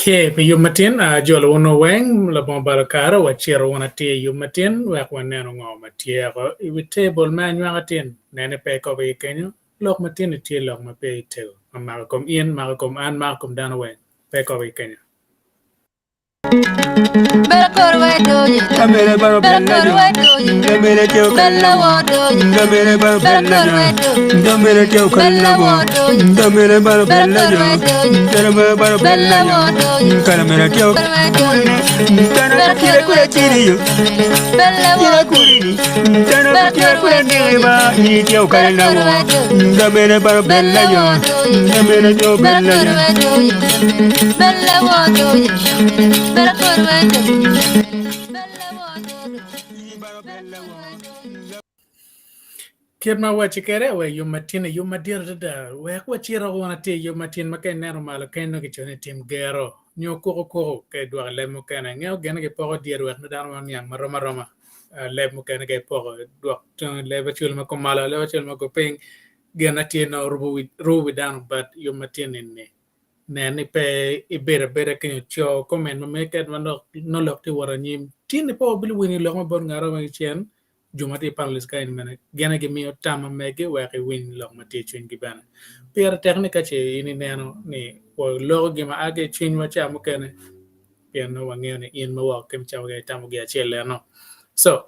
Okay, pi yub matin ajolo wunu weng labongo balo kare wacito wun atir i yub matin wek wanenu ngo ma tye oko i wi tebol me anywaka tin. Nene pe ikobo iye kenyo, lok matin-ni tye lok ma pe itego ma mako kom in, mako kom an, mako kom dano weng. Pe ikobo iye kenyo. Kit ma awaco kwede, wa i yub matin, i yub madit adada, wek wacit wun atir i yub matin ma ka ineno malo kany nongo kicoyo ni tim gero nyo kuku kuku ka idwoko i leb mukene. Ingeyo gin ni kipoko dyere wek nongo dano oniang marom aroma. Leb mukene ka ipoko dwok leb acel ma kumalo, leb acel ma kupiny, gin atir nongo rubo wi dano but yub matin eni nen ni pe ibedo abeda kenyo co comment ma mege keken ma nongo lok tye wot anyim. Tin ni pe wabiwinyo lok ma bot ngat mo kicen jo ma tye i panelist ka eni bene gin aye gimiyo tam ma megi wek iwiny lok ma tye i cwinygi bene. Pire tek ni ka ce in ineno ni waloko gin ma a ki i cwinywa ca mukene pien nongo wangeyo ni in ma woko ki cawa mukene itamo gin acel eno. So,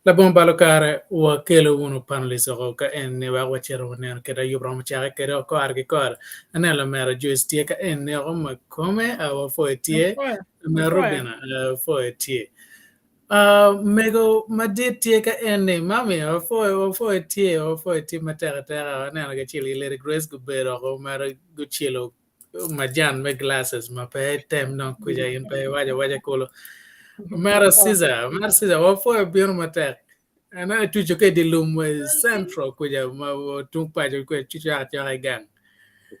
labongo balo kare wakelo wunu panelist oko ka eni wek wacito waneno kit ma yub romo cake kwede oko kore ki kore. Aneno lamera Joyce tye ka eni oko ma kome wapwoyo tye, lamera Rubina wapwoyo tye. Mego madit tye ka eni mami wapwoyo wapwoyo tye wapwoyo tye matek ateka waneno kacel ki Lady Grace gubedo oko mere gucelo majan me glasses ma pe item dong kwica in pe iwaco awaca kulu. Omera Caesar, omera Caesar wapwoyo bino matek. Aneno ituco ka i dye lum wa i central kwica ma tung paco kwica cuco acoka i gang.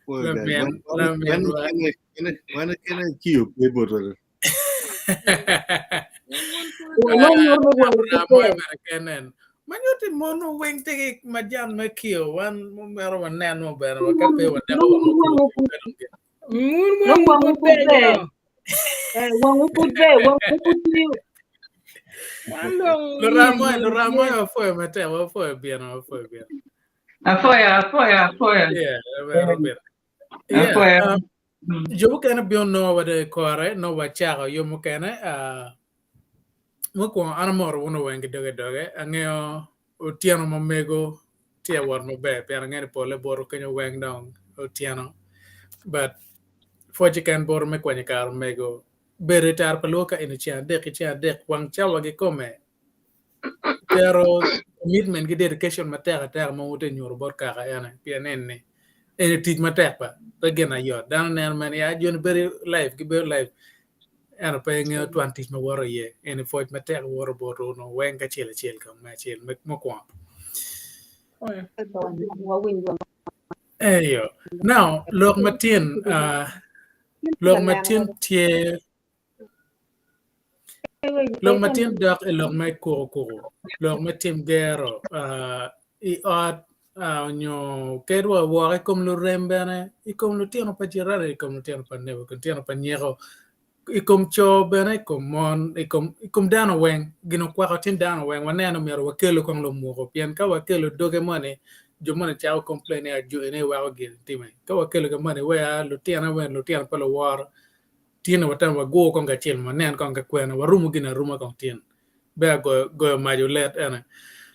Lamin laminwa. Wan kene kiyo pe botwa. Ma nyuto ni mon weng tye ki majan me kiyo wan myero waneno bene wa ka pe waneko Mun wangwu pud ber. Eh, wangwu pud ber, wangwu pud tiyo. Luramoy, luramoy wapwoyo matek, wapwoyo bino, wapwoyo bino. Apwoyo, apwoyo, apwoyo. Yeah, Robin. Yeah. Um, jo mukene bino nongo wa dong i kore, nongo wacako yo mukene. Uh, mukwongo an amoro wun weng ki doge doge. Angeyo otyeno ma mego tye wot maber pien angeyo ni pole boto kenyo weng dong otyeno. But pwoc keken boto me kwanyo kare omego bedo i tara pa luo ka eni ceng adek ki ceng adek wang cawa kikome tero commitment ki dedication matek ateka ma wutye nyuto bot kaka ene pien eni eni tic matek ba pe gin ayot dano neno mere ni ya joni bedo live gibedo live ento pe ngeyo twan tic ma woto iye eni pwoc matek woto botwu onongo weng kacel acel ka me acel mukwongo eyo now lok matin uh, lok matin tye Lok ma tin dok i lok me kuku kuku, lok me tim gero i ot nyo kadi wa woko i kom lurem bene, i kom lutino pa jirani, i kom lutino pa nebo, lutino pa nyeko. I kom co bene, i kom mon, i kom, i kom dano weng, gin okwako tin dano weng, waneno myero wakelu kong lumuko, pien ka wakelo doge moni, jo moni cako complain ni ajo eni weko gin time. Ka wakelo ka moni wea lutino wen lutino pe luworo, tin watemo wagur kong kacel wanen kong ka kwene, warumu gin aruma kong tin. Ber goyo, goyo mac olet ene.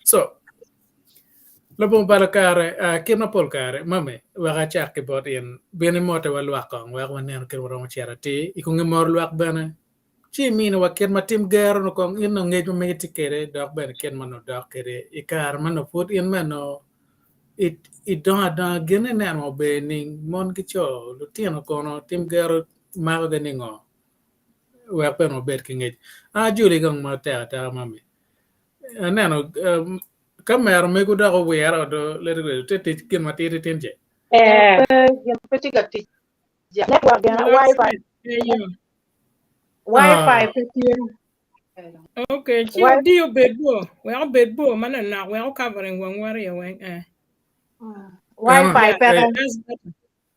So, Labongo balo kare, kit ma pol kare, mami, wek acak ki bot in, bin imotte wa lwak kong wek wanenu kit waromo cito atir. I kom nge moro lwak bene, ci iminiwa kit ma tim gero nongo kong in nongo ngec ma megi tye kwede dok bene kit ma nongo dok kwede i kare ma nongo pud in meno idongo adonga gin ineno ober ning mon ki co lutino kono tim gero makogi ningo wek bene wabed ki ngec. Ajoli kong matek ateka mami. Aneno ka mero mego dok owiro do lete tye tic gin ma tidi tin ce. Eh, pe gin pe tye ka tic. Network gin wifi. Wifi pe tye. Okay, ci odi obed bor, wek obed bor manonok, wek ocovering wangwa aryo weng. Eh. Wifi peke.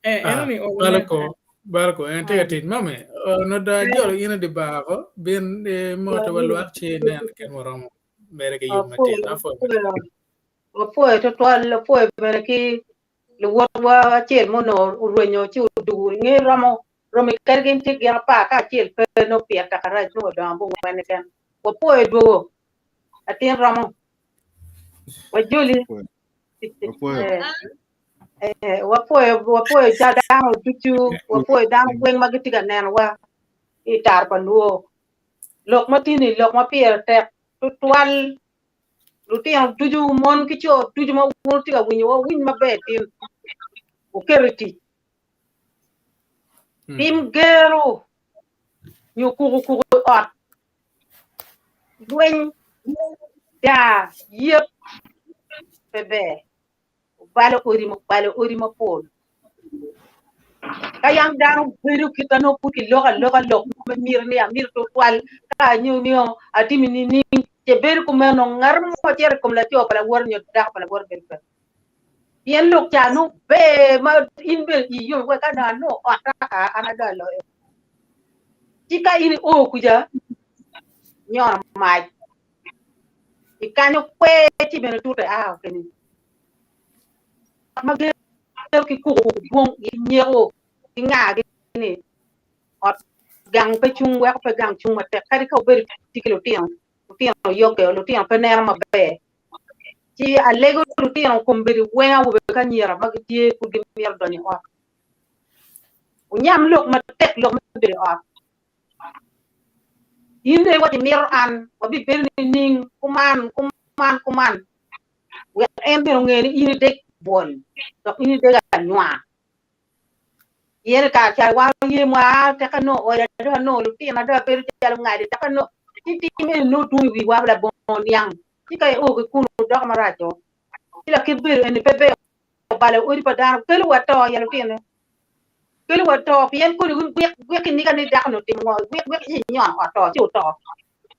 Eh, eno ni owo. Balako, balako, en tye ka tic mami. Ono do ajolo in odi bar ko, bin moto wa lwak ci inen kit muromo mere ki yub matin. Apwoyo. Apwoyo twatwal, apwoyo bene ki luwotwa acel ma onongo orwenyo ci odugu inge romo romi kadi gin tye gin apar ka acel pe nongo pire tek arac nongo odongo bungwen keken. Wapwoyo dwogo latin romo. Wajoli. Wapwoyo. Wapwoyo wapwoyo ca dano ducu wapwoyo dano weng ma gitye ka nenowa i tar pa luo. Lok ma tye ni lok ma pire tek tutwal lutino ducu mon ki co ducu ma wun wutye ka winyowa wuwiny maber tin wuket i tic. Tim gero nyo kuku kuku i ot lweny daa yet pe ber. Obalo odi obalo odi mapol. Ka yam dano bedo kit ma nongo pud kiloko aloka lok me miti ni amito tutwal ka anyo nio atimi nining ce bedo kumeno ngat mo cito i kom laco pa lawote nyo dako pa lawote bedo pe. Pien lok ca nongo ber ma in bene ii yom ka dong anongo otta an adong aloyo. Ci ka in io kuca nyono mac ikanyo kwer ci bene tute a keni ma gero ki kuku dwong ki nyeko ki nga ni ot gang pe cung weko pe gang cung matek kadi ka obedo tye ki lutino lutino yoge lutino pe neno maber ci alego lutino kombeddi weng awobe ki anyira ma gitye pud gimito donyo i ot wunyam lok matek lok me bedo i ot In dong iwaco imito an wabibedo nining kuman, kuman, kuman, wek en bene onge ni in idek bwol dok in idek anywar. Pien i kare ca wan oye mwa teka nongo oda dong anongo lutina dong abedo calo ngadi teka nongo ci tim eni nongo tung i wiwa labongo niang ci ka io ki kunu doko maraco ci lakit bedo eni pe ber obalo odi pa dano kelo wa to ya lutine. Kelo wa to pien koni gwik gwik kiniga ni dako ni otimo ngo gwik gwik ci inyono ot to ci oto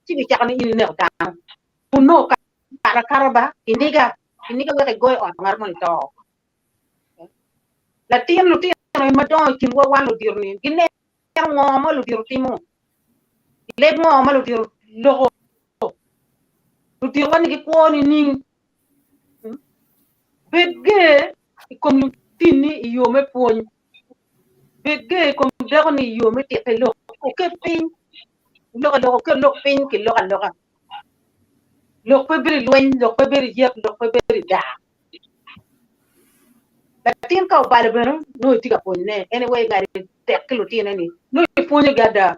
ci gicako ni in ineko dano kun nongo okato akata ba kiniga kiniga weko igoyo ot ngat moni to. Latin lutino madongo i kinwa wan ludito ni gineno ngo ma ludito timo leb ngo ma ludito loko ludito wa ni gikwo nining bed ger i kom lutinni i yo me pwony. Bed ger i kom dakoni i yo me tite lok. Wuket piny lok aloka, wuket lok piny ki lok aloka. Lok pe bedo i lweny, lok pe bedo i yet, lok pe bedo i daa. Latin ka obalo bene nongo itye ka pwonyone. En aye ngadi tek ki lutine-ni. Nongo ipwonyogi ada,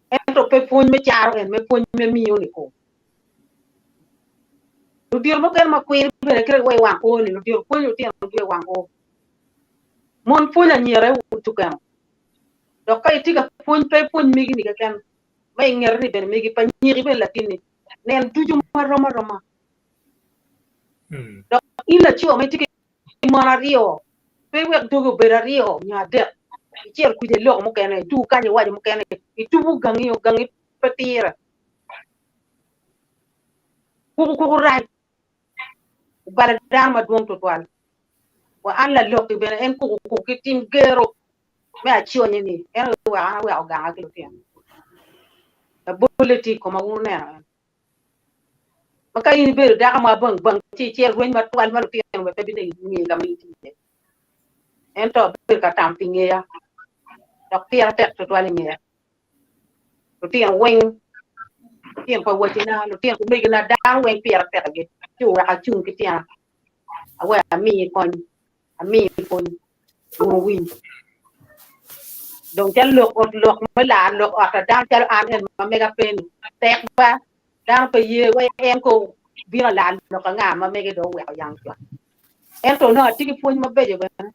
ento pe pwony me caro en, me pwony me miyo-ni ko. Ludito mukene ma kwiri bene kite wa i wang oo ni ludito pwonyo lutino gi i wang oo. Mon pwonyo anyira i tukeno. Dok ka itye ka pwony pe ipwony megi ni keken ma i ngeti ni bene megi pa nyiki bene latinni nen ducu marom aroma. Dok in laco ma itye ki mon aryo pe iwek dogi obed aryo nyo adek icito kwija iloko mukene itugo kany iwaco mukene itubo gangi o gangi pe tire. Kukukuku rac obalo dano madwong twatwal. Wa an lalok-ki bene en kukukuku ki tim gero me aconye-ni en aye oweko an aweko ganga ki lutino. Labolle tye i koma wun wuneno en. Ma ka in ibedo dako ma bang bang ci icel rweny matwal ma lutino bene pe bingeyo ka ma in itye iye. Ento abedo ka tam pi ngeya dok pira tek tutwal i ngeya. Lutino weng, lutino pa wacina, lutino pa omegina, dano weng pira tek igi ci oweko acung ki tyena aweko amiyi kony, amiyi pwony, wun wuwiny. Dong calo lok ot lok me lar lok ot pa dano calo an eni ma mega pe-ni tek ba dano pe ye wa en ko bino lar lok anga ma mege dong oweko yang con. Ento onongo atye ki pwony mabeco bene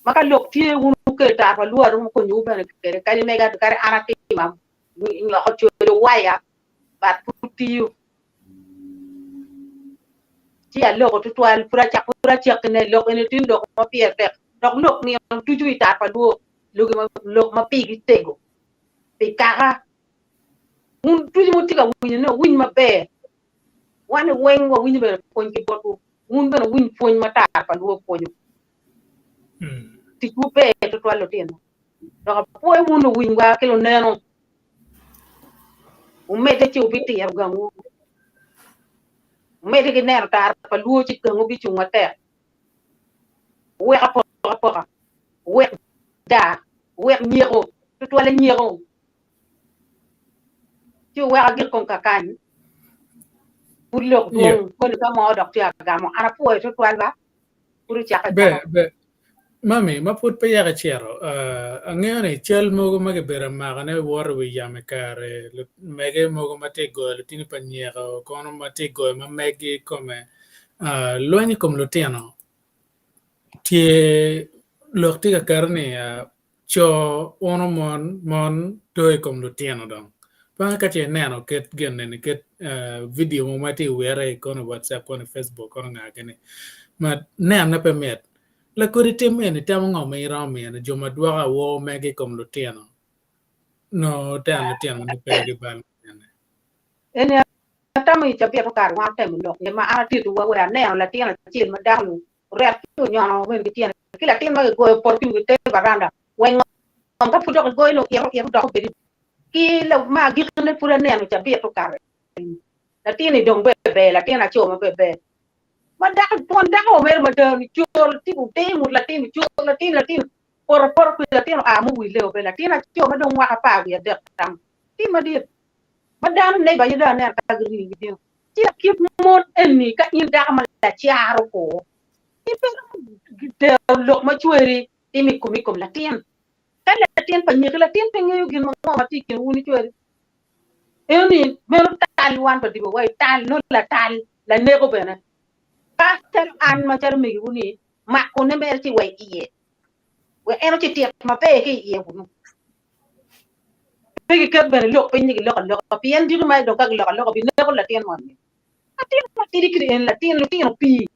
ma ka lok tye wun wukel tar pa lworo wukonyowu bene kwede kadi mega kadi an atima nywako cwalo waya but pud tiyo. Ci aloko tutwal pud acak pud acakine lok eni tin lok ma pire tek dok lok nino ducu i tar pa lwor logi ma lok ma pigi tego pi kaka wun ducu ma wutye ka winyo ne wuwiny maber wan ni weng wawinyo bene pwony ki botwu wun bene wuwiny pwony ma tar pa lwor pwonyo ticwu ber tutwal lutino dok apwoyo wun luwinywa ki luneno Wumedde ci wubitiro gangwu, wumedde ki neno tara pa lwor ci gangwu bicung matek. Wuwek apokapoka, wuwek daa, wuwek nyeko, tutwalle nyeko, ci wuwek agik kong kakany. Pud lok dwong, koni ka mo dok tye agamo. An apwoyo tutwal ba, pud ocakke Ber, acaka. ber. Mami, ma pud pe yaka icito, angeyo ni cal mogo ma kibedo amakane woto i wi yamo i kare mege mogo ma tye ka goyo lutini pa nyeko kono ma tye ka goyo ma meggi kome lweny i kom lutino tye lok tye ka kati ni Co uno mon, mon to i kom lutino dong. Pe ka ce ineno kit gin eni, kit vidio mo ma tye i wire kono i WhatsApp, kono i Facebook, kono nga gini, ma nene pe mit. Lakodi tim eni temo ngo ma iromo miyone jo ma dwoko awor megi i kom lutino nongo teno lutino ni pe gibal mukene. Eni atamo i cabit okato wan otemo lok iye ma an atito wa wek aneno latin acel ma dako-ni oret ci onyono wen ki tyene ki latin ma kigoyo poto ki wi te varanda wa i ngom ka pud dok igoyo ni oito ito dok obedo ki ma agikine pud aneno cabit okato latin-ni dong ber ber latin aco ma ber ber ma dako twon dako omere mada ni col tye odeyo ngut latin col latin latin poto poto kwi latin oa muwile obe latin aco ma dong mwaka 13 tam latin madit ma dano neba aye dong aneno ka giringo gibino Ci kit mon eni ka in dako ma lacaro kor, in pe iromo tero lok ma cweri timo i komi i kom latin. Ka latin pa nyeki, latin pe ngeyo gin ma ngo ma tye i kin wun ki cweri. Eno ni meno tal wan pa dibo wa i tal nongo latal laneko bene. Ka calo an macalo megiwu ni mako ne mere ci wa i iye wek en ocitit maber ki i iye kunu. Pe giket bene lok piny ni giloko aloka pien diki ma dong ka giloko aloka bineko latin moni. Latin matidi kiti en latin lutino pii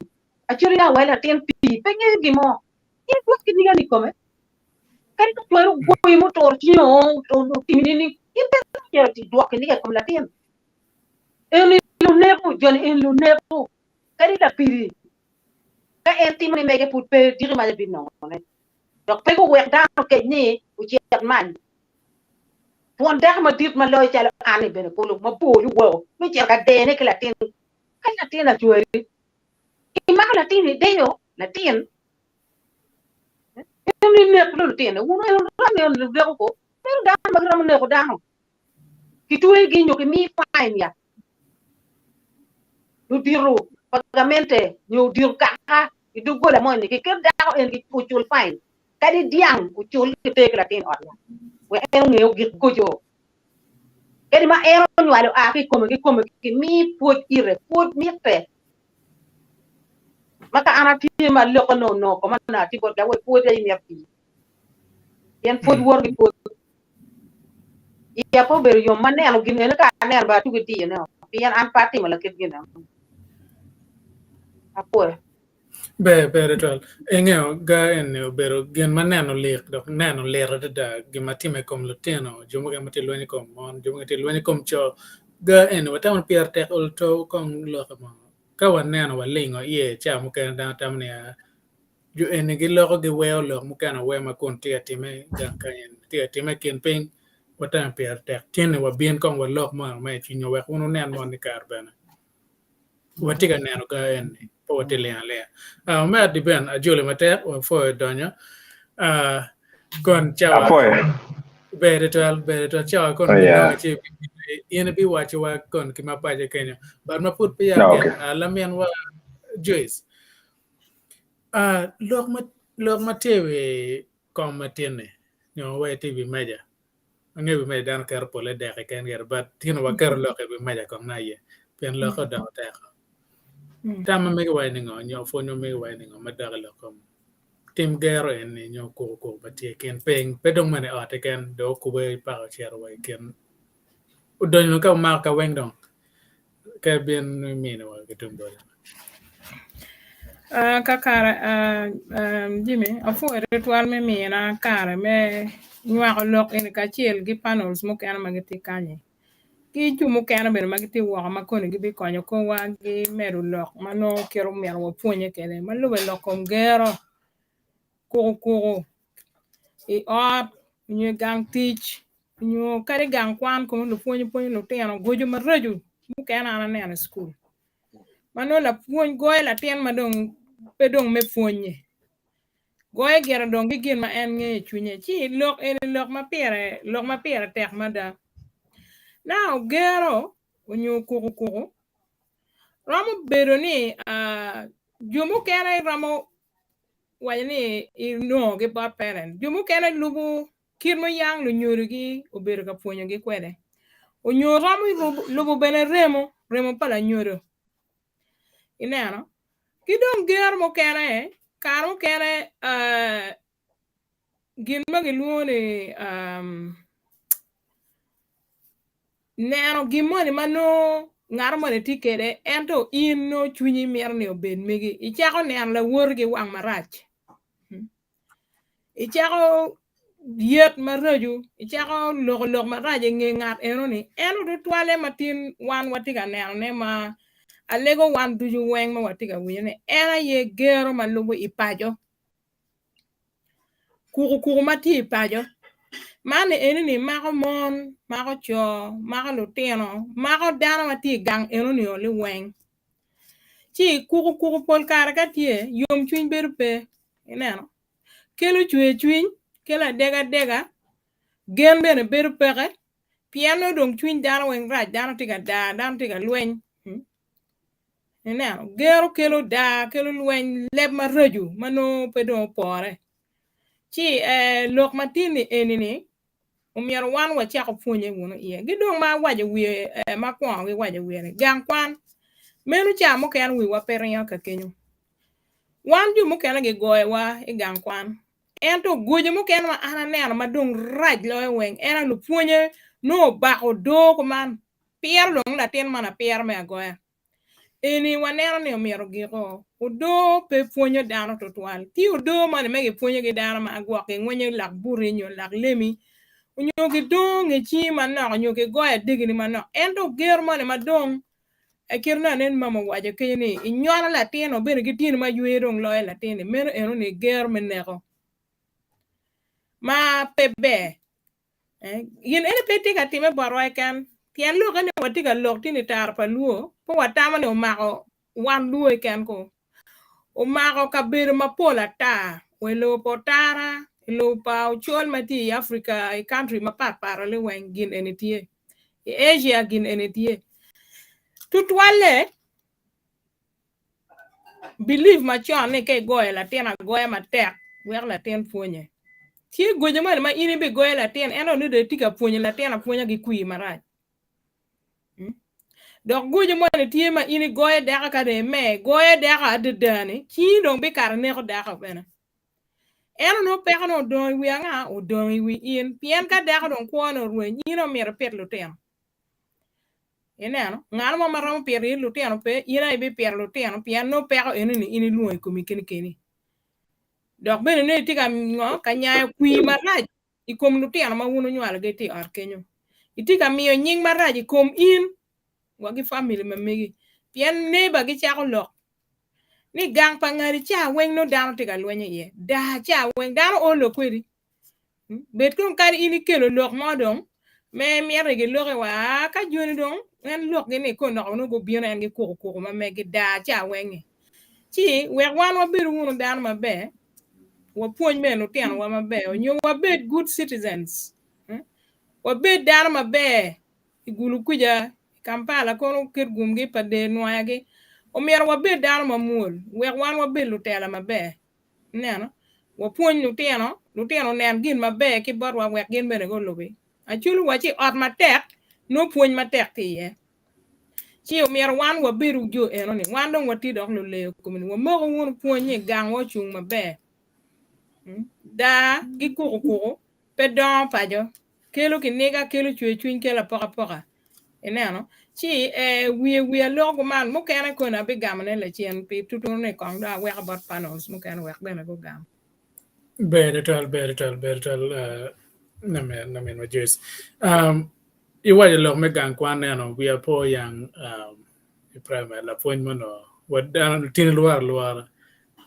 acoli na wai latin pii pe ngeyo gin mo. In gwok ki niga ni kome. Kadi ka twero goyi mutur cingi otimi nining in pe iromo cito idwoko kiniga i kom latin. Eni luneko joni eni luneko kadi lapidi ka en timo ni mege pud pe diki maca binongone. Dok pe guwek dano okec ni ocit many twon dako madit ma loyo calo an-ni bene kulu mabor woko me cito ka dene ki latin. Ka latin acweri, imako latin ideyo latin, en inek lutino, wun en luneko ko, meno dano ma giromo neko dano. Kitwegi nyo kimiyi fine ya. Ludito pa gamente nyo odito kaka i doggola moni kiket dako en ocul fine kadi dyang ocul kiter ki latin ot ya wek en onge ogik goco. Kadi ma en onywalo oa ki i kome kikome kimi pwod ite, pwod mitte. Ma ka an atye ma loko nongo onongo koma onongo atye bot lawot pwod aye myero tii. Pien pwod woto ki pwod. Iya pe obedo yom ma neno gin eni ka aneno bene atugo diyo ne o pien an pe atimo lakit gin eno. Apwoyo. Ber ber tutwal. Ingeyo ga eni obedo gin ma neno lik dok neno lit adada gin ma time i kom lutino jo mukene ma tye lweny i kom mon jo mukene tye lweny i kom co ga eni watamo ni pire tek olo to kong lokke mo ka waneno walingo iye ca mukene dano tamo ni aa Jo eni giloko giweo lok mukene aweya ma kun tye ka timme gang kany eni, tye ka timme i kin piny. Watemo pire tek tyen ni wabin kong walok mono me i cwinywa wek wun wunen mono ni kare bene watye ka neno ga eni pe watye ling alinga. Uh, Omer Diben ajoli matek wapwoyo donyo. Uh, kon cawa Apwoyo. ber twatwal ber twatwal cawa kon Oh, yeah. binongo ci in ibiwaco wa kon ki ma paco kenyo but ma pud peya No, gin okay. uh, laminwa Joyce uh, lok ma lok ma tye i wi kom matin-ni nyo wa itye i wi meja angeyo wi meja dano keto pole dek keken gire but tino waketo lok i wi meja kong ni aye pien lokke odoko teko. Tam ma mege waco ni ngo nyo pwony ma mege waco ni ngo madok i lok kom tim gero eni nyo kuku kuku ma tye i kin piny pe dong mere i ot keken dong okube paka ocito wa i kin odonyo ka omako ka weng dong ka ibin iminiwa ki tung boti. Uh, kakare uh, um, Jimmy, apwoyo tutwal me mina kare me nywako lok eni kacel ki panels mukene ma gitye kanyi. Ki jo mukene bene ma gitye woko ma koni gibikonyo korwa gi medo lok ma nongo kit omyero wapwonye kwede ma lube lok kom gero kuku kuku i ot nyo i gang tic nyo kadi i gang kwan kunu lupwony pwonyo lutino goco maraco mukene an aneno i cukul ma nongo lapwony goyo latin ma dong pe dong me pwonye goye gire dong ki gin ma en ngeyo i cwinye ci lok eni lok ma pire lok ma pire tek mada now gero onyo kuku kuku romo bedo ni uh, jo mukene romo waco ni inongo ki bot parent jo mukene lubo kit ma yang lunyodogi obedo ka pwonyogi kwede onyo romo lubo bene remo remo pa lanyodo ineno ki dong gero mukene kare mukene uh, gin ma gilwongo ni um, neno gin moni ma nongo ngat moni tye kwede ento in nongo cwinyi mito ni obed megi icako neno lawoti ki wang marac icako yet maraco icako loko lok marac i nge ngat enoni ento tutwalle ma tin wan watye ka nenone ma alego wan ducu weng ma watye ka winyo ni en aye gero ma lubo i paco kuku kuku ma tye i paco man enini mako mon mako co mako lutino mako dano ma tye i gang enoni liweng ci kuku kuku pol kare ka tye yomcwiny bedo pe ineno kelo cwer cwiny kelo adegadega gen bene bedo peke pien nongo dong cwiny dano weng rac dano tye ka daa dano tye ka lweny ineno gero kelo daa kelo lweny leb maraco ma nongo pe dong opore ci lok ma tin-ni eni-ni omyero wan wacako pwonye wunu iye ki dong ma awaco wiye ma akwongo ki waco wiye ni gang kwan meno ca mukene wiwa pe ringo ka kenyo wan jo mukene gigoyowa i gang kwan ento goco mukene ma an aneno ma dong rac loyo weng en aye lupwonye nongo obako odoo kuman piro dong latin man apira me agoya Eni waneno ni omyero ogiko. Odoo pe pwonyo dano tutwal. Tye odoo moni ma gipwonyo ki dano ma gwok gingwenyo lak buti nyo lak lemi nyo gidongo nge cingi manok nyo gigoyo adegini manok ento gero moni ma dong kit ma anen mama owaco kenyo ni inyono latin-o bene ki tyeni ma ywe dong loyo latin-ni meno enoni gero me neko ma pe ber. Gin eni pe tye ka timme botwa keken, pien lokke ni watye ka lok tye ni tara pa Lwo, pe watamo ni omako wan Lwo keken ko. Omako kabedo mapol ata, wa i lobo pa Otara, i lobo pa Ocol ma tye i Africa, i country mapat pat liweng gin eni tye. I Asia gin eni tye. Tutwalle Belief macon ni ka igoyo latin agoya matek weko latin pwonye. Tye goco moni ma in ibigoyo latin ento nongo dong itye ka pwonyo latin apwonya ki kwir marac. Dok goco moni tye ma in igoyo dako ka dong imer igoyo dako adada ni cingi dong bikato neko dako bene. Ento nongo peko ni odong i wi anga? Odong i wi in pien ka dako dong kwone orweny in aye omyero ipit lutino. Ineno, ngat mo ma romo pito in lutino pe, in aye ibipito lutino pien nongo peko enoni in ilwongo i komi keni keni. Dok bene nongo itye ka ngo ka nyayo kwir marac i kom lutino ma wun wunywalogi itye i ot kenyo. Itye ka miyo nying marac i kom in wa ki famili ma megi pien neighbor gicako lok ni gang pa ngati ca weng nongo dano tye ka lwenyo iye, daa ca weng dano olo kwedi. Bed kong kadi in ikelo lok mo dong. Me mito ni giloki wa aa ka joni dong en lokgi ni koni dok nongo gubino en gikuko kuko ma megi daa ca weng-ngi. Ci wek wan wabedu wunu dano maber, wapwony bene lutinowa maber nyo wabed good citizens, wabed dano maber i Gulu kuca, i Kampala kono kit gumgi pa der nwayagi. Omyero wabed dano mamwol wek wan wabed lutela maber. Ineno? Wapwony lutino, lutino onen gin maber ki botwa wek gin bene gulubi. Acholi waci ot matek nongo pwony matek tye iye. Ci omyero wan wabedu jo enoni. Wan dong watye dok luleyo komini. Wamoko wunu pwony ni gangwa ocung maber. Daa ki kuku kuku pe dongo paco. Kelo kiniga, kelo cwercwiny, kelo apokapoka. Ineno? Ci eh, wiye wiye aloko kuman, mukene koni abigamone lacen pi tutunu ni kong dong aweko bot panels mukene wek bene gugam. Ber tutwal, ber tutwal, ber tutwal, uh, namin, naminwa Joyce. Um, iwaco lok me gang kwan eno, wiya po yang um, i primary lapwony mo no, wa dano lutini lworo alwora.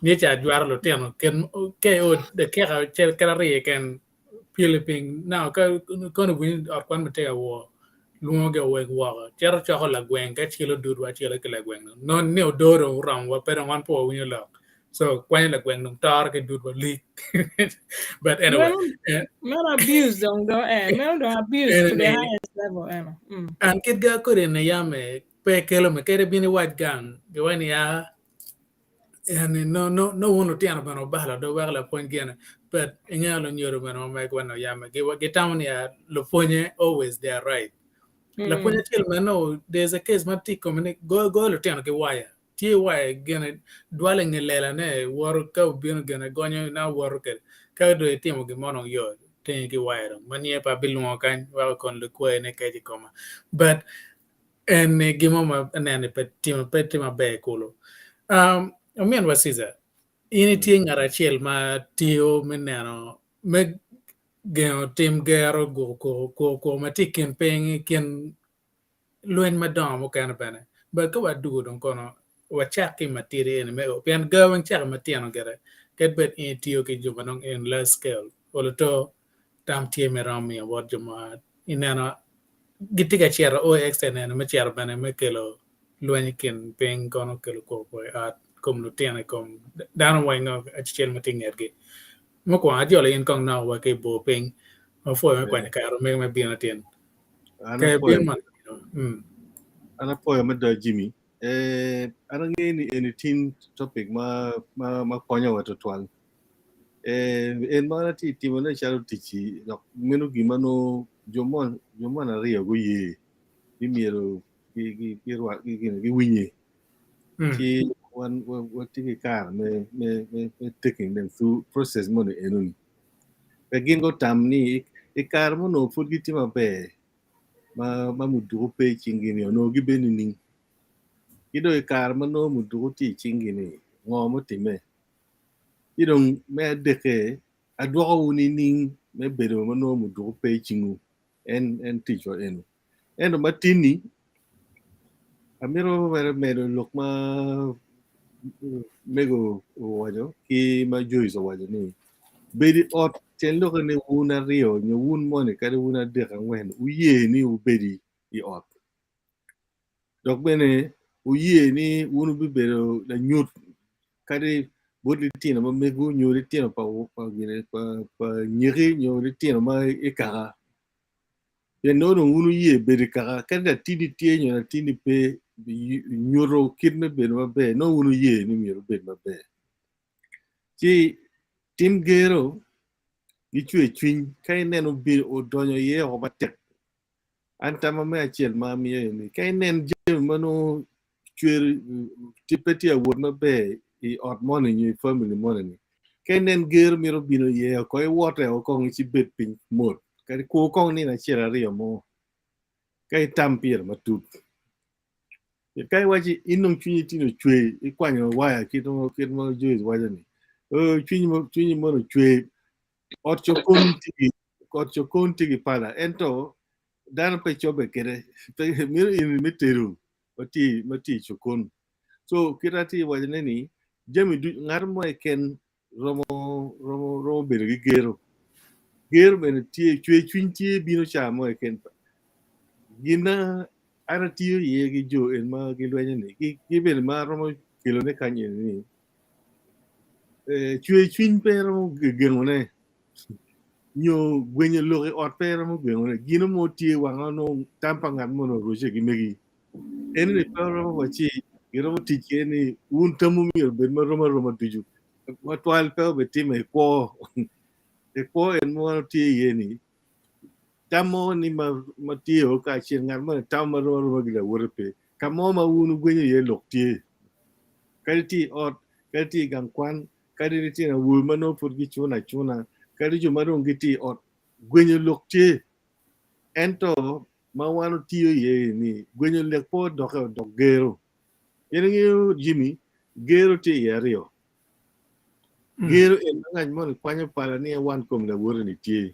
Niye ca ajwero lutino, ket, ka i ot dakika acel kadi aryo keken pyelo piny now ka kono winyo ot kwan ma tye ka wor lwongo gi owek woko cito coko lagweng ka celo dudwa acela ki lagweng dong nongo ni odoo dong oromo wa pe dong wan pe wawinyo lok so kwanyo lagweng dong toro ki dudwa lik but anyway Meno abuse dong do eh meno dong abuse to the highest level eno. An kit ga kodi ni yame pe kelo me kadi bin iwac gang giwaco ni ya Eni no no no wun lutino bene wubalo do weko lapwony gene but ingeyo lunyodo bene ma megwa ni oyame gitamo ni lupwonye always they are right. Lapwony acel meno there's a case ma tye i kome ni goyo goyo lutino ki waya tye waya gene dwalo inge lela ne woto ka obino gene gonyo na woto kwede ka dong itimo gin mo dong yo tingi ki waya dong ma niye pe abilwongo kany weko kon likwayi ne keco i koma but En gin mo ma aneno ni pe timo pe tye maber kulu. Um, ominwa Caesar, in itye ngat acel ma tiyo me neno me gengo tim gero guko koko koko koko ma tye i kin piny i kin lweny madongo mukene bene. But ka wadugo dong kono wacak ki matidi eni me pien gar weng cako matino gire kadi bed in itiyo ki jo ma dong in large scale olo to tam tye me romo miyo bot jo ma ineno gitye ka cito o extent eno me cito bene me kelo lweny i kin piny kono kelo koko i ot i kom lutino i kom dano weng acel ma tye i ngetgi. Mukwongo ajolo in kong noko wa ki i bor piny wapwoyo me kwanyo kare omege me bino tin. An Ka apwoyo ibino mono an apwoyo mada Jimmy. Eh, an angeyo ni eni tin topic ma ma ma konyowa tutwal. Eh, en ma an atye timone calo ticci dok meno gin ma nongo jo mon jo mon aryo guye ni myero gi gi girwak gi gini giwinye. Ci wan watye ki kare me me me me taking them through process moni enoni. Wek gin gutam ni i kare ma onongo pud gitye maber ma ma muduku pe i cinggi ni onongo gibedo nining? Ki dong i kare ma nongo muduku tye i cinggi ni ngo mutimme? Ci dong me adekke adwokowu nining me bedo ma nongo muduku pe i cingwu? En en ticwa eno. Ento ma tini amito mere medo lok ma mego owaco ki ma Joyce owaco ni bedo i ot tyen lokke ni wun aryo nyo wun moni kadi wun adek angwen wuye ni wubed i ot. Dok bene wuye ni wun wubibedo lanyut kadi bot litino ma megwu nyo litino pa pa pa pa nyeki nyo litino ma i kaka. Pien nongo dong wun wuye bedo i kaka kadi latinni tye nyo latinni pe nyuto kit me bedo maber nongo wun wuye ni myero wubed maber. Ci tim gero gi cwer cwiny ka ineno odonyo iye woko matek. An tamma me acel ma amiyo aye ni ka inen jami ma nongo cwer pe tye awot maber i ot moni nyo i family moni ni ka inen gero mito bino iye oko iwote o kong ci bed piny mot kadi kur kong nino acel aryo mo ka itam pire matut. Ka iwaci in dong cwinyi tye ocwer ikwanyo waya kit ma kit ma Joyce waco ni cwinyi cwinyi mono ocwer ot cokon tye ot cokon tye ki pala ento dano pe cobbe kwede meno eni me tedo ma tye ma tye i cokon so kit atye wacone ni jami ducu ngat mo keken romo romo romo bedo ki gero gero bene tye cwer cwiny tye bino ca mo keken. Gin ma an atiyo iye ki jo en ma gilwenyo ni ki bene ma aromo kelone kany eni ni cwer cwiny pe romo gengone nyo gwenyo lok i ot pe romo gengone. Gino mo tye wanga nongo tam pa ngat moni orucce ki megi. Eno ni pe oromo waci giromo tic kwede ni wun tamwu myero obed marom aroma ducu. Matwal pe obitime i kwo. I kwo en ma wan watye iye ni tam mo ni ma tye o kacel ngat moni tamo marom aroma ki lawote pe. Ka mo ma wun wugwenyo iye lok tye. Kadi tye i ot, kadi tye i gang kwan, kadi litino awobe ma nongo pud gicuno acuna, kadi jo ma dong gitye i ot, gwenyo lok tye. Ento ma wan otiyo iye ni gwenyo lek pe odoke odok gero. In ingeyo Jimmy, gero tye iye aryo. Gero en ma ngat moni kwanyo pala ni ewan kom lawote ni tye.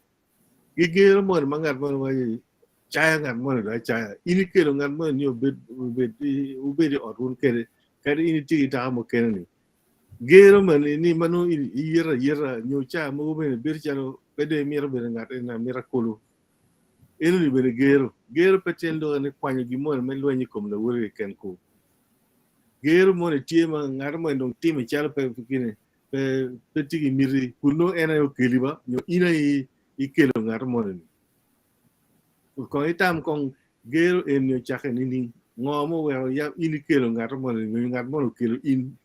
Ki gero moni ma ngat moni waco ni cayo ngat moni dong acaya. In ikelo ngat moni ni obed obed wubed i ot wun kede kadi in itye ki dako mukene ni. Gero mani ni ma nongo in iyito ayita nyo ca mogo bene bedo calo pe dong imito bedo ngat eni amita kulu. Enoni bene gero. Gero pe tyen lok ni kwanyo gin moni me lweny i kom lawote keken ku. Gero moni tye ma ngat moni dong timo calo pe gini pe pe tye ki miti kun nongo en aye okeli ba nyo in aye ikelo ngat moni ni. Kong itam kong gero eni ocakke nining? Ngo ma oweko ya in ikelo ngat moni nyo ngat moni okelo in?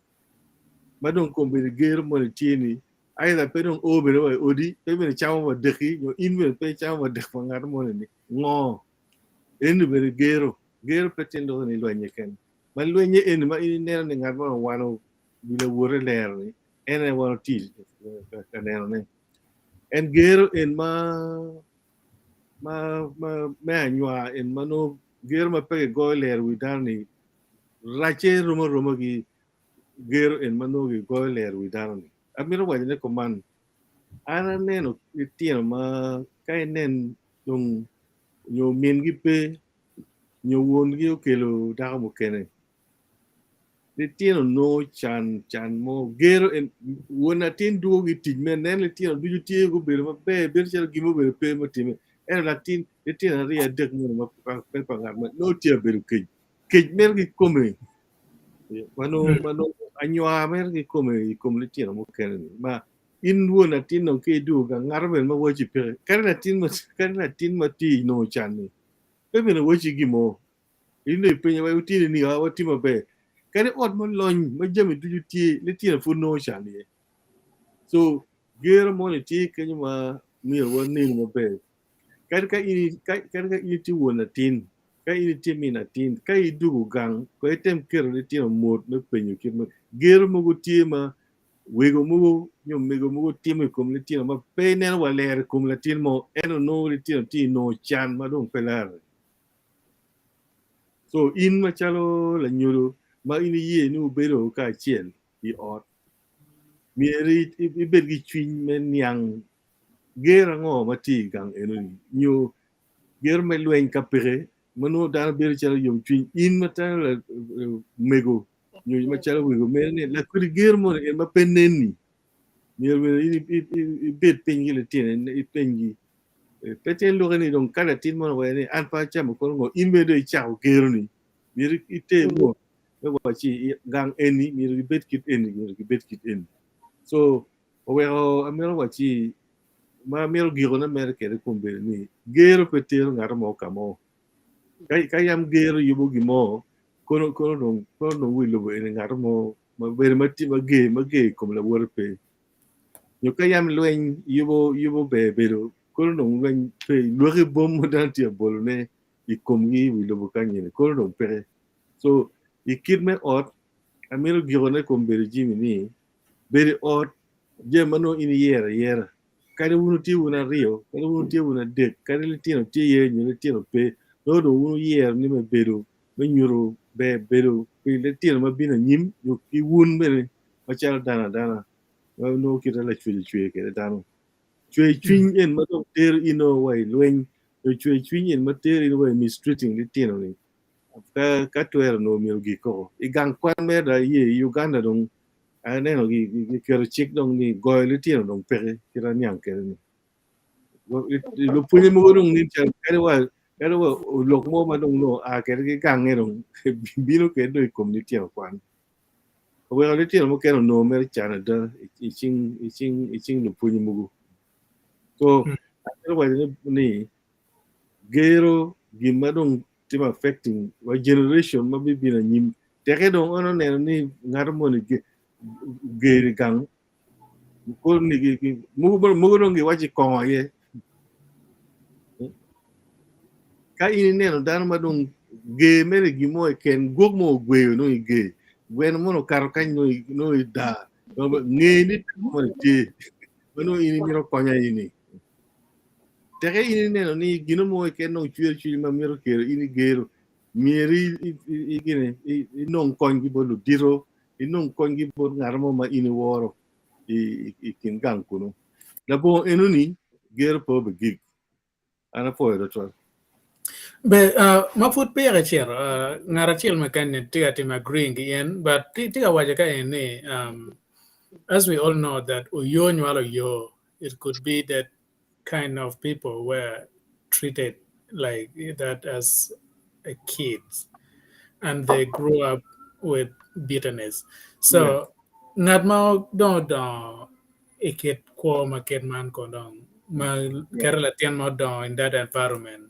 Ma dong kombeddi gero moni tye ni either pe dong o bene wa i odi, pe bene camo wa deki nyo in bene pe icamo wa dek pa ngat moni ni. Ngo? Eni bene gero. Gero pe tye loko ni lwenye keken. Ma lwenye eni ma in ineno ni ngat moni owano wi lawote lero ni en aye wan oti ka nenone. En gero en ma ma ma me anywar en ma nongo gero ma pe kigoyo lero wi dano ni racce rom aroma ki gero en ma nongo kigoyo lero wi dano ni. Amito waco ne kuman, an aneno litino ma ka inen dong nyo mingi pe nyo wongi okelo dako mukene, litino nongo can can mo gero en won latin dwogo ki i tic mere neno litino ducu tye gubedo maber bedo calo gin mo obedo pe mutime ento latin litino aryo adek moni ma pe pa ngat mo nongo tye abedo kec kec mere kikome ma nongo ma nongo anywar mere kikome i kom litino mukene ni ma in won latin dong ka idwogo gang ngato bene ma waci peke kadi latin ma kadi latin ma tye i nongo can ni pe bene waci gin mo In dong ipenyo wa wutye ni a watye maber. Kadi ot mulony ma jami ducu tye, litino pud nongo can iye. So gero moni tye kenyo ma myero wanen maber. Kadi ka in kadi ka in itye won latin, ka in itye min latin, ka idwogo gang, kong item keto litino mot me penyo kit ma gero mogo tye ma wego mogo nyo mego mogo timo i kom litino ma pe ineno wa ler i kom latin mo ento nongo litino tye i nongo can ma dong pe larre. So in macalo lanyodo ma in iye ni wubedo kacel i ot, myero ibed ki cwiny me niang ger ango ma tye i gang enoni nyo ger me lweny ka peke ma nongo dano bedo calo yomcwiny in macalo mego nyo macalo wego mere ni lakodi ger moni en ma pe neni myero bene in ibed piny ki litino ipenygi Pe tye lwoki ni dong ka latin mono owaco ni an pe acamo kono ngo in bene dong icako geroni myero iter mot me waci gang eni myero gibed kit eni myero gibed kit eni so oweko amito waci ma amito gikone mere kede kombeddi ni gero pe tero ngat mo ka mo ka yam gero yubo gin mo kono kono dong kono dong wi lobo eni ngat mo ma bedo ma tye mager mager i kom lawote pe. Nyo ka yam lweny yubo yubo ber bedo, kono dong lweny pe. Lwaki bom ma dano tye ka bolone i komgi i wi lobo kany eni kono dong peke. So i kit me ot, amito gikone kom bedo jami ni, bedo i ot jami ma nongo in iyero ayera. Kadi wun wutye wun aryo, kadi wun wutye wun adek, kadi litino tye iye nyo litino pe, nongo dong wun wuyero ni me bedo me nyuto ber bedo pi litino ma bino anyim nyo ki wun bene macalo dano adana ma nongo kite lacwec ocweyo kwede dano. Cwer cwiny en ma dong tero in wa i lweny nyo cwer cwiny en ma tero in wa i mistreating litino ni ka ka twero onongo myero ogik koko. I gang kwan mere dong aye i Uganda dong aneno giketo cik dong ni goyo litino dong peke kit aniang kwede ni. Lupwonye mogo dong nen calo kadi wa Kadi wa lok mo ma dong nongo oa kwede ki gange dong bino kwede dong i kom litino kwan. Oweko litino mukene onongo mere can ada i cing i cing i cing lupwonye mogo. So amito waco ni, ni gero gin ma dong tye affecting wa generation ma bibino anyim teke dong en oneno ni ngat moni ger i gang koro ni mogo dong giwaco i kongo aye ka in ineno dano ma dong ger mere gin mo keken gwok mo ogweyo nongo i ger gweno mono okato kany nongo i daa nge ni peko moni tye ma nongo in imito konya ini teke in ineno ni gino mo keken dong cwero cwinyi ma mito kelo in igero myero inong kony ki bot ludito inong kony ki bot ngat mo ma in iworo i kin gang kunu. Labongo enoni, gero pe obigik. An apwoyo tutwal. Be, ma pud peya kicito, ngat acel ma kany-ni tye ka timo agreeing ki en, but tye ka waco ka en ni, as we all know that oyo nywalo oyo, it could be that kind of people were treated like that as a kids and they grew up with bitterness. So ngat ma dong odongo i kit kwo ma kit man ko dong ma keto latin ma odongo in that environment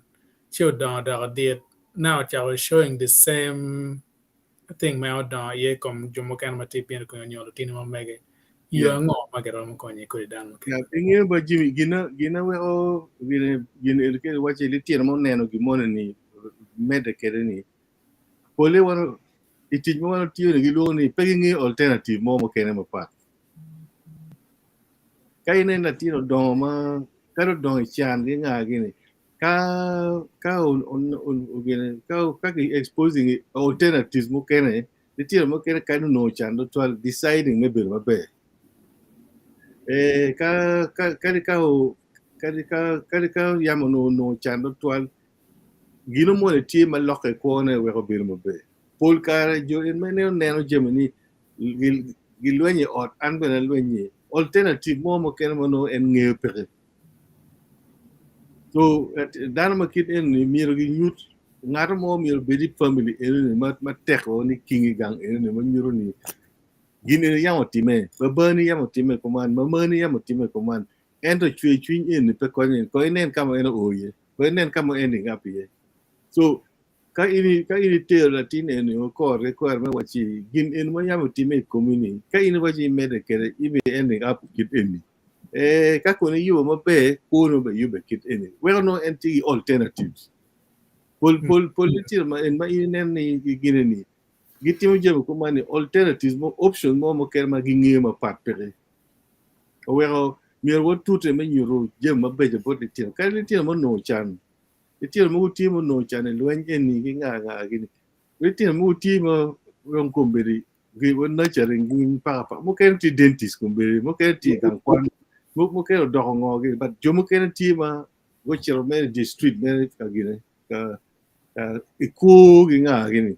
ci odongo odoko dit now ocako showing the same thing ma odongo iye i kom jo mukene ma tye bino konyo nyo lutini ma mege. Yo ango ma kiromo konyo kodi dano mukene? Yeah, ingeyo ba Jimmy, gina gina weko gin gin ke wace litino ma oneno gin moni ni medde kede ni pole wan i tic ma wan otiyo ni gilwongo ni pe gingeyo alternative mo mukene mapat. Ka ineno latin odongo ma kadi odongo i can ki nga gini ka ka ka ka ki exposing alternatives mukene litino mukene kadi onongo can tutwal deciding me bedo maber eh ka ka kadi ka kadi ka kadi ka yam onongo onongo can tutwal gino moni tye ma lokke kwone weko bedo maber pol kare jo en ma ineno jami ni gilwenyo i ot an bene alwenyo alternative mo mukene ma nongo en ngeyo peke So dano ma kit eni myero ginyut ngat mo myero obed i family eni ma teko ni king i gang eni ma nyuto ni gin eni yam otime babani yam otime kuman mamani yam otime kuman ento cwer cwiny eni pe konyo en ko inen ka ma en oo iye ko inen ka ma en ingap iye so Ka in ka in itero latin eni o kore ki kore me wacci gin eni ma yam otime i komi ni, ka in iwaco imedde kede ibi ending up kit eni. Ee, ka kono iyubo maber, kwoni obe yube kit eni. Weko nongo en tye ki alternatives. Pol pol pol litino ma en ma in ineno ni gin eni gitimo jami kuman ni alternatives mo option mo mukene ma gingeyo mapat peke. Oweko myero watute me nyuto jami mabeco bot litino. Kadi litino ma onongo can Litino mogo tye ma onongo can i lweny eni ki nga nga gini. Litino mogo tye ma dong kombeddi nurturing gi paka paka. Mukene tye dentist kombeddi, mukene tye i gang kwan, mukene odoko ngo gini. But jo mukene tye ma gucito mere i dye street mere ka gine ka ka i kwo ki nga gini.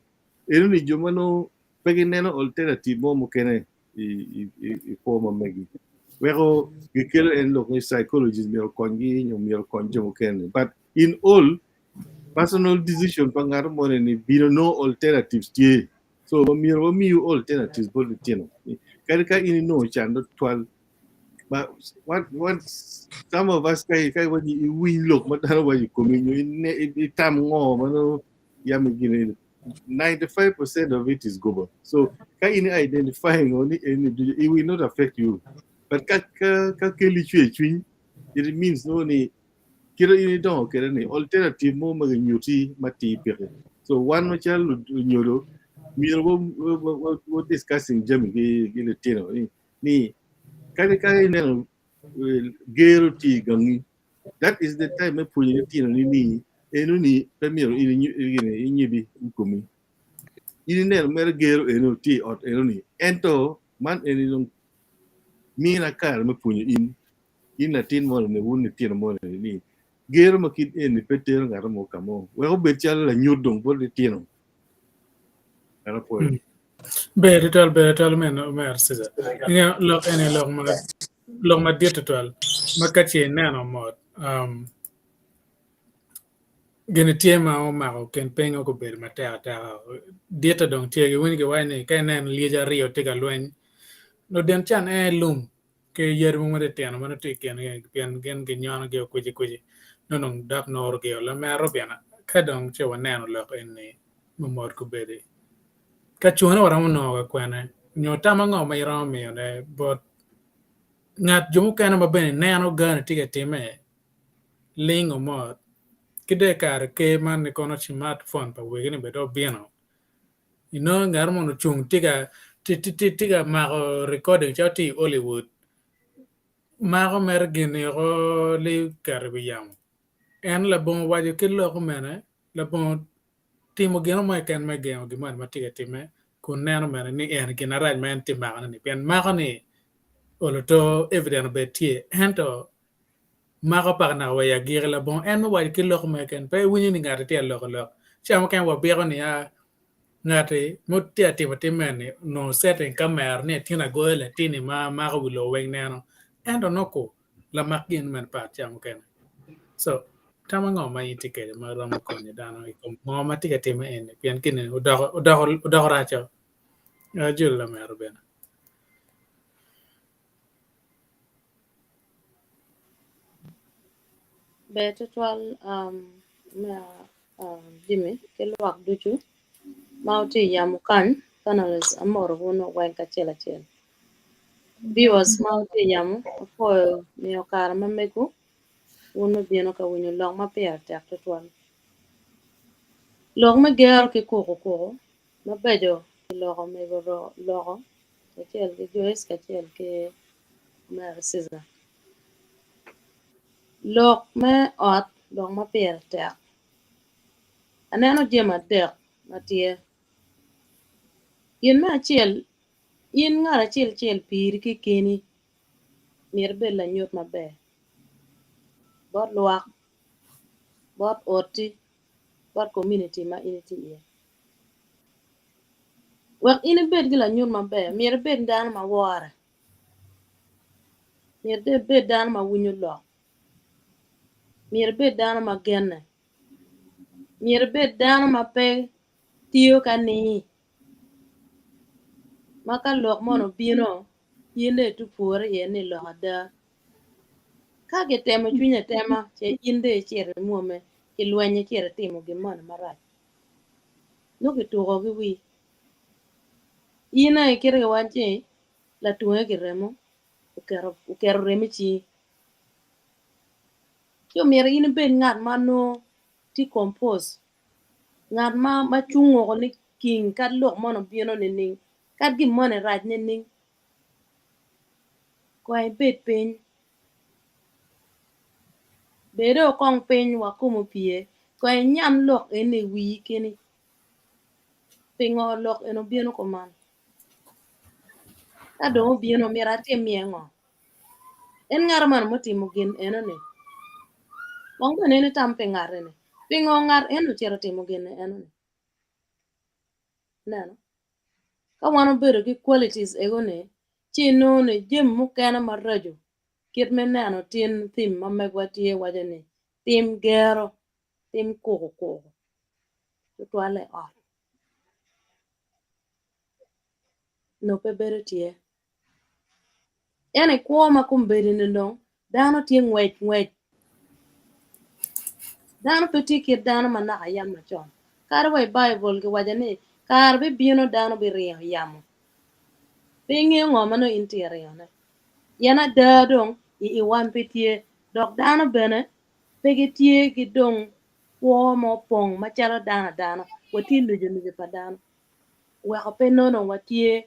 Eno ni jo ma nongo pe gineno alternative mo mukene i kwo ma megi. Weko gikelo en lok ni psychologist myero okonygi nyo myero okony jo mukene. But in all, personal decision pa ngat moni ni bino no alternatives tye. So myero wamiyu alternatives bot litino. Kadi ka in inongo can tutwal, but what, some of us ka ka iwaco iwiny lok ma dano waco i komi nyo itam ngo ma nongo yam igine 95% of it is goba. So ka in identifying only any it will not affect you. But ka ka ka keli cwer cwiny, it means no ni kite in idongo kede ni alternative mo ma ginyuti matir peke. So wan macalo lunyodo myero wa discussing jami ki ki litino ni ni kadi ka ineno gero tye i gangi That is the time me pwonyo litino ni ni eno ni pe myero in inyibi i komi. In ineno mere gero eno tye i ot eno ni ento man eni dong mina kare me pwonyo in in latin moni ni wun litino moni ni gero ma kit eni pe tero ngat mo ka mo wek obed calo lanyut dong bot litino. En apwoyo. Ber tutwal, ber tutwal omer Cesar. Ingeyo lok eni lok ma lok madit tutwal ma ka ce ineno mot um, Gini tye ma omako kin piny ok obedo matek ateka. Ditte dong tye giwinyo giwaco ni ka inen lyeci aryo tye ka lweny ludin can en lum ki yadi mogo matitino ma nongo tye i kingi pien gin ginyonogi kwicikwici nongo dong dok nurogi lamero bene ka dong ce waneno lok eni mot gubedo ka cone waromo nongo ka kwene nyo tam ango ma iromo miyone bot ngat jo mukene ma bene neno gani tye ka timme lingo mot ki dong i kare ker man ni kono cimatphone pa wegi-ni bene dong obino inongo ngat moni ocung tye ka mako recording calo tye i Hollywood mako mere gin-ni oko li keto i wi yamo en labongo waco ki lok omene labongo timo gin mo keken me gengo gin moni ma tye ka timme kun neno bene ni eni gin marac ma en tye ka makone-ni pien mako ni olo to evident obed tye ento mako paka naka wa i agikki labongo en me waco ki lok mo keken pe iwinyo ni ngati tye ka loko lok ca mukene wabiko ni aa ngati ma tye ka timo tim eni onongo setting kamera ni atin agoyo latinni ma mako wi lobo weng neno ento nongo ku lamak gin meno pat ca mukene so tam ango ma in itye kwede ma romo konyo dano i kom ngo ma tye ka timme eni pien gin-ni odoko odoko odoko raco ajolo lamero bene. Ber tutwal um, me Jimmy ki lwak ducu ma wutye i yamo kany panelists amoto wunu weng kacel acel. Viewers ma wutye i yamo apwoyo miyo kare ma mego wun me bino ka winyo lok ma pire tek tutwal. Lok me gero ki kuku kuku mabeco kiloko mego loko kacel ki Joyce kacel ki Omera Caesar. Lok me ot lok ma pire tek. Aneno jami adek ma tye. Gin me acel, in ngat acel acel piri kekeni myero ibed lanyut maber bot lwak, bot otti, bot komuniti ma in itye iye. Wek in ibed ki lanyut maber myero ibed dano ma wore. Myero ibed dano ma winyo lok. Myero ibed dano ma genne. Myero ibed dano ma pe tiyo ka nii ma ka lok moni obino in dong itye pwore iye ni lok ada. Ka kitemo cwinyi atema ce in dong icito imwomme kilwenyo icito itimo gin moni marac nongo kituko ki wii. In aye kite kiwaco ni latunge ki remo oketo remo i cingi ci omyero in ibed ngat ma nongo tye compose ngat ma cung woko ni king kadi lok moni obino nining kadi gin moni rac nining kong ibed piny bed dong kong piny wa kom opye kong inyam lok eni i wii keni pingo lok eni obino kuman ka dong obino myero atim iye ngo en ngat moni mutimo gin enoni kong bene in itam pi ngat eni pingo ngat eni ocito otimo gin enoni ineno ka wan obedo ki qualities egoni ci inongo ni jami mukene maraco kit me neno tin theme ma megwa tye waco ni tim gero tim kuku kuku tutwalle i ot nongo pe bedo tye. Ento i kwo ma kombeddi-ni dong dano tye ngwec ngwec dano pe tye kit dano ma naka yam macon kadi wa i Baibul kiwaco ni kare bibino dano biringo yamo pe ingeyo ngo ma nongo in itye ka ringone pien ada dong i iwan pe tye dok dano bene pe gitye ki dong kwo ma opong macalo dano adana watye nucu nucu pa dano oweko pe nongo dong watye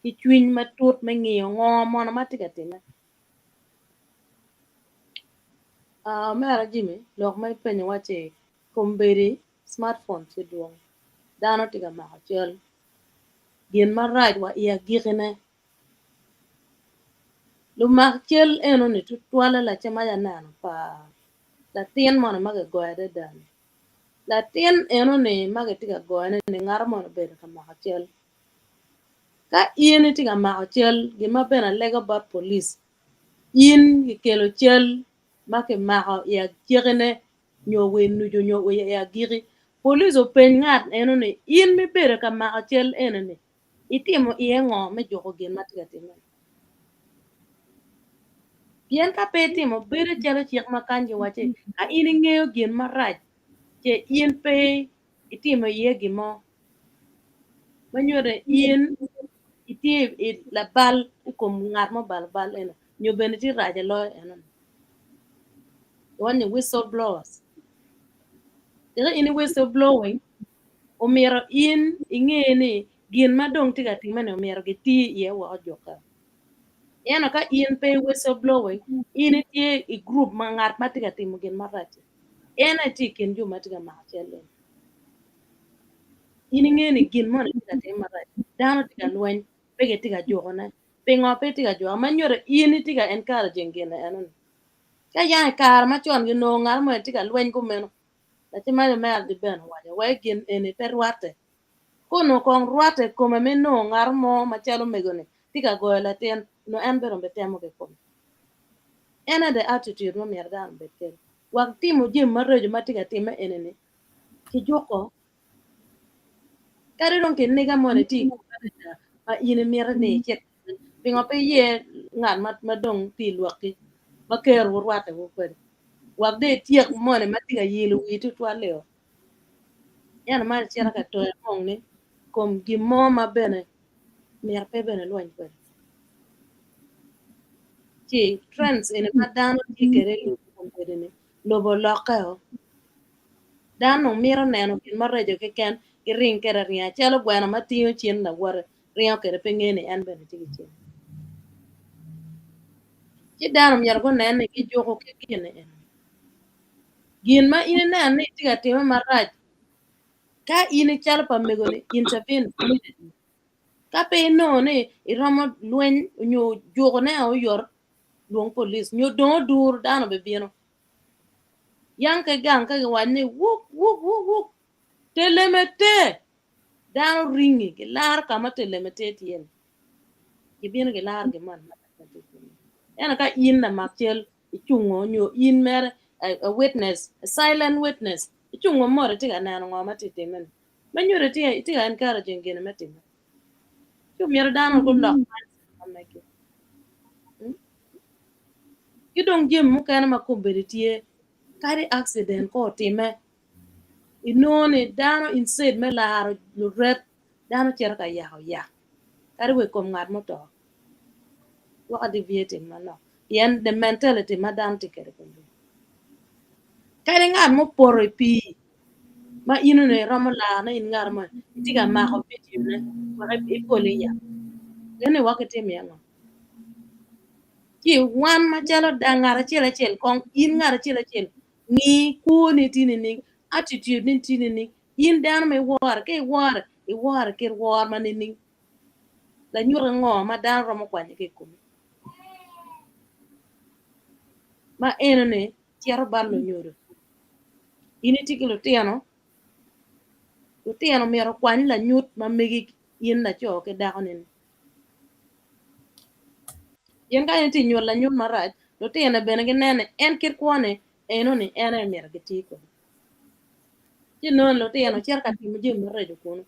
ki cwiny matut me ngiyo ngo mono ma tye ka timme. Omera Jimmy lok ma ipenyo waci kombeddi smartphone tye dwong dano tye ka mako cal gin marac wa i agikine Lumak cal enoni tutwalle lacen ma aneno pa latin moni ma kigoyo adada-ni latin enoni ma kitye ka goyone-ni ngat moni obedo ka mako cal ka in itye ka mako cal gin ma bene alego bot polic in kikelo cal ma kimako i agikine. nyo wa nucu nyo wa i agiki police openy ngat eno ni in ma ibedo ka mako cal eno ni itimo iye ngo me juko gin ma tye ka timme ni? Pien ka pe itimo bedo calo cik ma kany giwacci ka in ingeyo gin marac ce in pe itimo iye gin mo ma nyuto ni in itye i labal i kom ngat ma obalo bal eno nyo bene tye rac aloyo eno-ni. Giwaco ni whistle blowers. Tika in i whistle blowing omyero in inge ni gin ma dong tye ka timme-ni omyero giti iye wek ojukke. Ento ka in pe i whistle blowing, in itye i gurup ma ngat ma tye ka timo gin marac-ci. En aye tye i kin jo ma tye ka mako cal eni. In ingeyo ni gin moni tye ka timme marac, dano tye ka lweny, pe gitye ka jukone. Pingo pe itye ka juko? Ma nyuto in itye ka encouraging gin enoni. Ka yang i kare macon ginongo ngat moni tye ka lweny kumeno, lacen ma lumera bene owaco wai gin eni pe rwatte. Ka onongo kong rwatte i kome me nongo ngat mo macalo omego-ni tye ka goyo latin, onongo en bene obitemo kikome. En aye the attitude ma myero dano obed kwede. Wek timo jami maraco ma tye ka timme eni-ni kijuko. Kadi dong kiniga moni tye i komi adada ma in imito ni icit pingo pe iye ngat ma dong tye i lwakki ma kerowu rwattewu kwede wek dong ityek moni ma tye ka yelo wii tutwal-li-o. Ento man icito ka toyo mong ni kom gin mo ma bene myero pe bene ilweny kwede. Ci trends eni ma dano tye kwede i lobo kombeddi-ni lobo olokkeo. Dano dong mito neno gin maraco keken giring kwede aringa calo gweno ma tingo cin lawote ringo kwede pe ngeyo ni en bene tye ki cen. Ci dano myero gunen ni gijuko ki gin eni. Gin ma in ineno ni itye ka time marac ka in icalo pa mego-ni intervene immediately. Ka pe inongo ni iromo lweny nyo jukone oyot lwong police nyo dong odur dano bibino. Yang ki gang ka giwaco ni wuk wuk wuk wuk te leme te dano ringi gilaro ka ma te leme te tye ni gibino gilaro gin moni ento ka in lamak cal icungo nyo in mere a witness a silent witness icungo mot itye ka neno ngo ma tye ka timme ni ma nyuto itye ka encouraging gin me timme ci myero dano gulok mindset ma megi. Ki dong jami mukene ma kombeddi tye kadi accident ka otime inongo ni dano instead me laro luret dano cito ka yako yak kadi wa i kom ngat muto gwoko deviating manok pien the mentality ma dano tye kwede kombeddi. Kadi ngat mupoto i pii ma in onongo iromo larone in ngat mo itye ka mako vidio ne wek ipol i yamo eno ni wek itim iye ngo? Ci wan macalo ngat acel acel kong in ngat acel acel ngi kwoni tye nining attitude ni tye nining in dano ma iwore ka iwore iwore kit wor ma nining lanyut ango ma dano romo kwanyo ki i komi ma enoni cito bot lunyodo in itye ki lutino lutino myero okwany lanyut ma megi in laco ki dako ni Pien ka in itye ka nyuto lanyut marac, lutino bene gineno ni en kit kwo-ni eno-ni en aye myero giti kwede. Ci inongo ni lutino cito ka timo jami maraco kunu.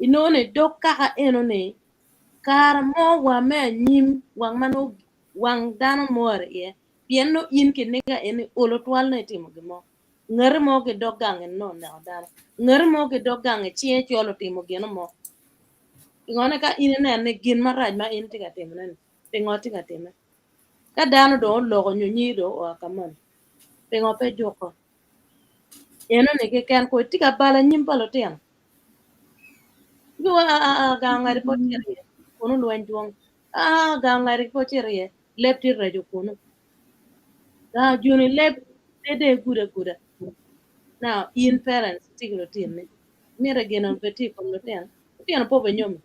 Inongo ni dog kaka eno-ni kare mo wa me anyim wang ma nongo wang dano mor iye pien nongo in kiniga eni olo twal nongo itimo gin mo. Ngati mo ki dog gang eni nongo oneko dano, ngati mo ki dog gang eni cinge col otimo gino mo. Pingo ni ka in ineno ni gin marac ma in itye ka timone-ni, pingo itye ka time? Ka dano dong oloko nyo nyingi dong oa ka moni, pingo pe ijuko? Enoni keken kong itye ka balo anyim pa lutino. Aa gang ngati pe ocito iye kunu lweny dwong, aa gang ngati pe ocito iye leb tye raco kunu, gang joni leb pe dong igudo aguda. Now in parents itye ki lutinni, Mitte gin obed tye i kom lutino, lutino pe obinyomo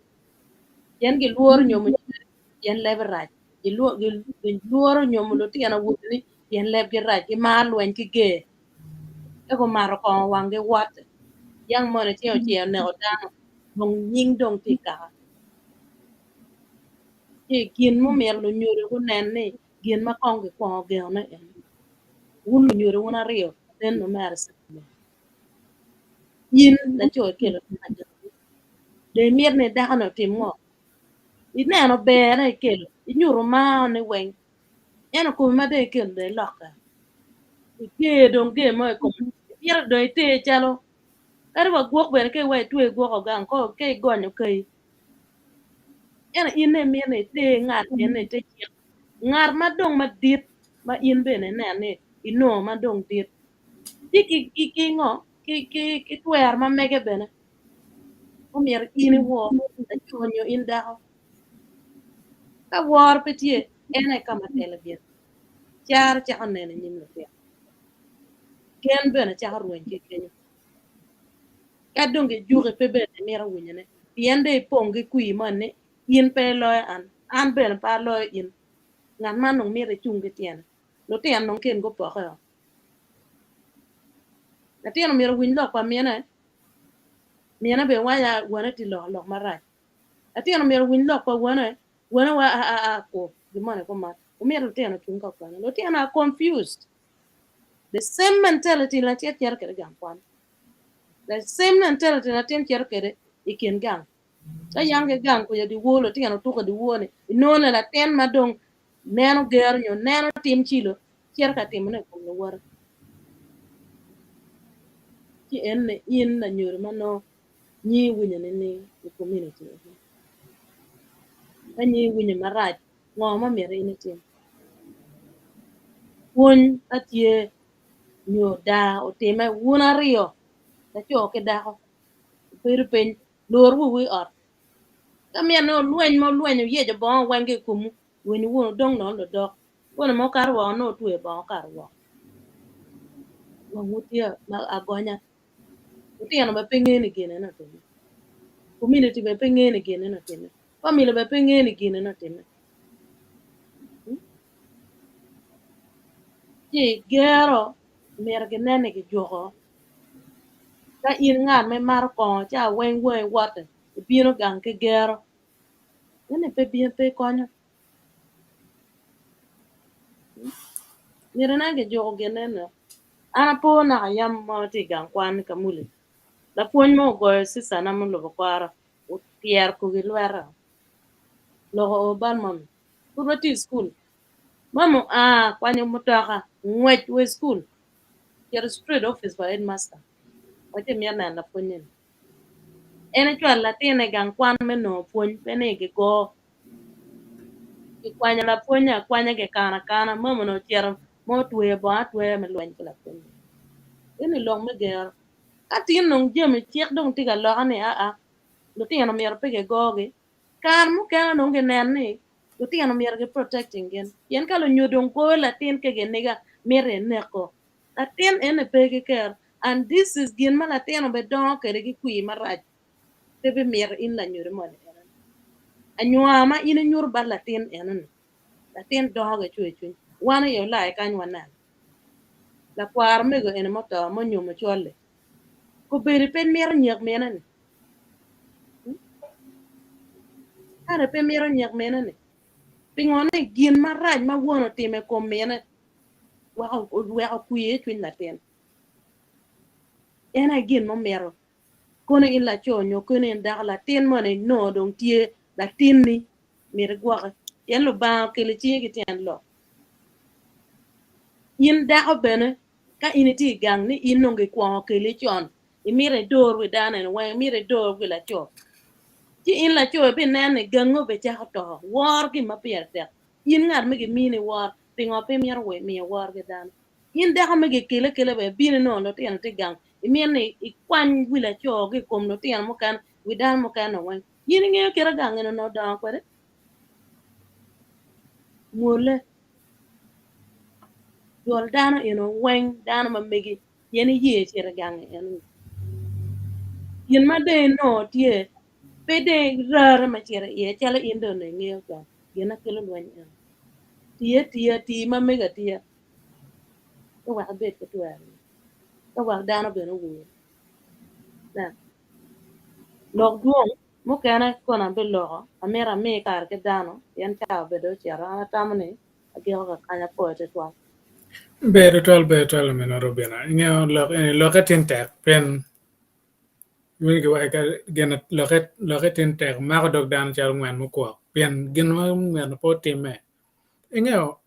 pien gilworo nyomo nyiri pien lebe rac, gilworo nyomo lutino awobeni pien lebgi rac, gimaro lweny ki ger. Ka gumato kongo wanggi wotte, yang moni ceng oceng oneko dano dong nying dong tye i kaka. Ci gin mumito lunyodo gunen ni gin ma kong gikwongo gengone eni, wun lunyodo wun aryo. Nen omera In laco ikelo dong imito ni dako-ni otim ngo? Ineno berre ikelo, inyuto marone weng ento komi ma dong ikelo dong ilokke iger dong ger mo i kome imito dong iter calo kadi wa gwok bene ka iwaco itwe gwoko gang ka igonyo kai ento in dong imito ni iter ngat eni ite cik ngat ma dong madit ma in bene ineno ni inongo ma dong dit tye ki ngo ki twero ma mege bene omyero in iwor laco nyo in dako ka woro pe tye en aye ka ma telo gin caro cako neno i nyim lutino gen bene cako rweny ki kenyo ka dong gijuki pe bene imito winyone pien dong ipong ki kwir moni ni in pe iloyo an an bene pe aloyo in ngat man dong mito icung ki tyene lutino dong kin gupoke-o. Latin omyero owiny lok pa mine, mine bene waco ni wone tye loko lok marac. Latin omyero owiny lok pa wone, wone waco aa aa ku gin moni kuman. Omyero lutino ocung ka kwene. Lutino are confused. The same mentality latin cito kwede i gang kwan. The same mentality latin cito kwede i kin gang. Ka yang ki gang kuca dyewor lutino tuko dyewor-ni, inongo ni latin ma dong neno gero nyo neno tim cilo cito ka timone i kom luwote. Ci en ni in lanyodo ma nongo nyingi winyo nining i komuniti eni? Ka nyingi winyo marac, ngo ma myero in itim? Pwony ka tye nyo daa otime wun aryo laco ki dako wubedo piny lor wu i ot Ka myero ni wulweny ma wulwenyo wuyeco bongo weng ki i komwu, winyo wunu wudong nono ludok. Koni ma wukato woko nongo wutweyo bongo wukato woko. Wangwu tye ma agonya. Lutino bene pe ngeyo ni gin eni otimme. Komuniti bene pe ngeyo ni gin eni otimme. Famili bene pe ngeyo ni gin eni otimme. Ci gero myero ginen ni kijuko Ka in ngat ma imato kongo ca weng wangi wote ibino gang ki gero eni pe bino pe konyo myero inen kijuko gin eno an apo naka yam ma atye i gang kwan i Kamuli lapwony mo ogoyo cicana ma olubo kora opyero kogi i lweta loko o bal mami pud watye i cukul mami oa kwanyo mutoka ongwec wa i cukul Cito straight office pa headmaster waci emito neno lapwonye ni. En ecwalo latine i gang kwan me nongo pwony pe ni gigo. Kikwanyo lapwonye akwanya kikano akana mama onongo ocito ma otweyo bongo atweya me lweny ki lapwonye. Eni lok me gero. Ka tin dong jami cik dong tye ka lokke ni aa lutino myero pe kigogi Kare mukene dong gineno ni lutino myero ki protecting gin pien ka lunyodo dong goyo latin ki giniga mito eneko latin eni pe ki kero and this is gin ma latin obidongo kwede ki kwir marac pe bimito in lanyodo moni enoni anywar ma in inyuto bot latin enoni latin dongo ki cwer cwiny wan i Ulaya kany waneno lakwar omego eni muto munyomo col-li kobedo pe mito nyek mine-ni. Kare pe mito nyek mine-ni. Pingo ni gin marac ma won otimo i kom mine weko okwiyo i cwiny latin? En aye gin mumito. Kono in laco nyo kono in dako, latin moni nongo dong tye latinni, myero igwoke. Pien Lubanga okelo i cingi ki tyen lok. In dako bene, ka in itye i gang ni in nongo gikwongo keli con, imito idor wi dano eni weng, imito idor wi laco. Ci in laco ibineno ni gangi obicako to, wor gin ma pire tek. In ngat ma gimini wor, pingo pe imito miyo wor ki dano? In dako ma gikeli akela bene ibino inongo lutino tye gang, imito ni ikwany wi laco ki i kom lutino mukene, wi dano mukene weng. In ingeyo kite gang eni onongo odongo kwede? Mwole. Jol dano eno weng, dano ma megi pien iye cito i gangi enoni. Gin ma dong inongo tye, pe dong irare me cito iye calo in dong onongo ingeyo con, gin ma kelo lweny eno. Tii atiya, tii ma mego atiya ka wek ibed ki twero, ka wek dano bene owor. Lok dwong mukene kono abiloko, amito ami kare ki dano pien cawa bene dong ocito, an atamo ni agiko kakany apwoyo tutwal. Ber tutwal, ber tutwal ominwa Robina. Ingeyo lok eni lokke tin tek pien winyo giwaco ka gin lokke lokke tin tek mako dog dano calo ngwen mukwok pien gin ma myero pe otimme. Ingeyo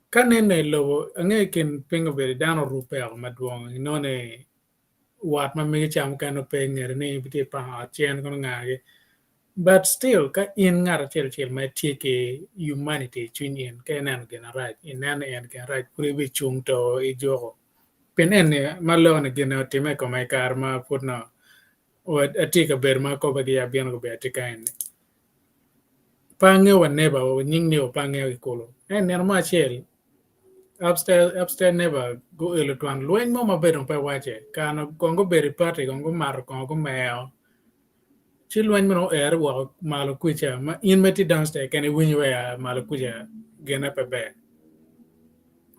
ka nene i lobo angeyo i kin piny obedo dano orubbe woko madwong inongo ni wat ma megi ca mukene nongo pe ingete ni tye i pang ot cen kono ngagi But still ka in ngat acel acel ma itye ki humanity i cwiny in ka ineno gin marac ineno ni en gin rac pud ibicung to ijuko pien eni ma loko ni gin-ni otimme i koma i kare ma pud nongo atye i kabedo ma akobbe ki abino gubedo atye ka eni pe angeyo wa neighbor wa nying neighbor pe angeyo ki kulu ento nino mo acel upstairs upstairs neighbor guelo twon lweny mo ma bedo pe wace kare ni kong gubedo i party kong gumato kongo gumero Ci lweny meno oere woko malo kwica ma in ma itye downstairs kene iwinyo wa ya malo kwica gine pe ber.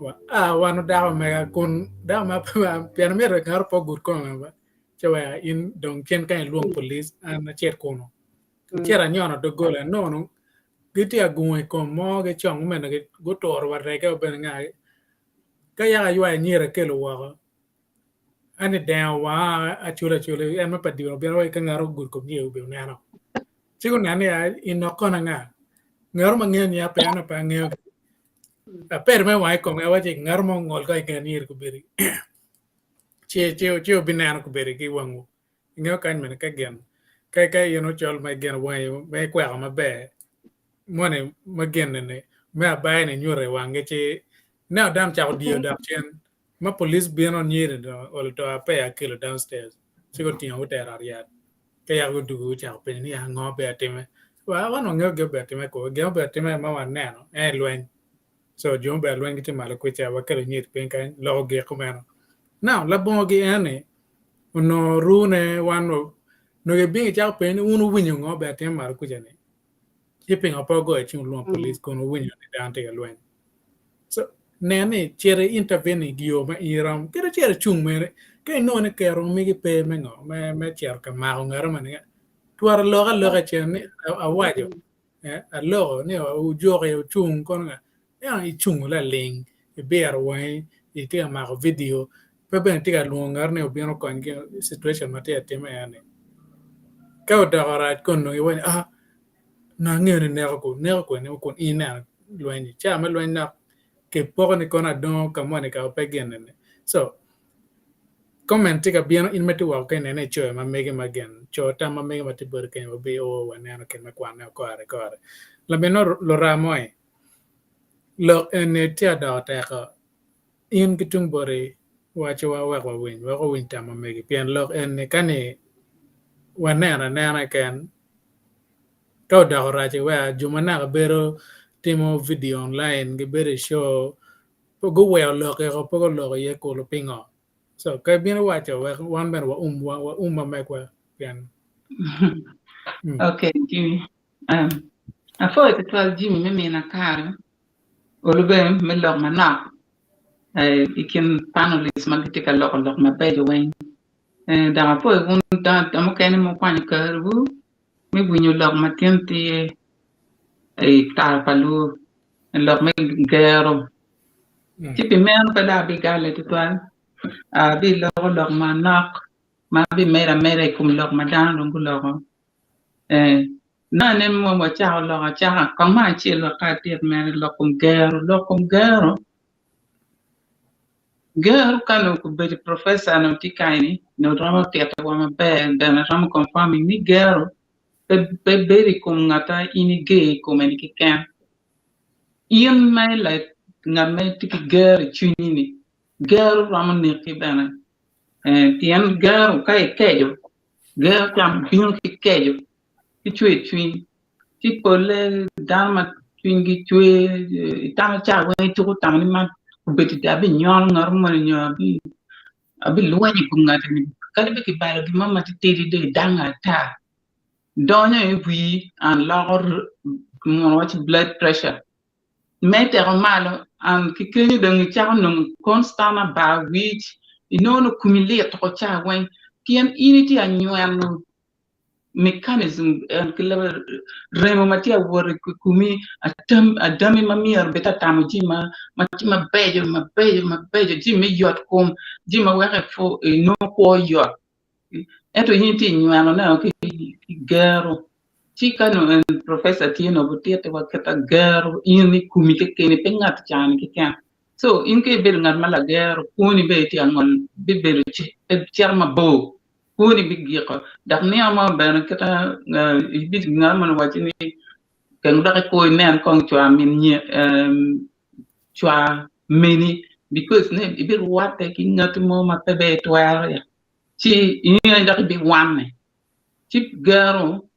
Wa a wan odako mega kun dako ma pien amito ngat pe ogud koma ba ci wa in dong cen kany ilwong police an acit kunu. Acito anyono doggola anongo gitye agungo i kom mo gicong gumeno guturo wa rege bene nga ka yaka aywayo anyira akelo woko An i dengo wanga acula acula en ma pa diro obino wa ka ngat ogudo kom nyer obedo neno. Ci guneno ni i nok kono anga? Ngat ma ngeyo niya pe an pe angeyo. Apedo me wanga i kome awaci ngat mo ongol ka i nget nyer kobedi. Ci ci ci obineno kobedi ki wangwu. Ingeyo kany mene ka gin ka ka in ocol ma igeno wangi ma ikweko maber moni ma gin ni me abaya ni nyuto i wangi ci neno dano cako diyo dok cen Ma police bino nyiri dong olo to apeya akelo downstairs ci gutingo gutero ot yat ka yaka gudugo gucako penyo ni ngo obedo atime wa wan wangeyo gin obedo atime ko gin obedo atime ma waneno en aye lweny so jo mubedo alweny gitye malo kwica wakelo nyiri piny kany lok ogik kumeno now labongo gi eni onongo rune wan onongo gibino gicako penyo ni wun wuwinyo ngo obedo atime malo kwica ni ci pingo pe wugoyo cim wulwongo police kun wuwinyo ni dano tye ka lweny So, nen ni cito i intervene i yo ma in iromo kadi cito icung mere ka inongo ni kero megi pe me ngo me me cito ka mako ngat mo ni twero lok aloka cen ni awaco aloko ni ojuki ocung kono nga ento icungo laling ibiro wangi itye ka mako video pe bene itye ka lwongo ngat ni obin okony ki situation ma tye ka timme eni ka odoko rac kono dong iwaco ni ah Nongo angeyo ni neko ku, neko kwene kun in ineno lweny-nyi. Ca me lweny nok kipoko ni kono adongo ka moni ka pe gin nene. So, comment tye ka bino in ma itye woko ka inene icoyo ma mege ma gin, co tam ma mege ma tye boti kenyo wabi o waneno kit me kwanne kore kore. Laminwa Luramoy, lok eni tye adoko teko. In ki tung boti wacowa wek wawiny, wek wawiny tam ma megi pien lok eni ka ni waneno anena keken Ka odoko rac iweka jo ma naka bedo timo video online gibedo i show guweko lok eko pe guloko iye kulu pingo? So ka ibino iwaco wek wan bene waum waum ma megwa pien Okay Jimmy. Um, apwoyo tutwal Jimmy me mina kare olu bene me lok manok eh, i kin panelists ma gitye ka loko lok mabeco weng. Eh, dok apwoyo wun jo mukene ma wukwanyo kerowu me winyo lok ma tin tye i kare pa luo, lok me gero. Ci pi meno pe dong abigale tutwal, abiloko lok manok ma abimedo ameda i kom lok ma dano dong guloko. Eh, nongo ane ma wacako lok acaka, kong me acel wek ka atit mere lok kom gero, lok kom gero Gero ka nongo obedo professor nongo tye kany nongo romo tito wa maber bene romo confirming ni gero pe bedo i kom ngat ma in iger i kome ni keken. In ma ngat ma tye ki gero i cwinyi ni gero romo neki bene pien gero ka ikeco gero bino ki keco ki cwer cwiny ci polle dano ma cwinygi cwer itamo ca weng ituko tamo ni man obedo abinyono ngat moni nyo abilwenyo i kom ngat eni kadi bed kibalo gin mo matitidi dong idange ata donyo i wii and loko mono waci blood pressure me teko malo and ki kenyo dong icako nongo constant bar wic inongo ni komi lit woko ca weng pien in itye ka nyweno. mechanism ki lebe remo ma tye awot i komi adami ma myero obed ka tamo jami ma tye mabeco mabeco mabeco jami me yot kom jami ma weko inongo kwo yot ento in itye nyweno ne ki gero ci ka nongo en professor tye nongo titi wa kit ma gero in i komi kekeni pe ngat cani keken so in ka ibedo ngat ma lagero kwoni bene tye angol bibedo cito mabor kwoni bigiko dok nino mo bene kita ngat moni owaci ni keng dok ikwo inen kong cwa min cwa meni because ni ibirwatte ki ngati mo ma pe bene itwero ya ci in aye dok ibiwanne ci gero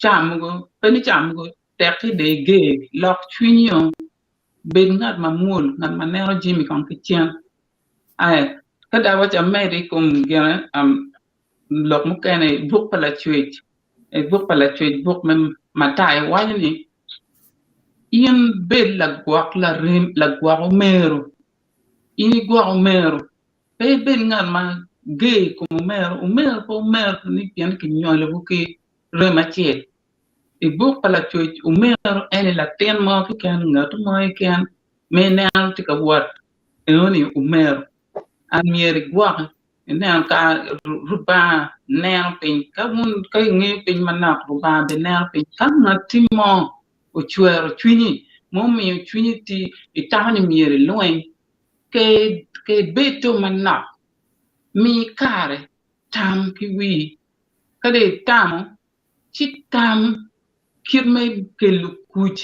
ca mogo pe ni ca mogo tekki dong iger lok cwinyio bed ngat ma mwol ngat ma neno jami kong ki cen aye ka dok awaci amedo i kom gine lok mukene i buk pa lacwec i buk pa lacwec buk me Matayo waco ni in bed lagwok larem lagwok omero in igwok omero pe ibed ngat ma ger i kom omero omero pe omero ni pien kinywalowu ki rem acel I buk pa Lacwec, omero eni latin mo keken, ngat mo keken ma ineno tye ka wot enoni omero and myero igwoke ineno ka Rubanga neno piny ka wun ka ingeyo piny manok Rubanga bene neno piny ka ngatti mo ocwero cwinyi ma omiyo cwinyi tye itamo ni myero ilweny ke ibed dong manok mi kare tam ki wii ka dong itamo ci tam kit me kelo kuc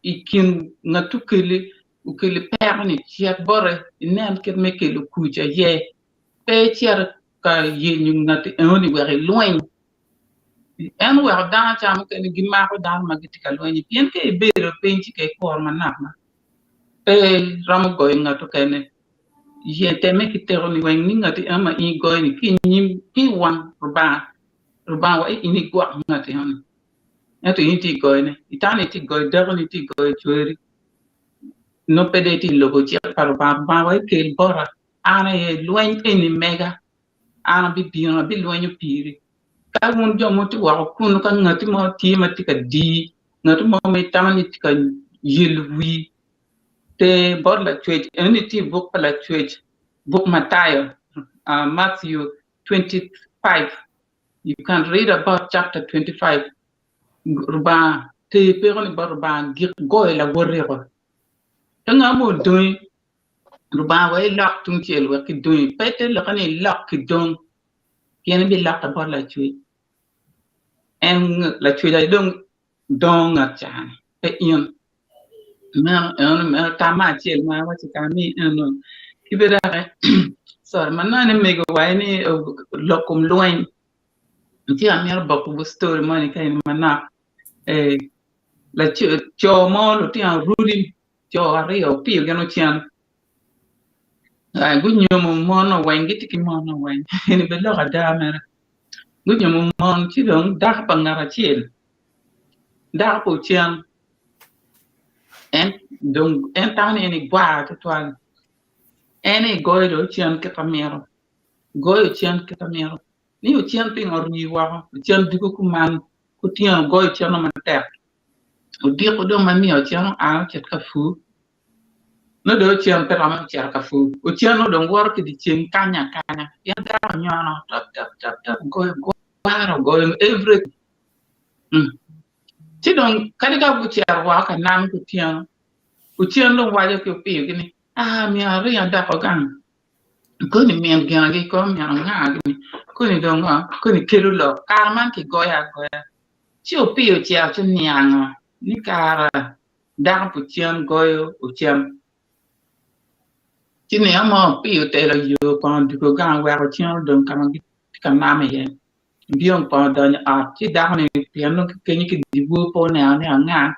i kin ngat okeli okeli peko-ni, cit bote inen kit me kelo kuc aye, pe icit ka yenyo ngat enoni wek ilweny. En oweko dano ca mukene gimako dano ma gitye ka lweny-nyi pien ka ibedo piny ci ka ikuro manok ma pe iromo goyo ngat okene. Ye temme ki tekoni weng ni ngat eno ma in igoyo-ni ki i nyim ki i wang Lubanga Lubanga wa in igwok ngat enoni ento in itye igoyone itamo ni itye igoyo dakoni itye igoyo cweri nongo pe dong itye ilubo cik pa Lubanga Lubanga wa ikel bota an aye lweny eni mega an abibino abilwenyo piri ka wun jo ma wutye woko kunu ka ngati mo tye ma tye ka diyi ngati mo ma itamo ni tye ka yelo wii ter bot lacwec enoni tye i buk pa lacwec buk Matayo Matthew 25 you can read about chapter 25 Rubanga ter peko ni bot Rubanga gik goyo lawotiko ka nga mo odongi Rubanga wek ilok tung cel wek ki dongi pe te lokke ni ilok ki dong pien ibilokke bot lacwec en lacwec aye dong dongo ngat ca-ni pe in. Meno enoni meno tam me acel ma awaco ka ni eno ki bene doki sorry ma nongo ni mego wa ni lok kom lweny tye amito boko wu story moni ka eni manok laco co mo lutino arudi co aryo opiyo gin ocen gunyomo mon weng gitye ki mon weng eni bene lok ada mere Gunyomo mon ci dong dako pa ngat acel, dako pa Ocen, en dong en tamo ni en egwar tutwal, en aye goyo dong Ocen kit ma mito, goyo Ocen kit ma mito, ni Ocen pingo orii woko, Ocen dugo kuman, kutyeno goyo Ocen matek, odiko dong ma miyo Ocen oa ocit ka pur, Nongo dong ocen pe romo cito ka pur. Ocen nongo dong woto ki dyeceng kanyo akanya pien dano onyono tap tap tap tap goyo gwara ogoyo everything. Mm. Ci dong kadi ka gucito woko ka nam kutyeno, ocen dong waco ki opiyogi ni, ah myero aring adoko gang. Koni min ginagi ko min anga-gi koni dong koni kelo lok kare man kigoyo agoya. Ci opiyo ocito ci oniango ni kara Dako pa ocen goyo ocen, ci nino mo opiyo otelo yo kong odwogo gang oweko ocen odong ka ma gitye ka nam iye obino kong odonyo i ot ci dako-ni pien nongo ki kenyo ki dyewor pe oneno ni anga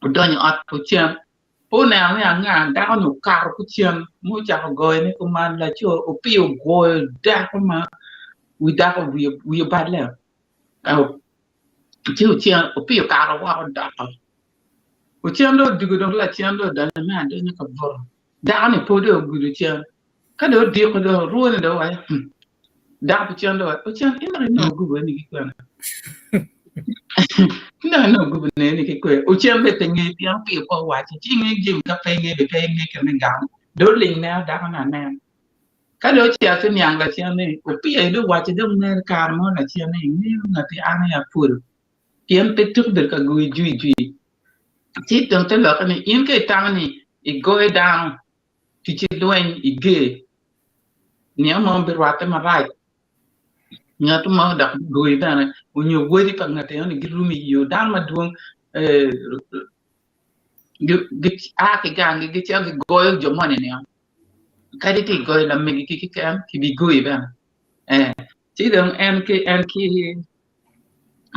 odonyo i ot pa ocen pe oneno ni anga dako-ni okato ki ocen ma ocako goyone kuman laco opiyo ogoyo dako ma wi dako wiye oballe ci ocen opiyo okato woko odoko Ocen dong odwogo dong lacen dong odonyo me adonya ka buto dako-ni pe dong ogudo cen ka dong odiko dong orwone dong owaco dako pa ocen dong owaco ocen in dok inongo gubo eni ki kwene? No no gubo neni ki kwe. Ocen be pe nge pien opiyo pe owaco. Ci inge jami ka pe inge be pe inge kit me gamo. Do ling neno dako ni anena. Ka dong ocito ci niang lacen ni opiyo aye dong owaco dong mere kare mo lacen ni ingeyo ngati an aye apwodo pien pe tuko bedo ka goyi jwi jwi. Ci dong te lokke ni in ka itamo ni igoyo dano ticci lweny iger nino mo birwatte marac ngat mo dok bigoyi bene onyo wadi pa ngat eno ni girumi iyo dano madwong gia ki gangi gicito gigoyo jo moni nio kadi ki goyo lamegi keken kibigoyi bene ci dong en ki en ki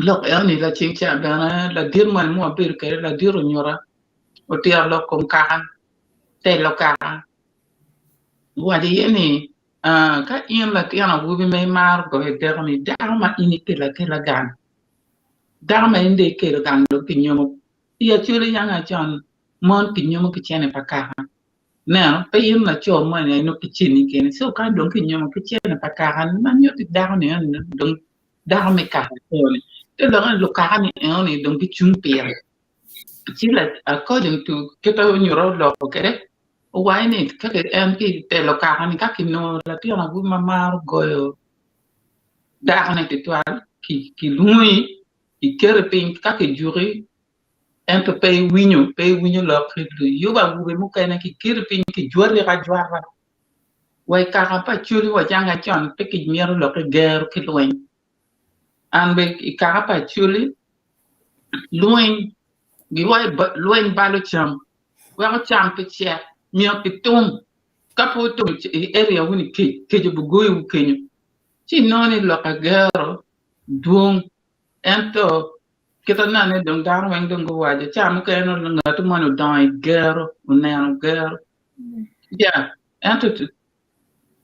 lok eno ni laceng ca bene ladit moni ma wabedo kwede ladit onyuta otito lok kom kaka telo kaka owaco iye ni ka in latin awobi ma imaro goyo deko-ni dako ma in ikelo akela gang dako ma in dong ikelo gang dong kinyomo i Acholi yang acon mon kinyomo ki cene pa kaka ineno pe in laco moni aye nongo ki ceni kene co ka dong kinyomo ki cene pa kaka ma nyutti dako-ni eni dong dako me kaka eni te lokke ni lukaka-ni enoni dong gicung pire. Ci according to kit ma onyuto oloko kwede owaco ni ka en ki telo kaka ni ka kinongo latin awobi ma maro goyo dakone tutwal kilwongi kiketi piny ka kijuki ento pe iwinyo pe iwinyo lok kiyubo awobe mukene kiketi piny kijwati ajwata wa i kaka pa Acholi wa jang acon pe kimito lok ki gero ki lweny an bene i kaka pa Acholi lweny giwaco lweny balo cam weko cam pe cek myero kitum ka pe otum i area wu ni kec kec obigoyowu kenyo ci inongo ni lok agero dwong ento kit anene dong dano weng dong guwaco ca mukene nongo ngat moni odongo i gero oneno gero ya ento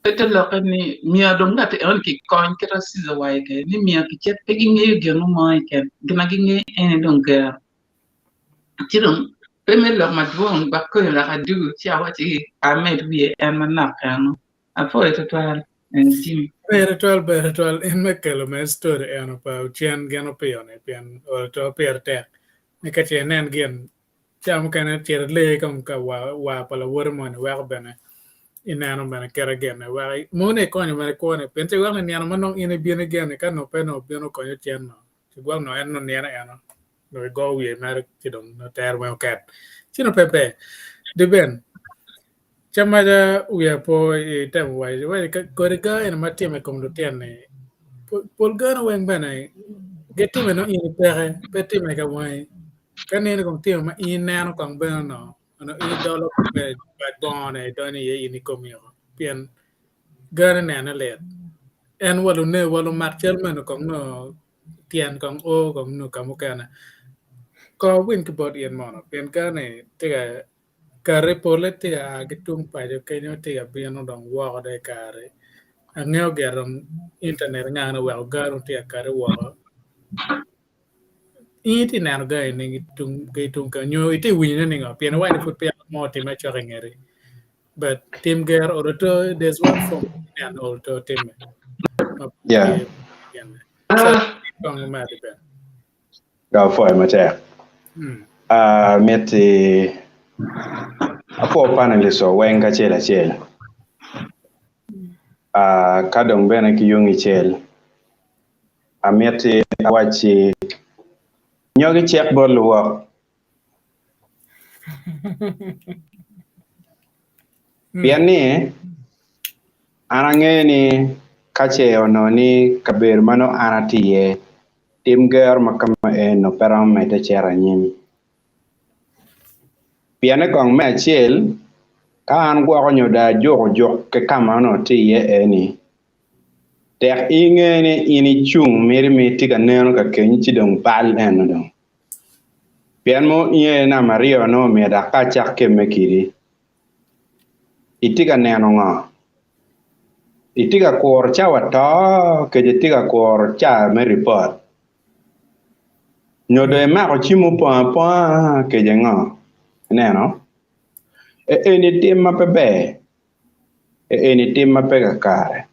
Pe te lokke ni myero dong ngat enoni kikony kit ma Caesar owaco kwede ni myero kicit pe gingeyo gin mo keken gin ma gingeyo en aye dong gero ci dong pe me lok madwong wek koni olok adugu ci awacci amed wiye en manok eno apwoyo tutwal Jimmy. Ber tutwal ber tutwal in me kelo mere story eno pa Ocen gin opiyo ni pien olo to pire tek ni ka ce inen gin Ca mukene cito ilee kong ka war pa lawote moni weko bene ineno bene kite genne weko mono ikonyo bene kwone pien ci gwok ni nino ma nongo in ibino igene ka nongo pe nongo obino okonyo cen no ci gwok nongo en nongo nino eno dong igo wiye mere ci dong nongo tere weng oket ci nongo pe ber Deben ca maca wiya po itemo waco iwaco kodi ga eni ma timo i kom lutino-ni pol gane weng bene gitime nongo in ipeke pe time ka wangi Ka nino kong timo ma in ineno kong bene onongo, onongo in idolo bene bad bongo ne idonyo iye in ikomi oko pien gane nene lit. En wa lune wa lumak cal meno kong nongo tyen kong o kong nongo ka mukene. Kong awiny ki bot in mono pien gane tye ka kati pole tye ka a ki tung paco kenyo tye ka bino dong woko dong i kare angeyo gire dong internet nga ni oweko gane tye ka kati woko. In itye neno gangi ni ki tung kany nyo itye winyone ningo pien iwaco ni pud peya mo otime cok i ngeti but tim gero oroto there's one form neno oroto timme ma Yeah. so kong omedi bene Ka apwoyo matek. Ah, miti apwo panelists wa weng kacel acel. Ah, ka dong bene ki yung icel. Amiti awacci nyogi cik bot luwok. Pien ni, an angeyo ni ka ce onongo ni kabedo ma nongo an atye iye, tim gero ma kama eno pe romo medde cito anyim. Pienne kong me acel, ka an gwoko nyo dong ajuko juk ki ka ma onongo atye iye eni, Tek inge ni in icung miti ma itye ka neno ka kenyo ci dong bal eno dong. Pien mo in aye namba aryo nongo omyero dok ka acak kemme kidi. Itye ka neno ngo? Itye ka kuro cawa to kece itye ka kuro ca me ripot? Nyo dong imako cim mupongo aponga kece ngo? Ineno? Eni tim ma pe ber. Eni tim ma pe kakare.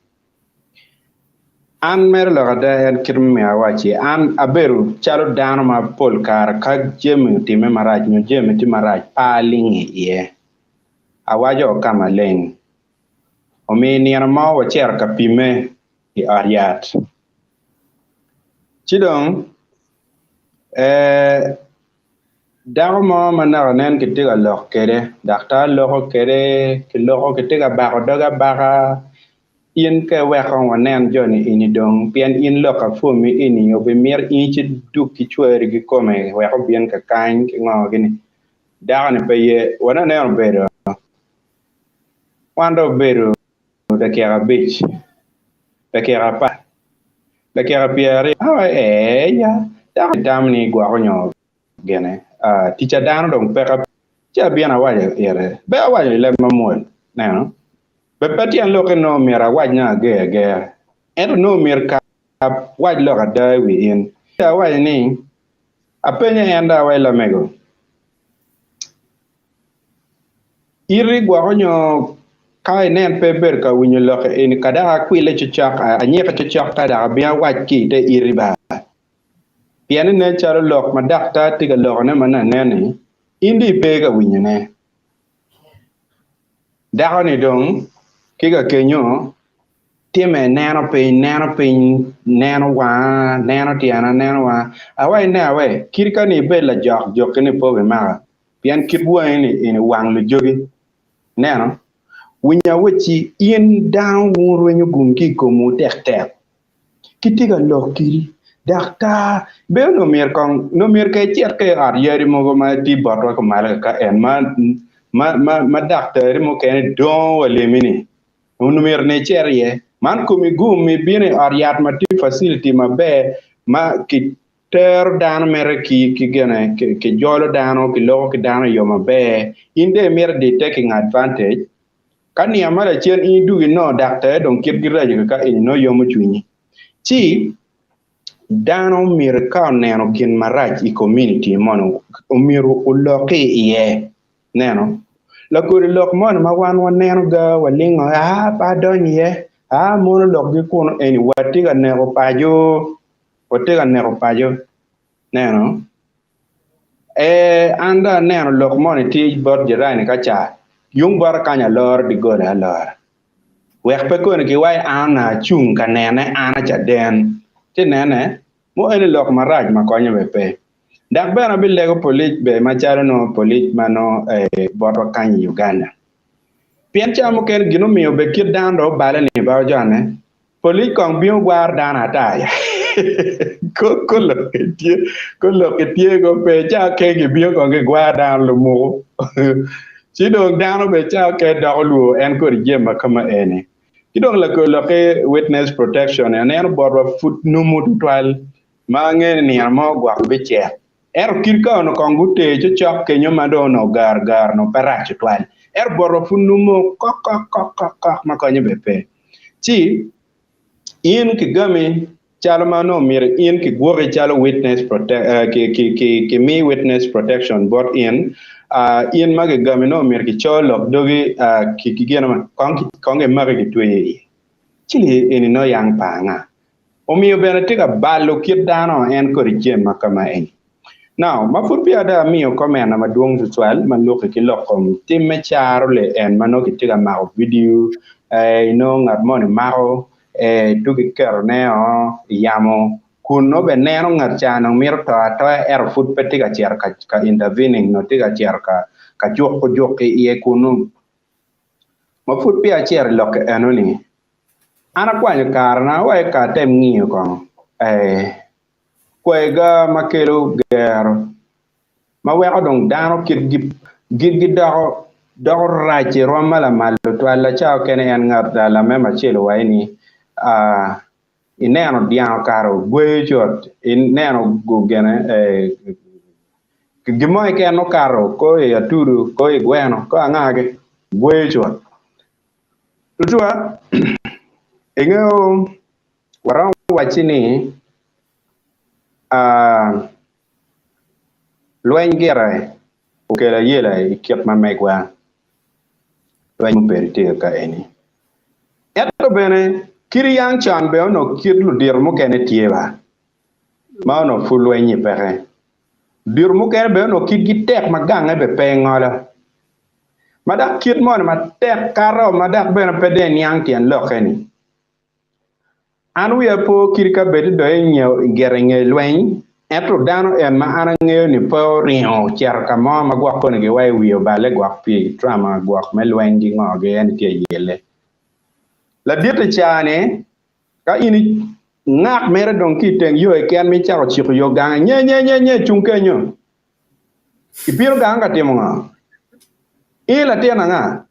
An mere lok ada en kit mumiyo awacci, an abedo calo dano ma pol kare ka jami otimme marac nyo jami tye marac pe aling iye. Awaco ka maleng. Omiyo nino mo wacito ka pimme i ot yat. Ci dong, ee, dako mo ma naka nen kitye ka lok kwede, daktar loko kwede, kiloko kitye ka bako doge abaka, In ka iwek kong wanen jo-ni eni dong, pien in lok apwomi eni obimito in ci dug ki cwari kikome wek obin ka kany ki ngo gini. Dako-ni pe ye. Wananeno obedo, wan dong obedo dakika abic, dakika apar, dakika pyeraryo. Awa ee ya, dako-ni tamo ni gwoko nyo gene. Tic a dano dong peke. Ci abino awaco ire, be awaco i leb mamwol, neno. Be pe tyen lokke nongo myero awac ni ager agera, ento nongo myero ka awac lok ada i wi in. Ci awaco ni, Apenye en dong awaci lamego, iti gwoko nyo ka inen pe ibedo ka winyo lok eni ka dok akwille cocok, anyike cocok ka dok abin awac ki ite iti ba. Pien inen calo lok ma daktar tye ka lokone ma nanen-ni, in dong ipe ka winyone. Dako-ni dong ki ka kenyo timme neno piny, neno piny, neno wanga, neno tyena, neno wanga. Awaci ne awe, kit ka ni ibed lajok jokki ni pe obimaka, pien kit wangi ni eni wang lujogi. Ineno? Winyo awacci, in dano wun rwenyo gum ki i komwu tektek. Kitye ka lok kidi. Daktar be onongo myero kong onongo myero ka icit ka i ot yadi mogo ma tye botwa kumalo ka en ma ma ma ma daktari mukene dongo wa lemi ni onongo myero ni icit iye. Man komi gum ibino i ot yat ma tye facility maber ma ki tero dano mere ki ki gine ki jolo dano ki loko ki dano i yo maber in dong imito di taking advantage Ka niang ma lacen in idwogo inongo daktar dong kitgi raco kaka eni nongo yomo cwinyi. Ci dano myero ka oneno gin marac i community moni omyero oloki iye. Ineno? Lakodi lok moni ma wan waneno ga walingo aa pe adonyo iye aa mono lokgi kunu eni watye ka neko paco watye ka neko paco. Ineno? Ee, an dong aneno lok moni tye bot jirani ka ca, yung bota kany aloro doggola alora, wek pe koni giwac an onongo acung ka nene an acaden. Ci nene, mo eni lok marac ma konyo bene pe. Dok bene abilego polic bene macalo nongo polic ma nongo botwa kany i Uganda. Pien ca mukene gin omiyo bene kit dano dong obale ni ba ojone, Polic kong bino gwaro dano ata ya. Ko ko lok tye ko lok tye ko pe ca ke gibino kong gigwaro dano lumuku. Ci dong dano be ca ke doko lwor en kodi jami ma kama eni. Ki dong lakor lokke witness protection ni aneno botwa pud numu tutwal ma angeyo ni nino mo gwok bicek. Ento kit ka onongo kong guter cocok kenyo ma dong onongo gar gar onongo pe rac tutwal. Ento botwa pud numu kok kok kok kok kok ma konye bene pe. Ci in kigami calo ma onongo myero in kigwoki calo witness prote ki ki ki kimi witness protection bot in, in ma kigami nongo myero kico lok dogi ki ki gino ma kong kong kimaki kitweyi iye. Ci eni nongo yang pa anga? Omiyo bene tye ka balo kit dano en kodi jami ma kama eni. Now, ma pud peya dong amiyo komena madwong tutwal ma luki ki lok kom tim me caro le en ma nongo kitye ka mako vidio, eh, inongo ngat moni mako, eh, tugi ketone o i yamo, kun nongo bene neno ngat ca nongo mito to atoya ento pud pe tye ka cito ka, ka intervening nongo tye ka cito ka, ka juko juk ki iye kunu. Ma pud peya acito i lok enoni, an akwanyo karena wek atem ngiyo kong, eh, Kwega ma kelo gero, ma weko dong dano kitgi gidoko doko rac i rwom ma lamal tutwal. Laca okene en ngat lamem acel owaco ni, Ineno dyang okato gweyo cut, ineno gine gin mo keken okato ko i atudu, ko i gweno, ko angagi, gweyo cut. Tutwa ingeyo Waromo wacci ni lweny gire okelo ayela i kit ma megwa, lweny mubedo tye ka eni. Ento bene. Kit yang con bene onongo kit ludito mukene tye ba, ma onongo pud lweny-nyi peke. Ludito mukene bene onongo kitgi tek ma gange bene pe ngolo. Ma dok kit moni matek kato ma dok bene pe dong iniang tyen lokke-ni. An wiya po kit ka bed dong ingeyo gire inge lweny, ento dano en ma an angeyo ni pe oringo ocito ka mo ma gwok koni giwaco wiye oballe gwok pi trauma gwok me lweny gi ngo gi en tye ayelle. Ladit i caa ni ka in ingak mere dong ki iteng yo keken ma icako ciko yo gange nye nye nye nye cung kenyo ibino gange ka timo ngo? In latin anga?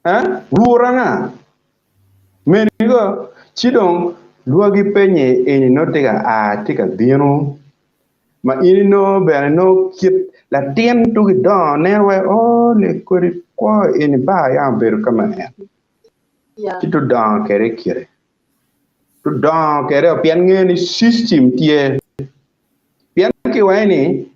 Eh? Wur anga? Meni go, ci dong lwagi penye eni nongo tye ka a tye ka bino ma in inongo bene nongo kit latin tugi dongo neno wai o le kodi kwo eni ba yam obedo ka ma en ci to dongo kede kite to dongo kede pien ngeyo ni system tye pien kiwaco ni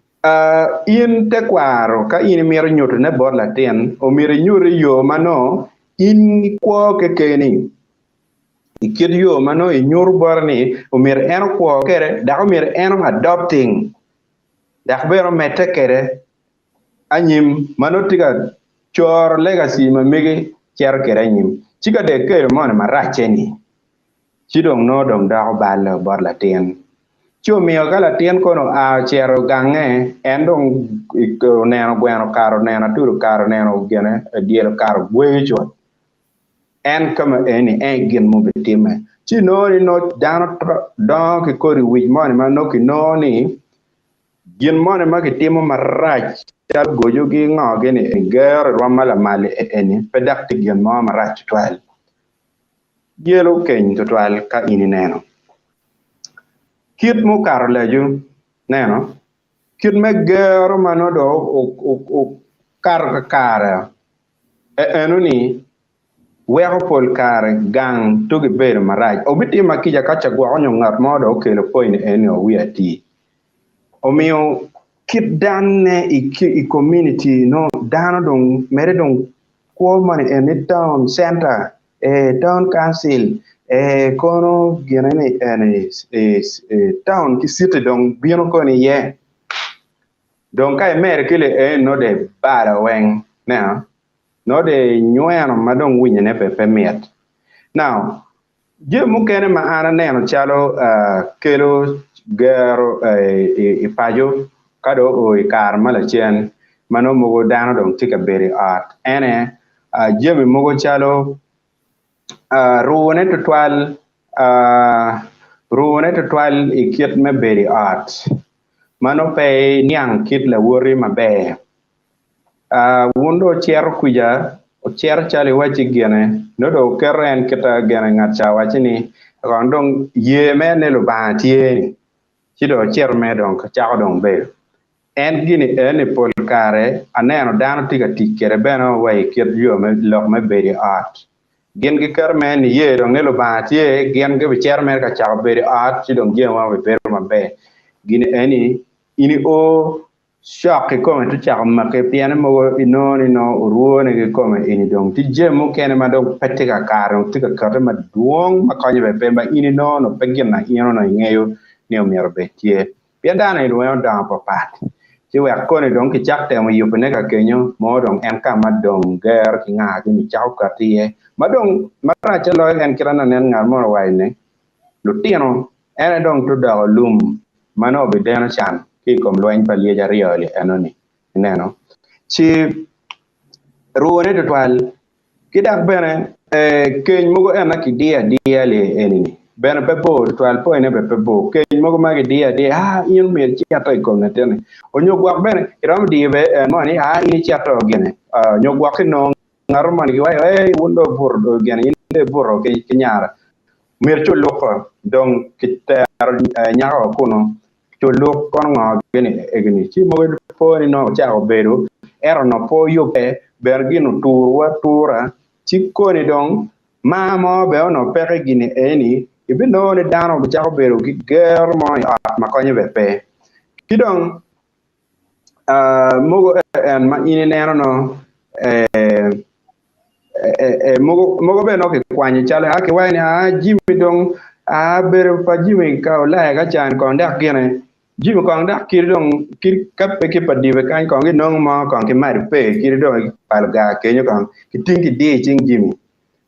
In tekwaro, ka in imito nyutone bot latin, omyero inyut i yo ma nongo in ikwo kekeni. I kit yo ma nongo inyuto bote ni omyero en okwo kwede dok omyero en o adopting dok bene omedde kwede anyim ma nongo tye ka coro legacy ma mege cito kwede anyim. Ci ka dong ikelo moni maracce-ni, ci dong nongo dong doko bal bot latin. Ci omiyo ka latin kono oa ocito gange, en dong oneno gweno okato, oneno atudo okato, oneno gine dyel okato, gweyo cut. En ka ma eni en gin ma obitimme. Ci inongo ni nongo dano dongo ki kodi wic moni ma nongo kinongo ni gin moni ma kitimo marac calo gocogi ngo gini gero i rwom ma lamal eni pe dok tye gin mo marac tutwal. Yelo keny tutwal ka in ineno. Kit mukato leco, neno, kit me gero ma nongo dong okato kakare eno-ni weko pol kare gang tugi bedo marac. Obitima kica ka ca gwoko nyo ngat mo dong okelo point eni wiye ati. Omiyo kit danne i community nongo dano dong mere dong kwo moni eni town center ee town council ee kono gine ni eni town ki city dong bino koni iye dong ka imedo ki li eni nongo dong ibalo weng ineno nongo dong inyweno ma dong winyone bene pe mit now Jami mukene ma an aneno calo kelo gero i paco ka dong oo i kare ma lacen ma nongo mogo dano dong tye ka bedo i ot ene jami mogo calo rune tutwal rune tutwal i kit me bedo i ot ma nongo pe iniang kit lawoti maber. Wun dong wucito kwica, wucito calo iwacci gine, nongo dong wuketo en kita gene ngat ca wacci ni, Kong dong ye mere ni Lubanga tye-ni, ci dong wucito mere dong kacako dong bedo. En gini eni pol kare aneno dano tye ka tic kwede bene wa i kit yo me lok me bedo i ot. Gin giketo mere niye dong ni Lubanga tye, gin gibicito mere ka cako bedo i ot, ci dong jami weng obibedo maber. Gini eni in io Cok kikome to cako maki pien mogo inongo ni nongo orwone kikome eni dong tye jami mukene ma dong pe tye kakare dong tye ka kati madwong ma konye bene pe ma in inongo nongo pe gin ma in onongo ingeyo ni omyero obed tye pien dano eni weng odongo papat ci wek koni dong kicak temo yubone ka kenyo mogo dong en ka ma dong gero ki nga gini cako kati iye ma dong maracce loyo en kite nanen ngat mo owaco ni lutino En aye dong to doko lum ma nongo obideno can ki i kom lweny pa lyec aryo-li enoni. Ineno? Ci rwone twatwal. Ki dok bene, keny mogo en ma kidiyo adiya-li eni-ni bene pe bor twatwal, poyone bene pe bor. Keny mogo ma kidiyo adiya, aa, in myero icito i kom latinni. Onyo gwok bene iromo diyo bene en mo ni, aa, in icito gine. Nyo gwok inongo ngat mo ni giwaco, ee, wun dong wubuto gine, in dong ibuto ki nyara. Myero culuk dong kitero nyako kunu culuk kono ngo gini egini ci mogo po ni nongo ocako bedo ento nongo pe oyubbe bene gin oturu atura ci koni dong mar mo bene onongo peke gini eni ibinongo ni dano bicako bedo ki gero mo i ot ma konye bene pe ki dong mogo en ma in ineno no. Mogo mogo bene nongo kikwanyo calo a kiwaco ni aa Jimmy dong aa bedo pa Jimmy ka Ulaya ka can kong dok gine Jimmy kong dok kit dong kit ka pe ki pa dibe kany kong ginongo mo kong ki madi pe kit dong palo gar kenyo kong kiting kidiyo i cing Jimmy.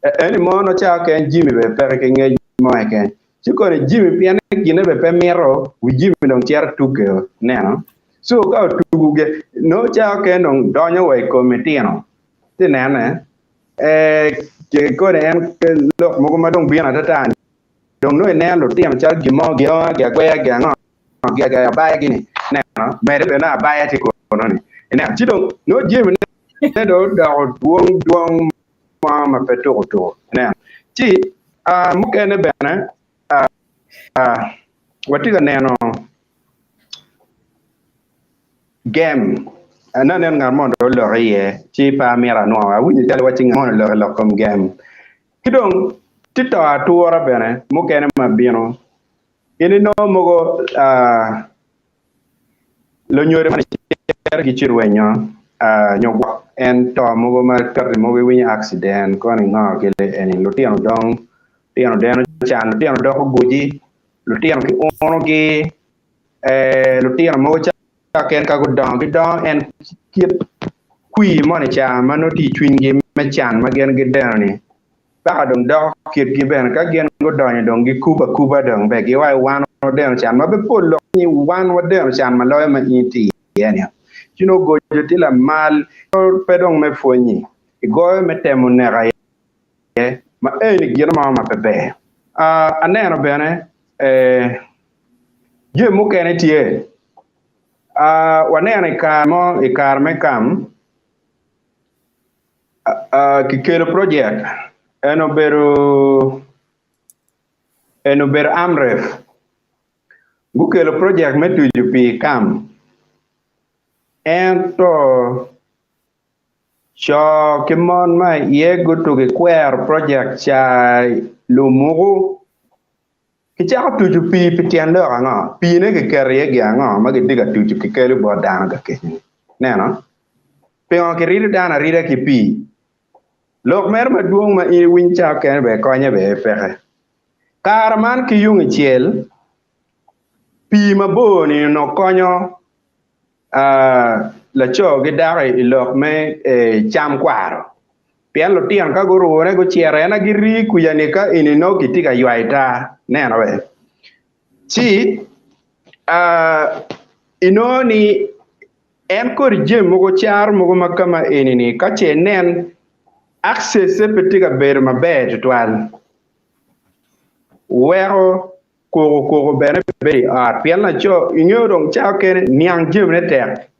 Eni mo nongo cawa keken Jimmy bene peke ki ngec mo keken. Ci koni Jimmy pien ni gine bene pe mito wi Jimmy dong cito tuge ineno. So ka otugo ge nongo cawa keken dong donyo wa i kom litino. Ci nene eh koni en lok mogo ma dong bino atata ni dong nongo ineno lutino calo gin mo gionga giagweya giango abaya gini ineno mede bene nongo abaya tye kono ni ineno ci dong nongo jami ne dong odoko dwong dwong mo ma pe tuko tuko ineno ci mukene bene watye ka neno gem aneno ngat mo dong oloko iye ci pe amito anwo awinyo calo iwacci ngat mo oloko i lok kom gem ki dong tye to atura bene mukene ma bino in inongo mogo Lunyodo man gicito gicirwenyo nyo gwok en to mogo ma kati mogo iwinyo accident koni ngo gini eni lutino dong lutino deno can lutino doko guji lutino ki unogi lutino mogo cakke ka gudongo gidongo en kit kwir moni ca ma nongo tye i cwinygi me can ma gin gideno ni. Paka dong doko kitgi bene ka gin gudonyo dong gikubo akuba dong be giwaco wan wadeno can ma be pol lok ni wan wadeno can ma loyo ma in itye iye ni ci nongo gojo tye lamal pe dong me pwonyi igoyo me temo neko aye ma eni gin mo ma pe ber. Aneno bene jami mukene tye waneno i kare mo i kare me kam Kikelo project en obedo en obedo AMREF gukelo project me tuco pii kam ento co ki mon ma iye gutugo ikwero project ca lumuku kicako tuco pii pi tyen lok ango? Piine kiketo iye gin ango ma gitye ka tuco kikelo bot dano kakeny-ni? Ineno? Pingo kirido dano arida ki pii? Lok mere madwong ma in iwinyo ca okene bene konye bene peke. Kare man ki yung icel, pii mabor-ni onongo konyo laco ki dako i lok me cam kwaro. Pien lutino ka gurune gucito en aye girii kuca-ni ka eni nongo kitye ka ywayo taa. Ineno bene? Ci inongo ni En kodi jami mogo caro mogo ma kama eni-ni ka ce inen access-se pe tye ka bedo maber tutwal, weko koko koko bene bedo i ot pien laco ingeyo dong cawa kene niang jamine tek,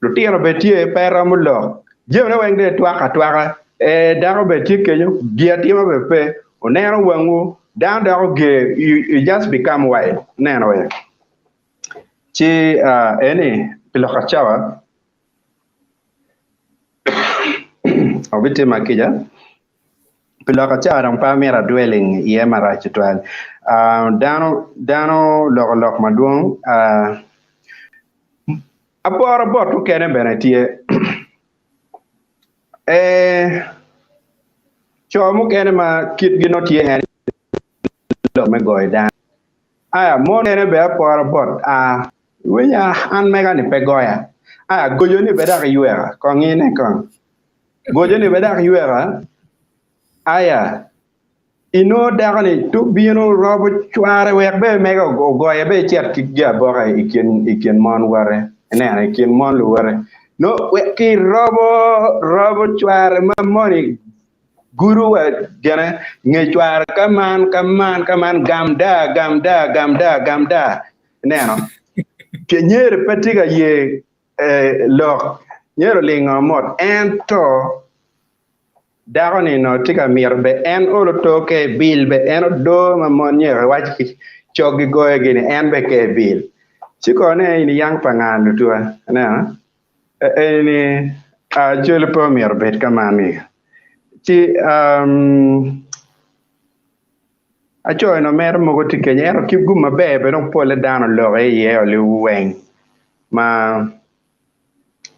lutino bene tye pe romo lok, jamine weng dong etwako atwaka, ee dako bene tye kenyo gin atima bene pe, oneno wangwu dano dok oger you just become wild ineno wee. Ci eni pi lok acawa obitima kica pi lok acawa dong pe amito adwelling iye marac tutwal dano dano oloko lok madwong aporo bot mukene bene tye co mukene ma kitgi nongo tye en lok me goyo dano Aya, mon ene bene aporo bot a iwinyo an mega ni pe goya. Aya, gojo ni be dok iyweka, kong ine kong. Gojo ni be dok iyweka. Aya, inongo dako ni tu bino robo cware wek be mega ogoye be ecit ki gi aboka i kin i kin mon wote. Ineno i kin mon luwote. No, wek ki robo robo cware ma moni Gudo wa gene nge cware ka man ka man ka man gam da gam da gam da gam da ineno ke nyere pe tye ka ye eh, lok nyere olingo mot ento dako ni no tye ka mito be en olo to ke bil be en odo ma mon nyere wac ki cog gi goyo gini en be ke bil ci kone in yang pa nga lutua ineno Eni acwali pe omyero obed ka man ni. Ci acoyo no mere mogo tye kenyo ento kit gum maber bene dong pole dano oloko iye liweng ma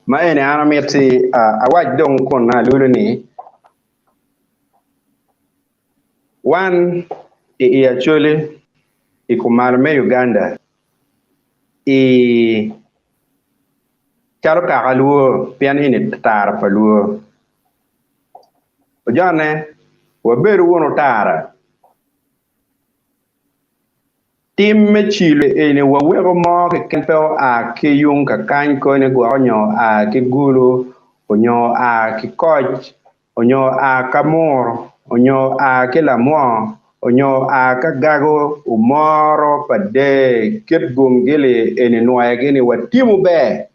ma eni an amiti awac dong kun alulu ni. Wan i i Acholi i kumalo me Uganda i calo kaka lwo pien ini tara pa lwo. Ojone wabedo wunu tara. Tim me cilo eni waweko mo keken pe oa ki yung kakany koni gwok onyo oa ki Gulu onyo oa ki Koc onyo oa ka Mur onyo oa ki Lamwo onyo oa ka Gago omoro pa dee kit gum gili eni nwoya gini watimo ber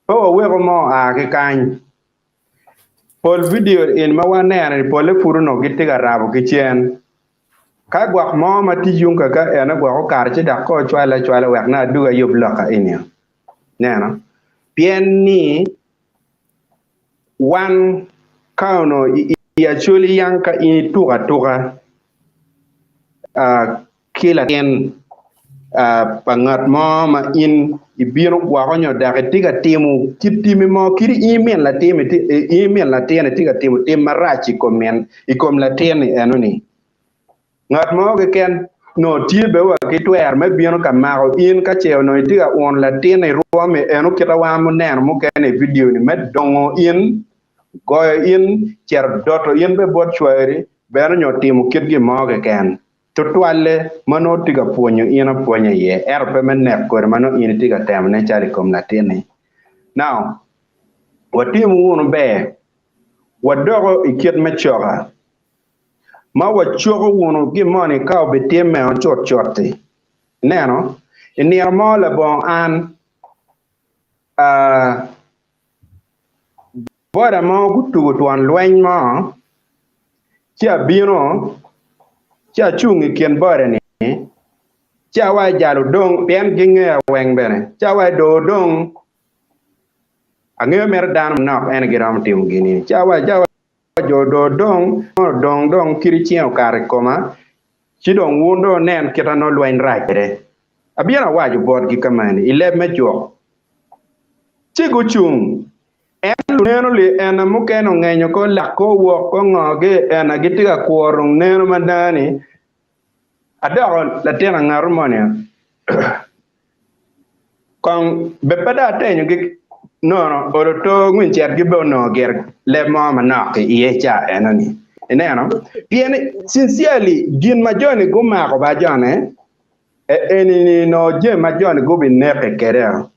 pe waweko mo oa ki kany. Pol vidio eni ma waneno ni pole pud onongo gitye ka rabo ki cen. Ka gwok mo ma tye yung kaka ene gwok okato ci dok kor cwale acwala wek nongo adwogi ayub loka eni. Neno? Pien ni wan ka onongo i Acholi yang ka in ituko atuka ki latin pa ngat mo ma in ibino gwoko nyo dok itye ka timo kit timmi mo kadi in min latin in min latin itye ka timo tim marac i kom min i kom latin-ni enoni ngat mo keken nongo tye bene wa ki twero me bino ka mako in ka ce onongo itye ka uno latin-ni rwomme eno kit ma wan muneno mukene i vidio ni me dongo in goyo in cito doto in bene bot cwari bene nyo timo kit gin mo keken. Tutwalle ma nongo tye ka pwonyo in apwonya iye, ento pe me nek kodi ma nongo in itye ka temone calo i kom latinni. Now, watimo wunu ber, wadoko i kit me coka, ma wacoko wunu gin moni ka obitimmeo cutcut-ti. Ineno? I nino mo labongo an, uh, Boda mo gutugo twon lweny mo, ci abino ci acung i kin boda-ni, ci awaco jal odong, pien gingeya weng bene, ci awaco dong odong, angeyo mere dano manok ene giromo timo gin-ni, ci awaco jo dong odong, odong dong kadi ceng okato i koma, ci dong wun dong wunen kit ma nongo lweny rac kwede. Abino awaco botgi kamani i leb me juk, ci gucung. En luneno li ena mukene ongenyo ko lak ko wok ko ngo gi ena gitye ka kuro neno mada ni adoko latin angato moni kong be pe dong atenyo gi nono olo to ngwiny cet gi be onongo gire leb mo manok ki iye ca eno ni ineno pien sincerely gin ma joni gumako ba jone eni ni no jami ma joni gubineke kede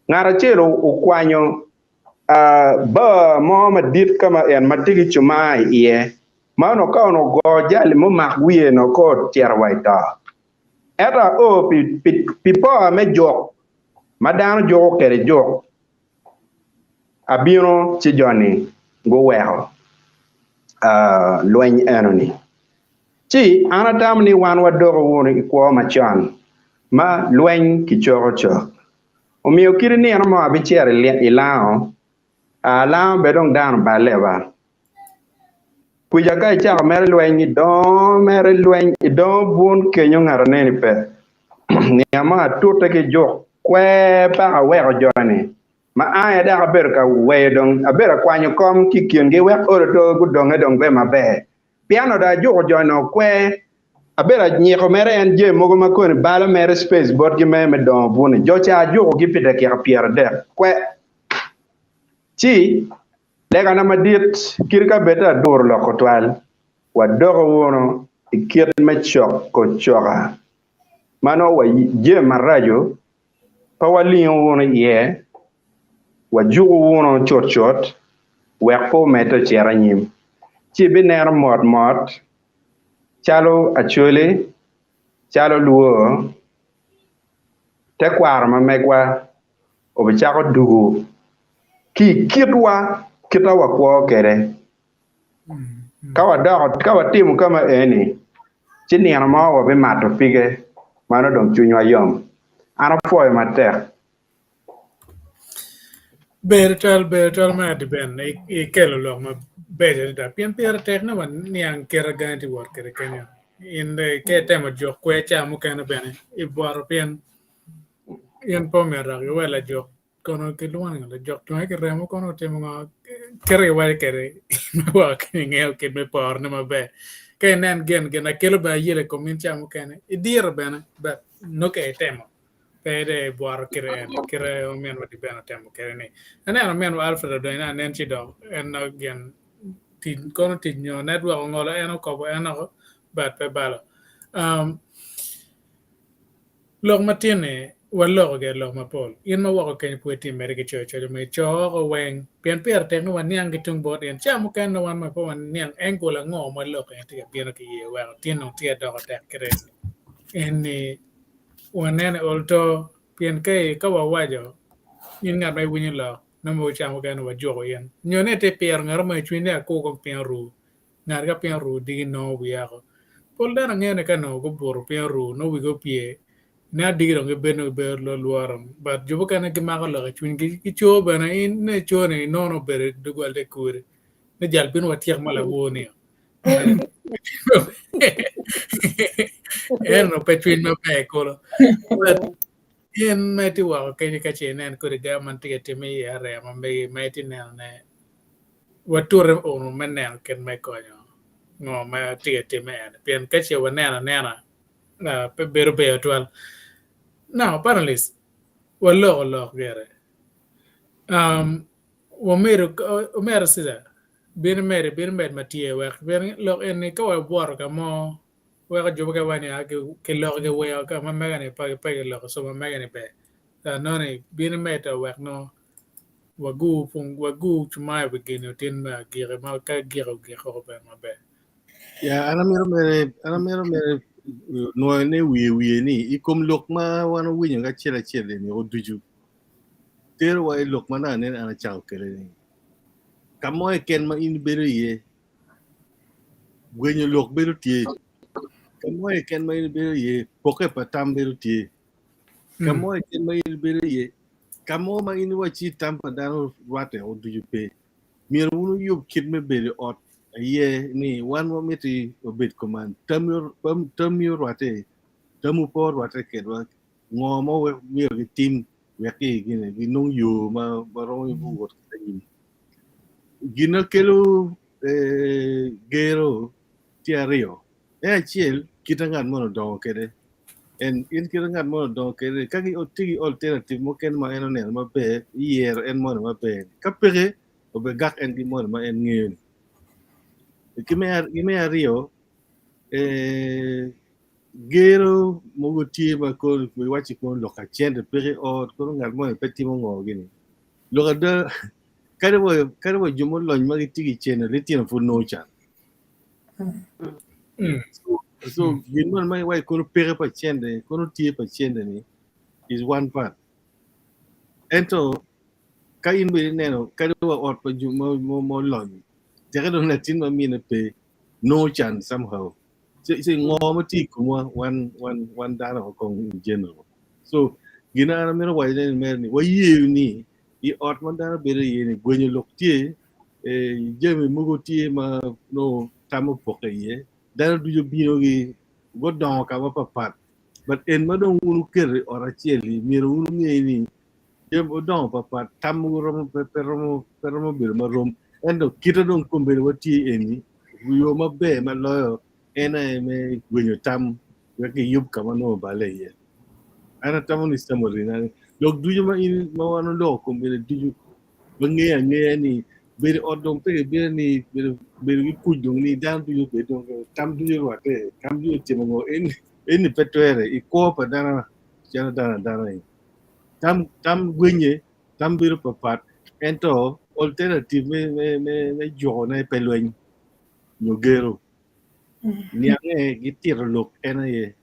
Ngat acel okwanyo bar mo madit ka ma en ma tye ki cuma i iye, ma onongo ka onongo ogo jali mumak wiye onongo ka ocito wa i to. Ento ao pi poa me juk ma dano juko kwede juk, abino ci jo-ni guweko lweny eno-ni. Ci an atamo ni wan wadoko wunu i kwo macon ma lweny kicoko cok. Omiyo kadi nino mo abicito i lango, aa lango bene dong dano oballe ba. Kwica ka icako mere lweny idongo mere lweny idongo bun kenyo ngat aneni pe. Nino mo atute ki juk kwer paka aweko jo-ni ma an aye dok abedo ka weyo dong abedo akwanyo kom ki i kingi wek olo to gudonge dong be maber. Pien onongo ajuko jo-ni okwer, abedo anyiko mere en jami mogo ma koni balo mere space botgi me me dongo buni. Jo ca ajukogi pi dakika pyeradek kwe. Ci legana madit kit ka bed aduro lok tutwal, wadoko wunu i kit me coko coka ma nongo wa jami maraco pe walingo wunu iye, wajuku wunu cutcut wek pe omedde ocit anyim. Ci ibineno mot mot calo Acholi, calo Luo, tekwaro ma megwa obicako dugo ki i kitwa, kita wakwo kwede. Ka wadoko, ka watimo kama eni, ci nino mo wabimato pige, mano dong cwinywa yom. An apwoyo matek. Ber twal, ber twal me adiben ikelo lok mabeco adada pien pire tek ni waniang kit ma gangi tye wot kwede kenyo. In ka itemo juk kwer ca mukene bene ibwoto pien in pe omyero dok iwe lajuk kono kilwongo ni ngo lajok tunge ki remo kono otimo ngo kite kiwaco kwede me weko kany ingeyo kit me porone maber. Ka inen gin gin na kelo bene ayela i kom in ca mukene, idiro bene but nongo ka itemo pe dong ibwoto kite en kite ominwa Diben otemo kwede ni. Aneno ominwa Alfred odonyo ni anen ci dok en nongo gin tic kono tic nyo network ongolo en okobo en oko but pe balo. Um, Lok matin-ni, waloko gire lok mapol. In ma woko kenyo pud itye mere ki coyo coco ma ico oko weng, pien pire tek ni waniang ki tung bot in. Ca mukene nongo wan ma pe waniang angle ango ma lok eni tye ka bino ki iye weko tin dong tye ka doko tek kite eni wanene ol to pien ka ka wawaco in ngat ma iwinyo lok nongo ca mukene wajuko in nyo ni itye piro ngat mo i cwinyi ni akur kong piny oru Ngat ka piny oru diki nongo wiye oko. Pol dano angeyo ni ka nongo gubuto piny oru nongo wigi opye ne adiki dong gibedo nongo gibedo lworo but jo mukene gimako lok i cwinygi gico bene in ne ico ni inongo nongo obedo i doggola te kuri ni jal bino watyek ma lawor ni eno pe cwiny maber kulu but in ma itye woko kenyo ka ce inen kodi government tye ka timme i area ma megi ma itye neno ne watute unu me neno kit me konyo ngo ma tye ka timme eni pien ka ce waneno anena pe bedo ber tutwal. Now panelists waloko lok gire wamedo omera Cesar bin imed bin imed ma tye wek pien lok eni ka wabwoto ka mo weko jo mukene waco ni a kiloko giweo ka ma mega ni pe kiloko so ma mega ni ber nongo bin imed wek nongo wagur pung wagur cuma i wi gini otin me agiki ma ka giko ogik oko bene maber. Ya, an amito mere, an amito mere nwoyo ne wiye wiye ni i kom lok ma wan owinyo ki acel acel eni o ducu terowa i lok ma naka nene an acako kwede ni ka mo keken ma in ibedo iye gwenyo lok bedo tye ka mo keken ma in ibedo iye poke pa tam bedo tye Ka mo keken ma in ibedo iye, ka mo ma in iwacci tam pa dano rwatte o ducu pe, myero wun wuyub kit me bedo i ot aye ni wan wamiti wabed kuman. Tammi orwatte, tamwu pe orwatte kedwa, ngo ma myero gitim wek ginong yo ma romo wot kwede anyim. Gin ma kelo gero tye aryo. Me acel, kit ma ngat moni odongo kwede. En in kit ma ngat moni odongo kwede, ka tye ki alternative mukene ma en oneno maber, iyero en moni maber. Ka peke, obigak en ki moni ma en ngeyo ni. Ki me aryo, gero mogo tye ma kono iwaci kono lok ka cente peke i ot, kono ngat moni pe timo ngo gini. Lok ada, kadi wa jo mulony ma gitye ki cente, litino pud nongo can. So gin moni ma iwaco kono peke pa cente kono tye pa cente ni is one part ento ka in bene ineno kadi wa ot pa jo ma olony teke dong latin ma mine pe nongo can somehow ci ngo ma tye i komwa wan wan wan dano kong in general so gin ma an amito waco ne ni mere ni waye ni i ot ma dano bedo iye ni gwenyo lok tye jami mogo tye ma nongo tam opokke iye dano ducu bino gi gudongo ka mapapat but en ma dong wun wuketo i ot acel-li myero wun wunge ni jami odongo papat tam mogo romo pe romo pe romo bedo marom ento kite dong kombeddi watye eni yo maber ma loyo en aye me gwenyo tam wek giyub ka ma nongo obale iye. An atamo ni summary na lok ducu ma in ma wan oloko kombeddi ducu wangeyo angeya ni bedo i ot dong pe kibino ni bedo bedo ki kuc dong ni dano ducu obed dong tam ducu orwatte tam ducu otimo ngo eni eni pe twere i kwo pa dano calo dano adana ni tam tam gwenye tam bedo papat ento alternative me me me me jukone pe lweny nyo gero niange gitito lok en aye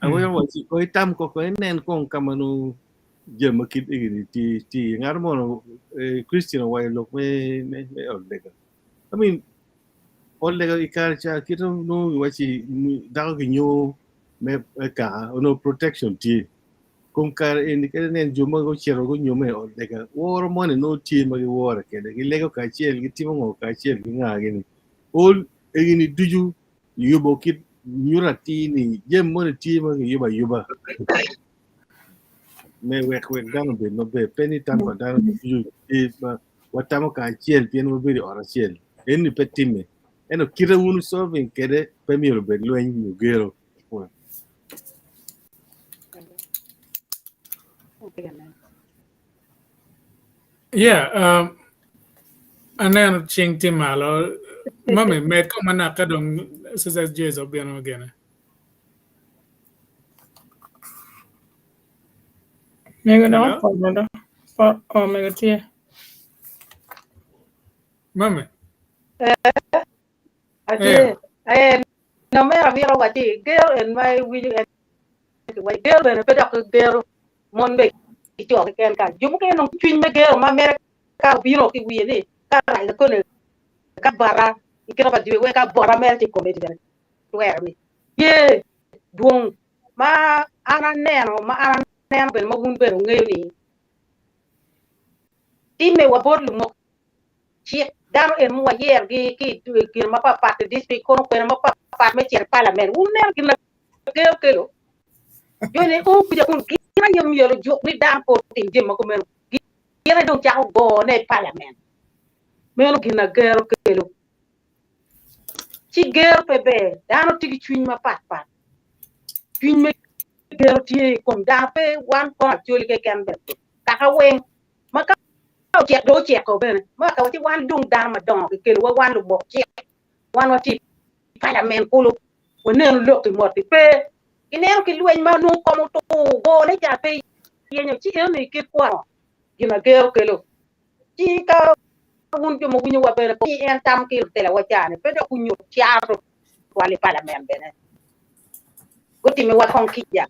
aweko waci ko itam ko ko inen kong ka ma nongo jami ma kit egini tye tye iye ngat mo Christian owaco lok me me me ot lega I mean ot lega i kare ca kit nongo giwaci dako kinyo me kaka onongo protection tye kom kare eni kadi inen jo ma gucito gunyome i ot lega woro moni nongo tye ma giwore kwede gilego kacel gitimo ngo kacel ki nga gini ol egini ducu yubo kit nyuto atir ni jami moni tye ma kiyubo ayuba me wek wek dano obed maber pe ni tam pa dano ducu tye ma watamo kacel pien wabedo i ot acel eni pe timme. Ento kite wun solving kede pe myero obed lweny nyo gero. Yeah, um, aneno cing tye malo. Mami, med kong manok ka dong Sister Joyce obino gene. Mego dok Hello? oporo do. Po, oh, mego tye. Mami. Atye. Eh, no mera mito wacci gero en ma iwinyo en kiwaco gero bene pe dok gero mon be ki co keken ka jo mukene nongo cwiny me gero ma mere ka obino ki wiye ni ka rac lakone ka bata i kite pa dwe weng ka bota mere tye i kome bene twero ni ye dwong ma an aneno ma an aneno bene ma wun bene wungeyo ni timme wa bot lumok cik dano en ma wayerogi ki i gin mapatpat i district kono kwene mapatpat me cito i parliament wun wuneno gin ma ger okelo joni o kuca kun gin aye myero ojuk ni dano pe otim jami ma kumeno gin aye dong cako gone i parliament meno gin ma ger okelo ci ger pe ber dano tye ki cwiny mapatpat cwiny me gero tye i kom dano pe wan kono acholi keken bene kaka weng ma ka ocek dong oceko bene ma ka ci wan dong dano madongo kikelowa wan lubok cik wan watye i palamen kulu waneno lok i mot-ti pe ineno ki lweny ma nongo kom otur gone ca pe yenyo ci enoni kit kwano gin ma gero kelo ci ka wun jo ma winyowa bene ci en tam ki lutelawa ca-ni pe dok gunyut caro tutwal i palamen bene gutimiwa kong kica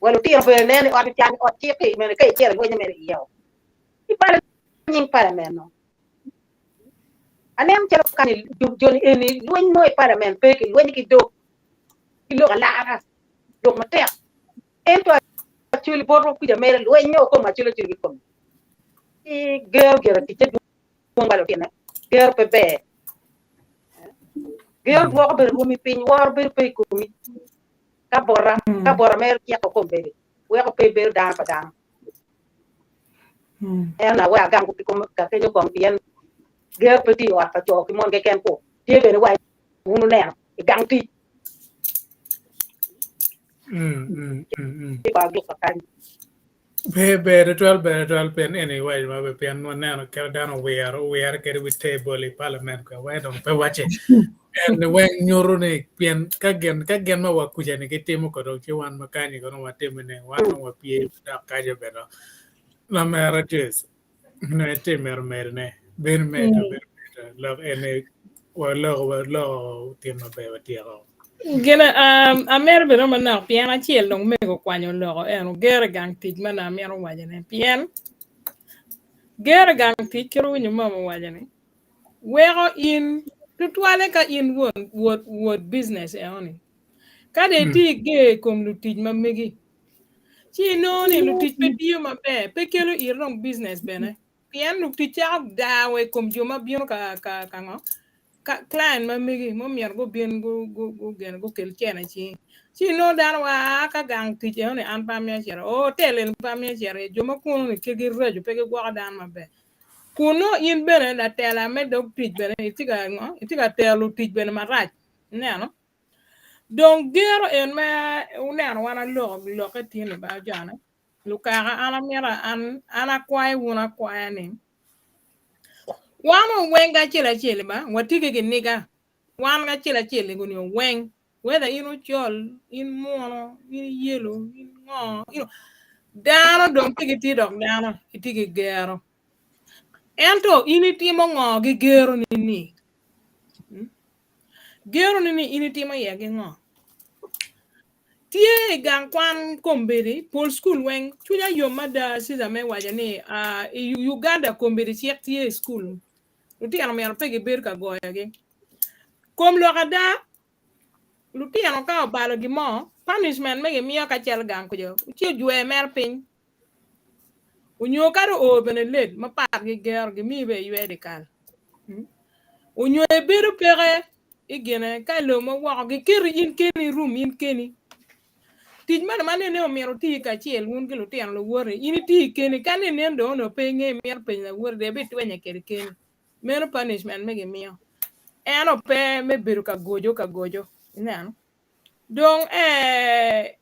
wa lutino bene nen i ot can ot cik-ki mene ka icito ilwenyo mere iye o ibalo nying palamen no aneno calo kani joni eni lweny mo i palamen pe ki lwenyo ki dog ki lok alara lok matek ento acoli botwa kuca mere lwenyo kom acoli acoli ki kome ci gero gire ticce dwong ba lutine gero pe ber gero dwoko bedo rwomi piny woro bedo pe i komi ka bota ka bota mere ciko kombeddi weko pe ibedo dano pa dano. En awe agam ki kom ka kenyo kong pien ger pe tye i ot pa co ki mon keken ku tye bene wa wun wuneno i gang tic. Ci ba agiko kany. Ber ber tutwal ber tutwal pien eni iwaco maber pien waneno kit dano owiro owire kede wi table i parliament kwe wek dong pe wace en weng nyuto ni pien ka gin ka gin ma wakuca ni gitimo kodo ci wan ma kanyi kono watimo ni wan dong wapye dok kaco bene lamera Joyce ne tye mito medone bedo medo bedo medo lok eni waloko waloko tin maber watyeko. Gin um, amito bedo manok pien acel dong mego okwanyo loko en ogero i gang tic ma amito wacone pien gero i gang tic kit owinyo mama owaco ni weko in tutwale ka in won wod wod business enoni ka dong itye iger i kom lutic ma megi ci inongo ni lutic pe tiyo maber pe kelo iri dong business bene pien lutic cako dawo i kom jo ma bino ka ka ka ngo ka client ma megi ma omyero gubin gu gu gu gukel cene i cingi ci inongo dano wa ka gang tic eno ni an pe amito cito otel eni pe amito cito iye jo ma kunu ni kitgi raco pe gigwoko dano maber kun nongo in bene latela me dog tic bene itye ka ngo itye ka tero lutic bene marac ineno dong gero en ma wuneno wan aloko lokke tin-ni ba jone Lukaka an amito an an akwayo wun akwaya ni wan weng acel acel ba watye ki giniga wan acel acel guni weng whether in ocol in muno in yelo in ngo you know, dano dong pe gitye dok dano itye ki gero ento in itimo ngo ki gero ni ni hmm? gero ni ni in itimo iye ki ngo Tye i gang kwan kombeddi, pol cukul weng, cwinya yom mada Caesar me waco ni i Uganda kombeddi cik tye i cukul, lutino myero pe gibed ka goyogi. Kom lok ada, lutino ka obalo gin mo, punishment me gimiyo ka cito gang kuca, ci ojwer mere piny. Onyo kadi oo bene late ma pat ki gero gimiyi bene iywe dyekal. Onyo ibedo peke i gine ka i lobo ma woko giketi in keni i room in keni. Tic meno ma nene omyero wuti kacel wun ki lutino luwoti in iti keni ka nene dong onongo pe inge imito penyo lawoti dong ibitwenye kede keni. Meno punishment me gimiyo. Ento pe me bedo ka goco ka goco. Ineno? Dong ee,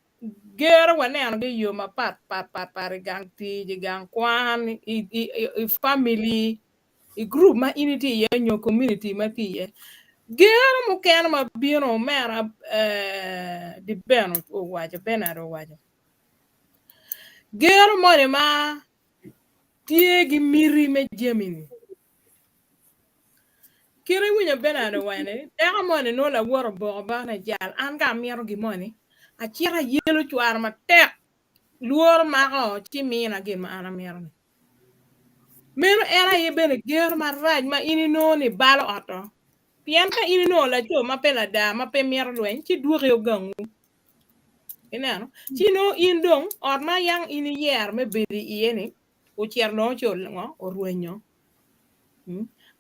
gero wanenogi i yo mapat pat pat pat i gang tic, i gang kwan, i, i, i family, i gurup ma in itye iye nyo community ma itye iye. Gero mukene ma bino omera eh, Diben owaco, Bernard owaco. Gero moni ma tye gi miti me jami-ni. Kit iwinyo Bernard owaco ni dako moni nongo lawote oboko bote ni jal an ka amito gin moni acito ayelo cwara matek lworo mako ci mina gin ma an amito-ni. Meno en aye bene gero marac ma in inongo ni balo ot-to. Pien ka in inongo laco ma pe ladar ma pe mito lweny ci dwoki ogangwu. Ineno? Ci nongo in dong ot ma yang in iyero me bedo iye-ni ocito dong ci ngo orwenyo.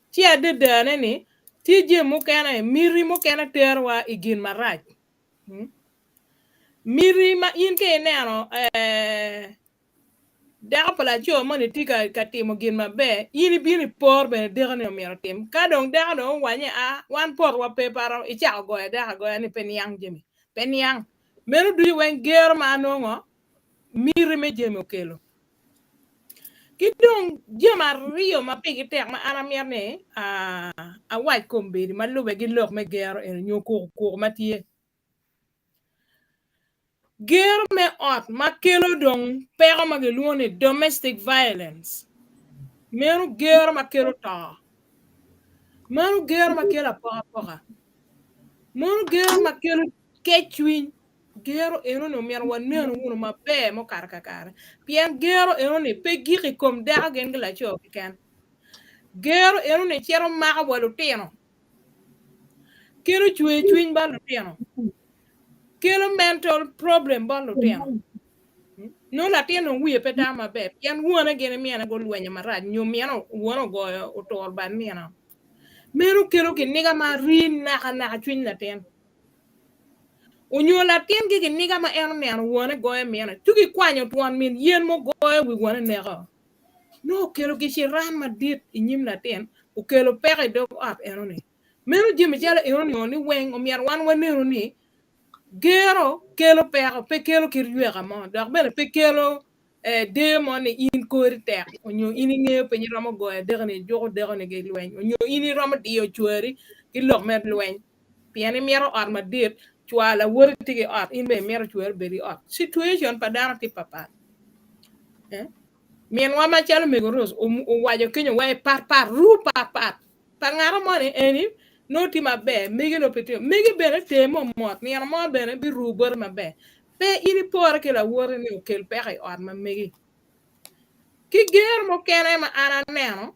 Ci adadane ni tye jami mukene, miti mukene terowa i gin marac. Miti ma in ka ineno Dako pa laco moni tye ka timo gin maber, in ibino ipor bene deko ni omyero otim. Ka dong dako dong owacci a wan potwa pe paro, icako goyo dako agoya ni pe niang jami, pe niang. Meno ducu weng gero ma anongo miti me jami okelo. Ki dong jami aryo ma pigi tek ma an amito ni awac kombeddi ma lube ki lok me gero eni nyo kuku kuku ma tye. Gero me ot ma kelo dong peko ma gilwongo ni domestic violence meno gero ma kelo to, meno gero ma kelo apokapoka, meno gero ma kelo kec cwiny, gero enoni omyero wanenu wunu maber mukato kakare pien gero enoni pe gik i kom dako gin ki laco keken gero enoni cito mako wa lutino kelo cwer cwiny bot lutino kelo mental problem bot lutino nongo latin dong wiye pe tamo maber pien wone gin mine gulwenyo marac nyo mine wone ogoyo oturo bad mine meno kelo kiniga ma rii nakanaka cwiny latin onyo latin ki kiniga ma en oneno wone goyo mine ci kikwanyo twon min yen mugoyo wi wone neko Nongo okelo giciran madit i nyim latin, okelo peko i dog ot enoni. Meno jami calo enoni o ni weng omyero wan wanenu ni gero kelo peko, pe kelo kit yweka mo, dok bene pe kelo deyo mo ni in kori tek onyo in ingeyo piny iromo goyo adekoni ijuko dekoni ki lweny onyo in iromo diyo cwari ki lok me lweny pien imito ot madit cwar lawoti tye ki ot in bene imito cwari obed ki ot. Situation pa dano tye papat. Minwa macalo mego Rose owaco kenyo wa i pat pat ru pat pat pa ngato moni eni nongo tye maber mege nongo pe tye mege bene ter mo mot nino mo bene biru bote maber pe in ipore ki lawoti ni okel peko i ot ma megi ki gero mukene ma an aneno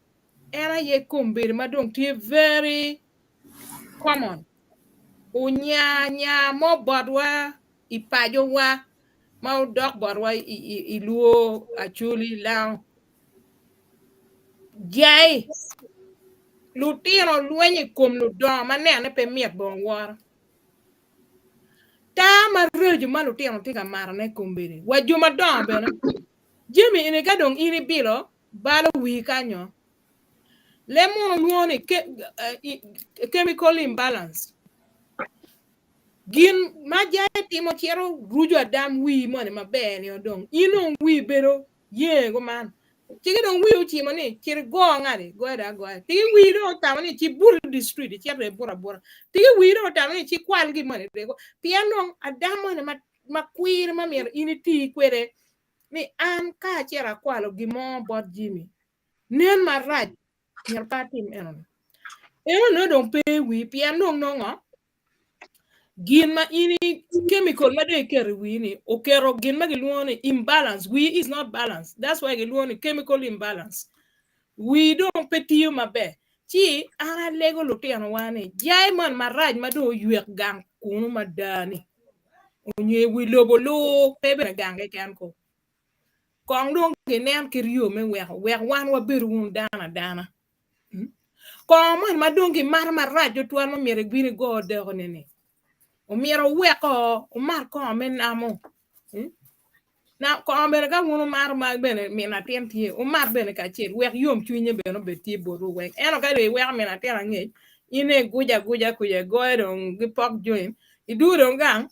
en aye kombeddi ma dong tye very common onya nya mo botwa i pacowa ma odok botwa i lwo Acholi Lango. Jai lutino lwenyo i kom ludongo ma nene pe mit bong woro. Taa maraco ma lutino tye ka matone kombeddi wa jo madongo bene jami eni ka dong in ibilo balo wii kanyo. Leb munu lwongo ni chemical imbalance. Gin ma jai timo cito ruco adam wii moni maber ni dong in dong wii bedo yenge kuman. Ciki dong wii ocimo ni cit igo ngati goyo dong agoya. Tiki wii dong otamo ni ci but i di street icit dong ibuto abuta. Tiki wii dong otamo ni ci kwal gin moni dong pien dong adam moni ma kwiri ma myero in iti kwede ni an ka acito akwalo gin mo bot Jimmy nen marac myero pe atim enoni. Eno nongo dong pe i wii pien dong nongo gin ma in chemical ma dong iketo i wii ni oketo gin ma gilwongo ni imbalance wii is not balanced that's why gilwongo ni chemical imbalance wii dong pe tiyo maber ci an alego lutinowa ni jai man marac ma dong oywek gang kunu mada ni onyo i wi lobo lur pe bene gang keken ko kong dong ginen kit yo me weko wek wan wabedo wunu dano adana Kongo moni ma dong gimato marac tutwal ma myero ibin igo odeko-ni omyero wuweko wumat kongo me namo. Kongo bene ka wun wumato ma bene min latin tye wumat bene kacel wek yomcwinye bene obed tye botwu weng ento ka dong iweko min latin angec. In igujo aguja kuca igoyo dong gipok join idwogo dong gang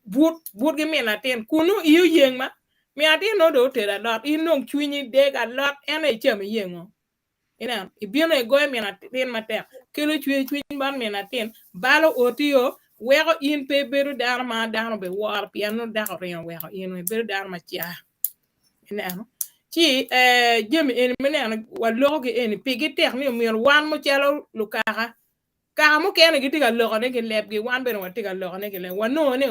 but but ki min latin kunu iyi oyeng ma min latin nongo dong otedo alot in dong cwinyi deg alot en aye icamo iyengo ineno ibino igoyo min latin matek kelo cwer cwiny bot min latin balo oti-o weko in pe ibedo dano ma dano biworo pien nongo dako oringo oweko in ibedo dano macar ineno ci eh, jami eni me neno waloko ki eni pigi tek ni omyero wan macalo lukaka Kaka mukene gitye ka lokone ki lebgi, wan bene watye ka lokone ki lebwa. Wanongo ni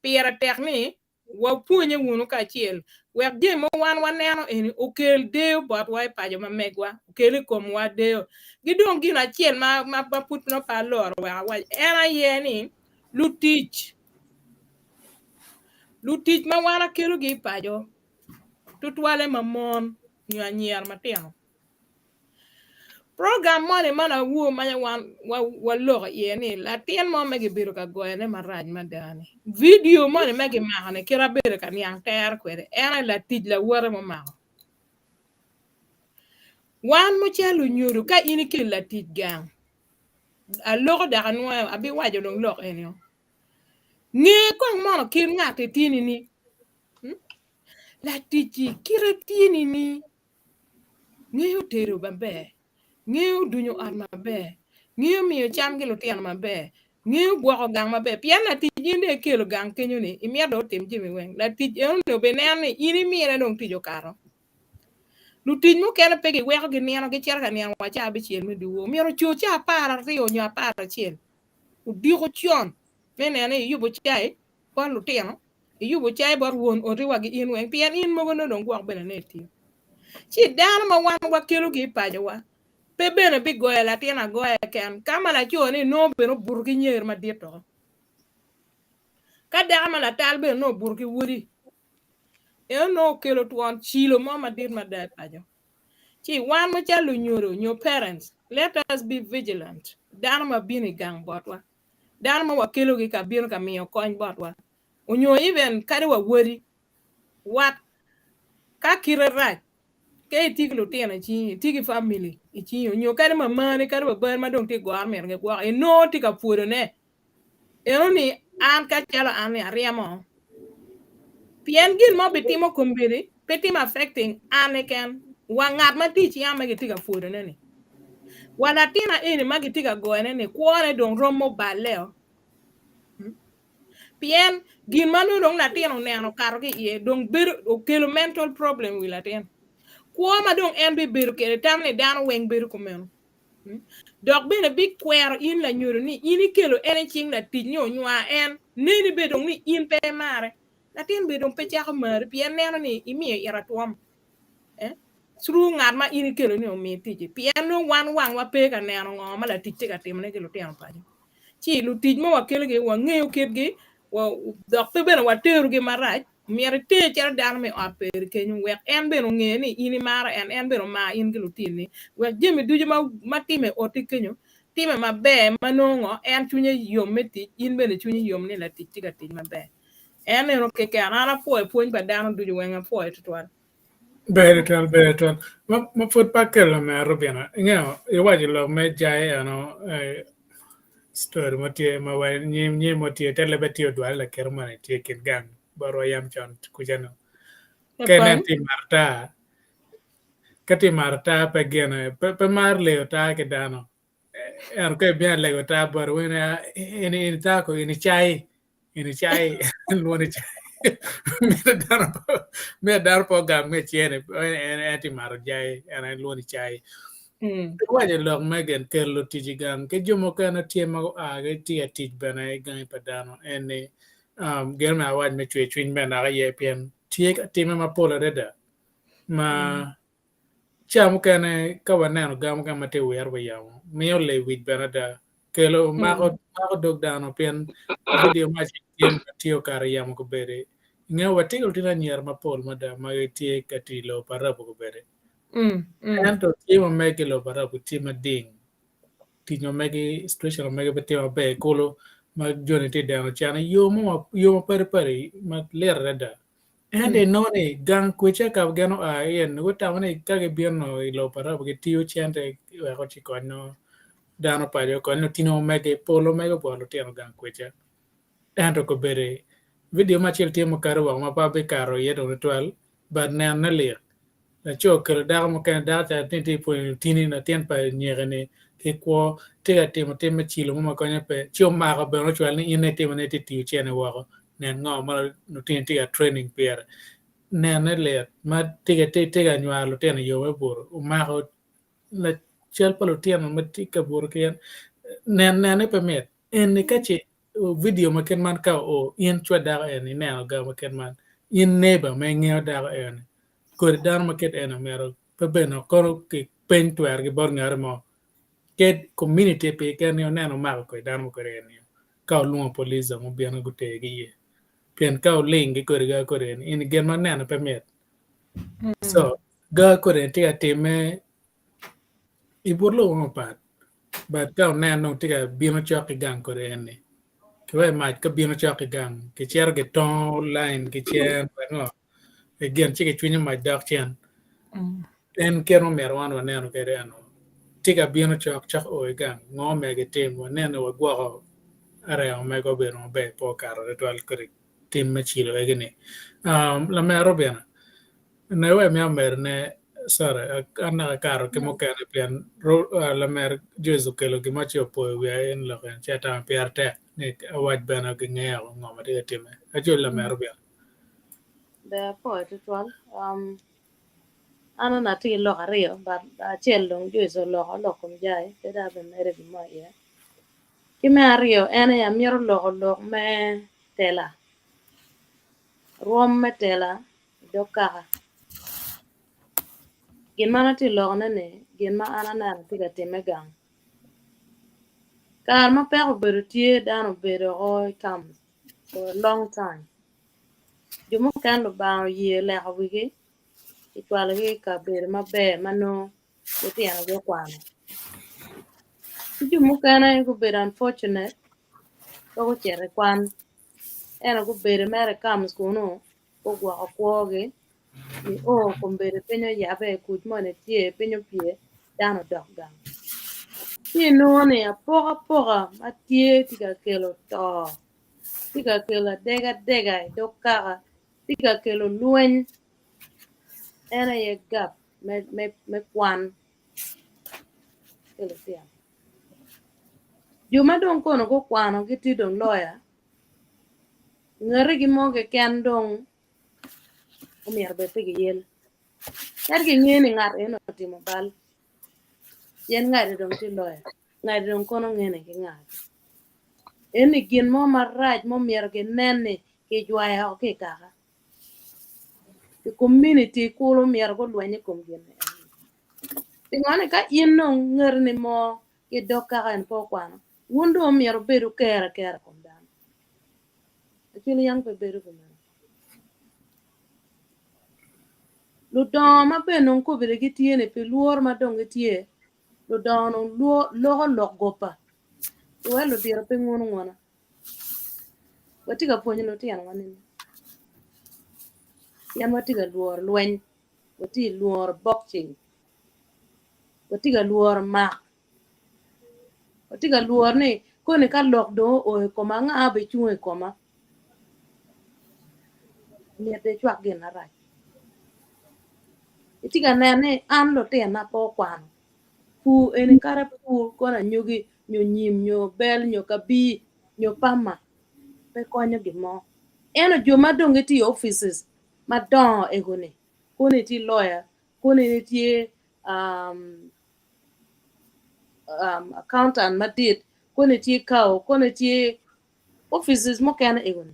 pire tek ni wapwonye wunu kacel wek jami ma wan waneno eni okel deyo botwa i paco ma megwa, okel i komwa deyo. Ki dong gin acel ma, ma, ma pud nongo pe aloro wek awac en aye ni lutic, lutic ma wan akelogi i paco, tutwalle ma mon nyo anyira matino, Program moni ma lawor ma wan waloko iye ni latin mo ma kibedo ka goyone marac mada ni vidio moni ma kimako ni kit abedo ka niang tere kwede en aye latic lawote mumako. Wan macalo lunyodo ka in ikelo latic gang aloko dok anwoyo abiwaco dong lok eni nge kong mono kit ngat-ti tye nining latic-ci kite tye nining Ngeyo tedo maber, ngeyo dunyo ot maber, ngeyo miyo cam ki lutino maber, ngeyo gwoko gang maber. Pien latic in dong ikelo gang kenyo ni imito dong otim jami weng. Latic eno ni obineno ni in imine dong tic okato. Lutic mukene pe giweko ginino gicito ka nino wa ca abicel me dyewor. Myero oco ca 12 nyo 11 odiko con me neno ni iyubo cai bot lutino iyubo cai bot won oti wa ki in weng pien in mogo nongo dong gwok bene ne itiyo. Ci dano ma wan wakelogi i pacowa pe bene bigoyo latin agoya keken ka ma laco ni nongo bene obuto ki nyer madit oko. Ka dako ma latal bene nongo obuto ki wodi eno nongo okelo twon cilo mo madit mada i paco. Ci wan macalo lunyodo nyo parents let us be vigilant dano ma bino i gang botwa dano ma wakelogi ka bino ka miyo kony botwa onyo even kadi wa wadi wat ka kite rac ka itye ki lutino i cingi itye ki family i cingi onyo kadi mamani kadi babani ma dong tye goro myero gigwok inongo tye ka pwodone eno ni an ka calo an ni aryemo pien gin ma obitimo kombeddi pe timo affecting an keken wa ngat ma tye i cinga ma gitye ka pwodone ni wa latina eni ma gitye ka goyone ni kwone dong romo balle-o pien gin ma nongo dong latin oneno okato ki iye dong bedo okelo mental problem i wi latin kwo ma dong en bibedo kwede tam ni dano weng bedo kumeno Dok bene bikwero in lanyodo ni in ikelo en i cing latic ni onywar en, neni bene dong ni in pe imare. Latin bene dong pe cako mari pien neno ni imiyo ite atwom through ngat ma in ikelo ni omi ticci pien nongo wan wangwa pe ka neno ngo ma latic tye ka timone ki lutino paco. Ci lutic ma wakelogi wangeyo kitgi dok pe bene waterogi marac Myero iter calo dano me ot peri kenyo wek en bene onge ni in imaro en, en bene omar in ki lutinni, wek jami ducu ma timme i otti kenyo timme maber ma nongo en cwinye yom me tic, in bene cwinyi yom ni latic tye ka tic maber. En eno keken, an apwoyo pwony pa dano ducu weng, apwoyo tutwal. Ber tutwal, ber tutwal. Ma, ma pud pe akelo lamera Rubina, ingeyo iwaco lok me jai eno eh, story mo tye ma wa nyim nyim mo tye te lebe tye odwale lakite moni tye i kin gang botwa yam con kuca no. Ka inen tye mato taa, ka tye mato taa pe gene pe, pe mar leyo taa ki dano. Ento ka ibino alego taa bote winyo ni ah eni eni taa ko eni cai eni cai lwongo ni cai mito dano mito dano pe ogam me cene en en tye mato jai en aye lwongo ni cai. Iwaco lok me gin kelo tic i gang ki jo mukene tye ma gua gitye ka tic bene i gangi pa dano en ni um, gin me awac me cwer cwiny bene dok iye pien tye ka timme mapol adada ma Ca mukene ka waneno ga mukene ma tye wiro wi yamo miyo lewic bene ada kelo mako mako dog dano pien vidio mo acel tye ma tye okato i yamo kobedi inge watye ki lutino anyira mapol mada ma gitye ka tiyo i lobo pa Arabu kobedi ento tye ma megi i lobo pa Arabu tye mading tic ma megi situation ma megi pe tye maber kulu ma joni tye deno can i yo mo yo mapadi padi ma lit adada Ento inongo ni gang kwece ka gin oa iye ni gutamo ni ka gibino i lobo pa Arabu gitiyo cente wek ocikony nongo. dano paco kony lutino omege pol omege obwot lutino gang kweca ento kobedi vidio mo acel tye mukato woko ma pe abikato iye dong tutwal but nene lik laco okelo dako mukene dako ca ni tye ka pwonyo lutini latin pa anyeka-ni ki kwo tye ka timo tim me cilo mo ma konye pe ci omako bene ocwalo ni in aye itimo ne itye ka tiyo cene woko nen ngo ma lutini tye ka training pire nene lit ma tye ka nywaro lutino i yo me buto omako cal pa lutino ma tye ka buto ki en nene pe mit eni ka ce vidio ma kit man ka oo in cwa dako eni ineno ga ma kit man in neighbor ma ingeyo dako eni kodi dano ma kit eni omyero pe bene kono ki peny twergi bot ngati mo ked community pi keken ni oneno omako kodi dano ma kodi eni ka olwongo police dong obino guter gi iye pien ka oling ki kodi ga kodi eni in gin ma neno pe mit so ga kodi eni tye ka time i but lobo mapat but ka onen dong tye ka bino cok ki gang kodi eni ki wek mac ka bino cok ki gang kicito kitongo line ki cen wek ngo gin ci kicwinyo mac dok cen en kit ma myero wan waneno kwede eno tye ka bino cok cok o i gang ngo myero gitim wanen ni wagwoko arem mego obedo maber pe okato tutwal kodi tim me cilo egi ni lamera obino Ne wek miyo omedone, sorry, an dok akato ki mukene pien lamer Joyce okelo gin mo ci opoyo wiya en lok en ci atamo pire tek ni awac bene gingeyo ngo ma tye ka timme. Ajoli lamer obino. Ber apoyo tutwal. Um, an onongo atye ki lok aryo but acel dong Joyce oloko lok kom jai pe dong abimedo gin mo iye. Ki me aryo en aye amito loko lok me tela, rwom me tela i dog kaka. Gin ma an atye ka lokone ni gin ma an aneno tye ka timme gang. Kare ma peko obedo tye dano obedo oko i kam for a long time. Jo mukene Lubanga oye leko wigi kicwalogi i kabedo maber ma nongo lutinogi okwano. Ki jo mukene gubedo unfortunate pe gucito i kwan ento gubedo mere i camps kunu gugwoko kwogi nio kombeddi piny oyabe kuc moni tye piny opye dano odok gang. Ci inongo ni apokapoka ma tye tye ka kelo to, tye ka kelo adegadega i dog kaka, tye ka kelo lweny en aye gap me kwan ki lutino. Jo ma dong kono gukwano gitye dong loya Ngatigi mo keken dong omyero bed pe giyel. Kadi kinge ni ngat eno otimo bal, pien ngati dong tye loya, ngati dong kono ngene ki nga. Eni gin mo marac ma omyero ginen ni kijwayo oko ki i kaka. I community kulu myero gulweny i kom gin eni. Pingo ni ka in dong ngati ni mo ki dog kaka en pe okwano, Wun dong omyero wubed wuker akera i kom dano. Lacwiny yam pe bedo kumeno. Ludongo ma bene dong kobedi gitye-ni pi lworo ma dong gitye, ludongo dong loko lok goba wek ludito pe ngun nguna. Watye ka pwonyo lutinowa nining? Pien watye ka lworo lweny, watye ka lworo boxing, watye ka lworo mak. Watye ka lworo ni koni ka lok dong oo i koma anga bicung i koma? Myero icwak gin marac. Itye ka neno ni an lutinona pe okwano pur eni kadi pur kono anyogi nyo nyim nyo bel nyo kabir nyo pama pe konyo gin mo. Ento jo ma dong gitye i offices madongo ego-ni koni itye lawyer koni itye accountant madit, koni tye cao, koni tye offices mukene ego-ni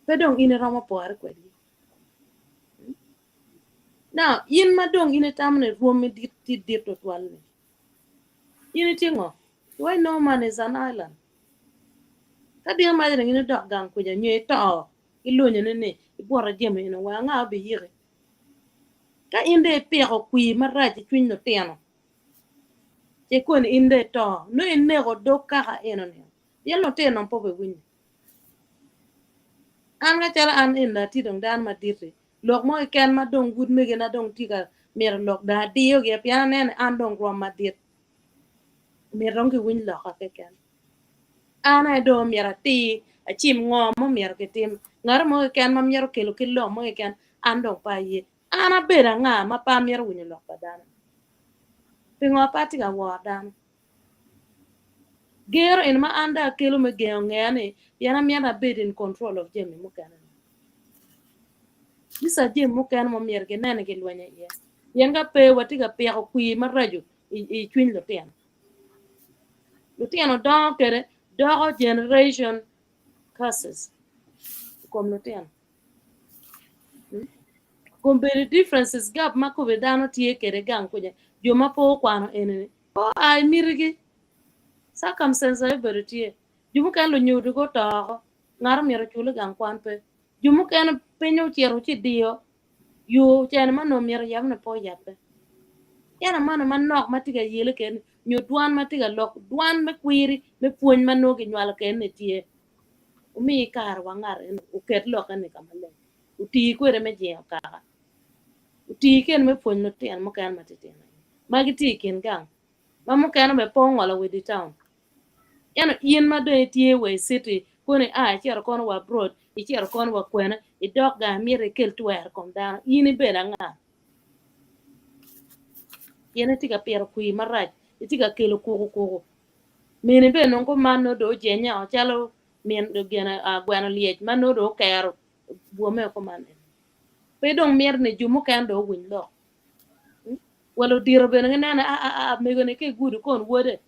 pe dong in iromo pore kwedgi. Now in ma dong in itamo ni rwommi dit tye dit tutwal-ni in itye ngo? Why no man is an island. Ka dino maca dong in idok gang kuca nyo ito ki lonyoni ni ibwoto jami eni weng anga obiyiki? Ka in dong ipiko kwir marac i cwiny lutino, ce koni in dong ito, nongo ineko dog kaka eno-ni, pien lutino dong pe obiwinyo. An kacalo an eni atye dong dano madit-ti, lok mo keken ma dong utmegina dong tye ka mito lok dong adiyogi pien aneno ni an dong rwom madit. Omyero dong giwiny loka keken. An aye dong omyero atir, acim ngo ma omyero kitim. Ngat mo keken ma myero kelo kit lok mo keken, an dong pe aye. An abedo anga ma pe amito winyo lok pa dano? Pingo pe atye ka woro dano? Gero eni ma an dong akelo me gengo ngeya ni pien amyero abed in control of jami mukene. These are jami mukene ma myero ginen ni gilwenyo iye. Pien ka pe watye ka piko kwir maraco i cwiny lutino. Lutino dongo kwede doko generation curses i kom lutino. Kombeddi differences gap ma kobedi dano tye kwede gang kuca jo ma pe okwano eni-ni pe oa i mitigi circumstances aye obedo tye jo mukene lunyodogi oto oko ngat omyero ocul i gang kwan pe jo mukene piny ocito ci diyo yo cene ma onongo myero oyabne pe oyabbe ento meno manok ma tye ka yele kene nyo dwan ma tye ka lok dwan me kwiri me pwony ma nongo kinywalo kene-ni tye. Wumi kare wa ngat eni oket lokke ni ka maleng, oti kwede me jingo kaka, oti kene me pwonyo lutino mukene matitino ma gitye i kin gang ma mukene bene pe ongolo wa i dye taun. Ento in ma dong itye wa i citi kono ia icito kono wa abroad icito kono wa kwene idok gang imito ikel twero i kom dano in ibedo anga? Pien itye ka pito kwir marac, itye ka kelo kuku kuku Mini bene nongo kuman nongo dong ojenye o calo min gine gweno lyec ma nongo dong okero bwome kuman eni. Pe dong mito ni jo mukene dong owiny lok. Wa ludito bene gineno ni aa mego ni ka igudo kon wode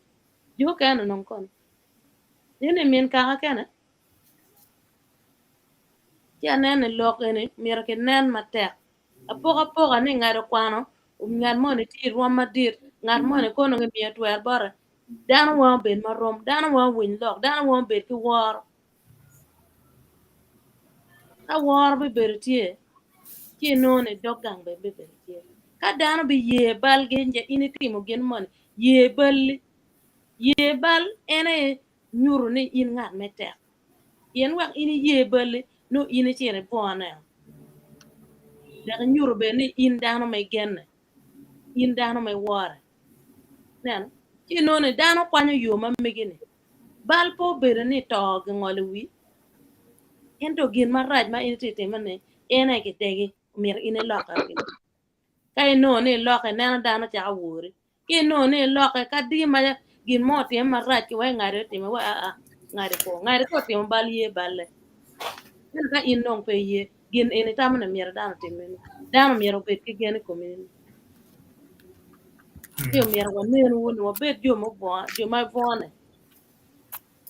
jo mukene onongo kono. Eni min kaka kene. Ci aneno ni lok eni myero kinen matek. Apokapoka ni ngat okwano, ngat moni tye i rwom madit, ngat moni kono kimiyo twer bote. Dano weng obed marom, dano weng owiny lok, dano weng obed ki woro. Ka woro bibedo tye, ci inongo ni dog gang bene bibedo tye. Ka dano biye balgi nyo in itimo gin moni, ye balli. Ye bal en aye nyuto ni in ngat me tek. Pien wek in iye balli, nongo in icito ibwone-o. Dok inyuto bene ni in dano ma igenne, in dano ma iwore. Ineno? Ci inongo ni dano kwanyo yo ma megi-ni. Bal pe obedo ni to gingolo i wi, ento gin marac ma in itye ka timone-ni en aye kitegi, omyero in ilokke. Ka inongo ni ilokke, ineno dano cako wori. Ki inongo ni ilokke ka di ma gin mo otime marac ki wai ngadi otime wa aa ngadi kwo ngadi ka otimo bal ye balle ento ka in dong pe iye gin eni itamo ni myero dano otim meno dano myero obed ki gen i komi ni ci omyero wanen wunu wabed jo ma jo ma bwone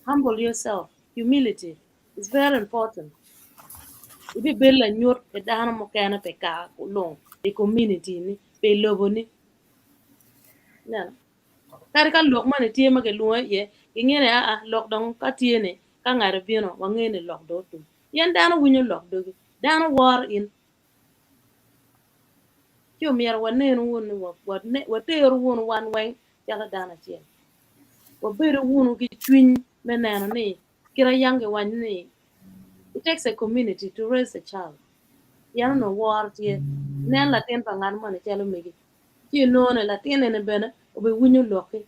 humble yourself humility is very important ibibedo lanyut pi dano mukene pi kaka lung i community ni pi lobo ni Ineno? Kadi ka lok moni tye ma kilwongo iye, gingeyo ni aa, lok dong ka tye ni, ka ngat obino, wangeyo ni lok dong otum. Pien dano winyo lok dogi, dano woro in. Ci omyero wanenu wunu ni wateru wunu wan weng calo dano acel. Wabedu wunu ki cwiny me neno ni kit ma yang giwaco ni it takes a community to raise a child. Pien onongo woro tye. Inen latin pa ngat moni calo megi, ci inongo ni latin eni bene obiwinyo lokki.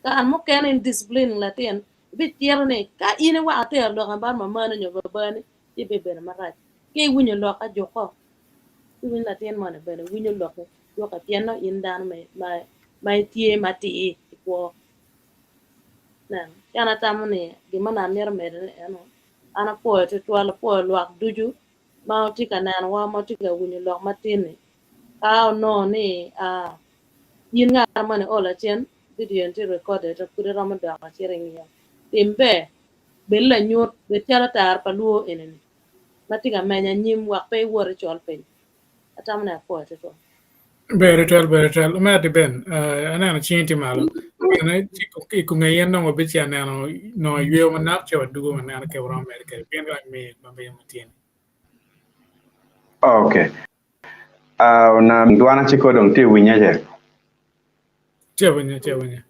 Kare mukene in disciplining latin, ibicito ni ka in iweko itero lok eni bot mamani nyo babani ci bibedo marac. Ka iwinyo lokka juko, ci iwinyo latin moni bene winyo lokki jukke pien nongo in dano ma itye matir i kwo. Ineno? Ci an atamo ni gin ma onongo amito medone eno, an apwoyo tutwal, apwoyo lwak ducu ma wutye ka nenowa, ma wutye ka winyo lok matin-ni. Ka onongo ni in ngat moni olo lacen, vidio ni tye recorded pud iromo dok icito ingiyo. Tim ber, bed lanyut, bed calo tar pa lwor eni-ni ma tye ka menyo anyim wek pe iwot icol piny. Atamo ni apwoyo tutwal. Ber tutwal, ber tutwal. Omera Ben, aneno cingi tye malo. Bene i kome in dong wabicito aneno nongo yweo manok ci wadugo waneno ka waromo medo kwede pien dong imiyo maber matye-ni. Okay. Uh, na dwana ci ko dong tye winye ce? Tye winye, tye winye.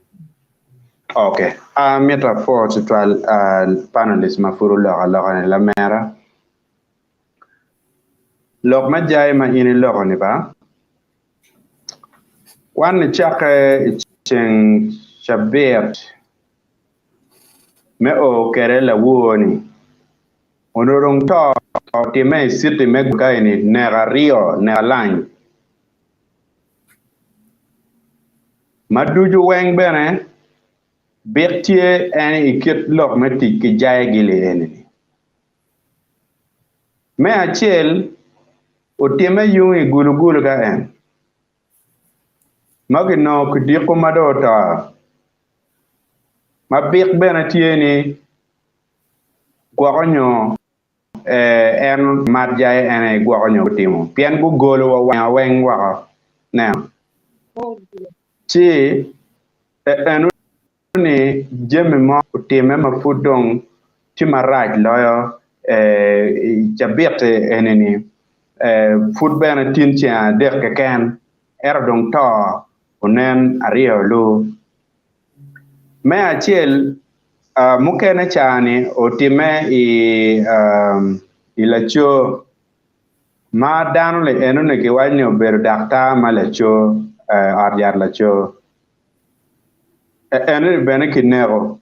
Okay. Uh, mito apwo tutwal uh, panelist ma pud oloko aloka ni lamera. Lok me jai ma in iloko ni ba, kwan nicakke i ceng cabit. me o kwede lawor-ni. Onongo dong to otimme i citi me Gulu eni nek aryo nek alany. Ma ducu weng bene bik tye en i kit lok me tic ki jai gili eni-ni. Me acel otimme yung i Gulu Gulu ka en ma kinongo kidiko ma dong oto. Ma bik bene tye ni gwoko nyo en mat jai en aye gwoko nyo gutimo pien gugolo wa wanga weng woko neno ci eno ni jami mo otime ma pud dong tye marac loyo i cabit eni ni pud bene tin ceng adek keken ento dong to onen aryo lu. Me acel, mukene ca-ni otimme i laco ma dano-ni enoni giwaco ni obedo daktar ma laco, ot yat laco. Enoni bene kineko.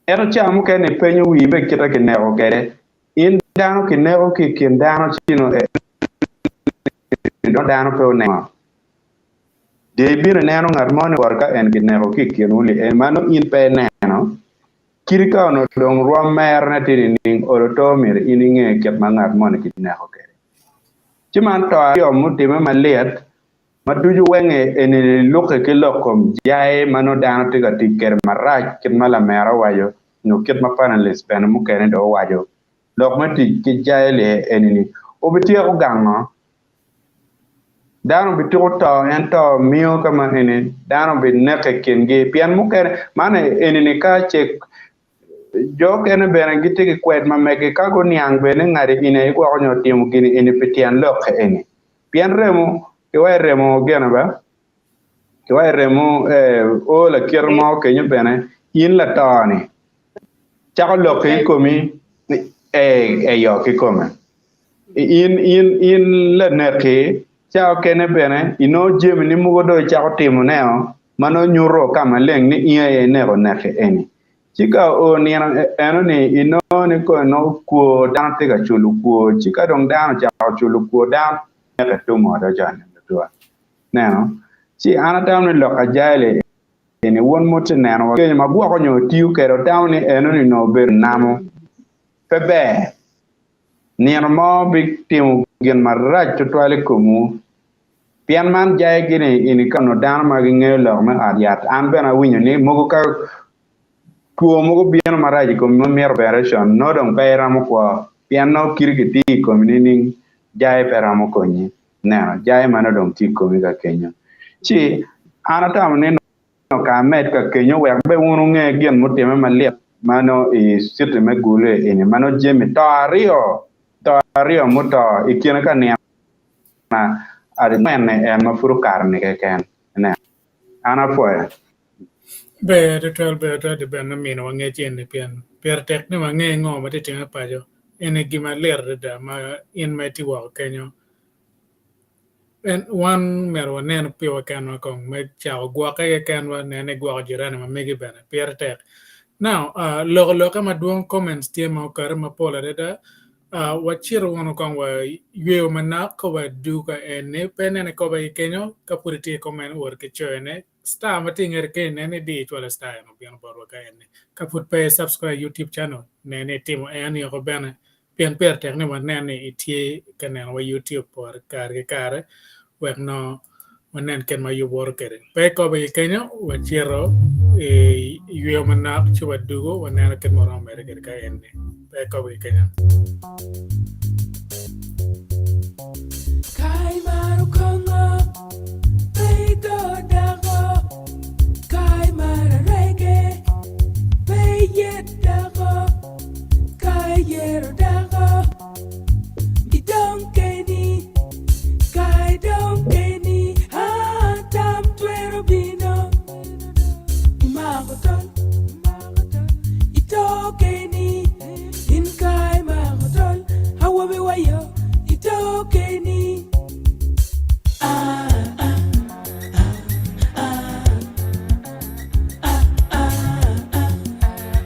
Ento ca mukene ipenyo wii me kite kineko kwede. In dano kineko ki i kin dano ci nongo dano pe oneno. Dong ibino ineno ngat mo ni owoto ka en kineko ki i kinwu li en ma nongo in pe ineno, kadi ka onongo dong rwom mere tye nining, olo to myero in inge kit ma ngat moni kineko kwede. Ci man to aryo mutimme malit ma ducu weng eni lukke ki lok kom jai ma nongo dano tye ka tic kwede marac kit ma lamera owaco nyo kit ma panelist bene mukene dong owaco. Lok me tic ki jai li eni-ni obityeko gango Dano bituko to en to miyo ka ma eni dano bineke i kingi pien mukene man eni ni ka ce jo okene bene gitye ki kwed ma megi ka guniang bene ni ngati eni aye gwoko nyo otimo gini eni pi tyen lokke eni pien remo ki wa i remo gene ba ki wa i remo o lakite mo kenyo bene in lato ni cako lokke i komi eyo kikome. In, in, in lanek-ki, ca okene bene inongo jamini mogo dong icako timoneo ma nongo nyuto ka maleng ni in aye ineko nek-ki eni. Ci ka oo nino eno-ni inongo ni kong inongo kwor dano tye ka culo kwor, ci ka dong dano ocako culo kwor dano neke tumo odoco tua. Ineno? Ci an atamo ni lok ajaili eni wun muti neno wa kenyo ma gwoko nyo otiyo kwede otamo ni eno-ni nongo obedo namo. Pe ber. Nino mo bitimo gin marac tutwal i komwu, pien man jaye gini ini ka onongo dano ma gingeyo lok me ot yat. An bene awinyo ni mogo ka two mogo bino marac i komi ma mito operation nongo dong pe iromo kwo pien nongo kiti gitiyo i komi nining jaye pe romo konyi neno jaye ma nongo dong tye i komi ka kenyo. Ci an atamo ni Nongo ka amed ka kenyo wek bene wun wunge gin mutimme malit ma nongo i citi me Gulu eni ma nongo jami to aryo to aryo muto i kine ka nino angwen-ni en ma pud okato-ni keken. Ineno? An apwoyo. Ber tutwal, ber tutwal di bene me miniwa ngec eni pien pire tek ni wange ngo ma tye timme paco. Eni gima lit adada ma in ma itye woko kenyo Wan myero wanen piwa kenwa kong me cako gwokke kekenwa nen ni gwoko jirani ma megi bene pire tek. Now, loko lokke madwong comments tye ma okati mapol adada. Wacito wunu kong wa yweyo manok ka waduga eni pe ineno ikobe ki kenyo ka pud itye ki comment wot ki coyone. Star ma tye ingete kenyo nen ni di icwalo star eno obino botwa ka eni. Ka pud pe i subscribe YouTube channel nen ni itimo en yoko bene pien pire tek ni wanen ni itye ka neno wa YouTube por kare ki kare wek nongo wanen kit ma yub woto kwede. Pe ikobe ki kenyo wacito i yweyo manok ci wadugo waneno kit ma waromo medde kwede ka eni. Pe ikobe ki kenyo. Ka imaro kongo, pe igo dako. Ka imaro arege, pe iyet dako. Ka iyero dako, idong keni. Ka idong keni, ah, tam twero bino. Imako tol, ito keni. In ka imako tol, awobi wayo, ito keni. Ah, ah, ah, ah, ah, ah, ah,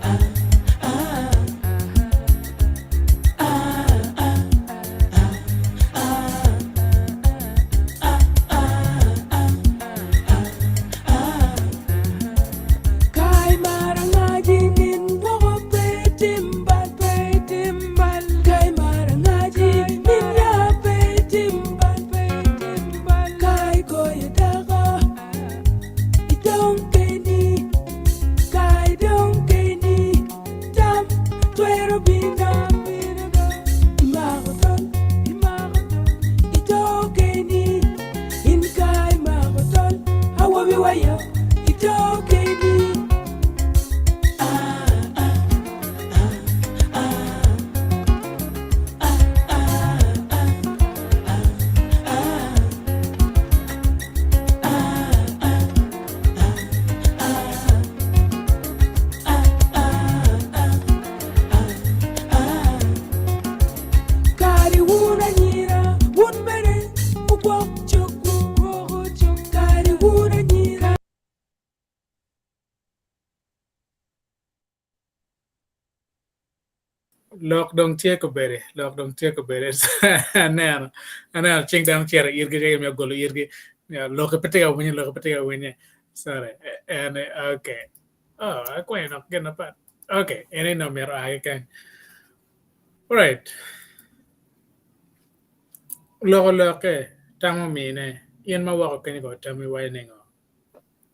ah. Lok dong tye kobedi, lok dong tye kobedi. Aneno, aneno cing dano cito irgi ci gimiyo golo irgi. Lokke pe tye ka winye, lokke pe tye ka winye. Sorry, en okay. Oh, akwanyo dok gin mapat. Okay, en aye nongo myero oa keken. Alright. Loko lokke, tam omine. In ma woko kenyo ko tammi iwaco ningo?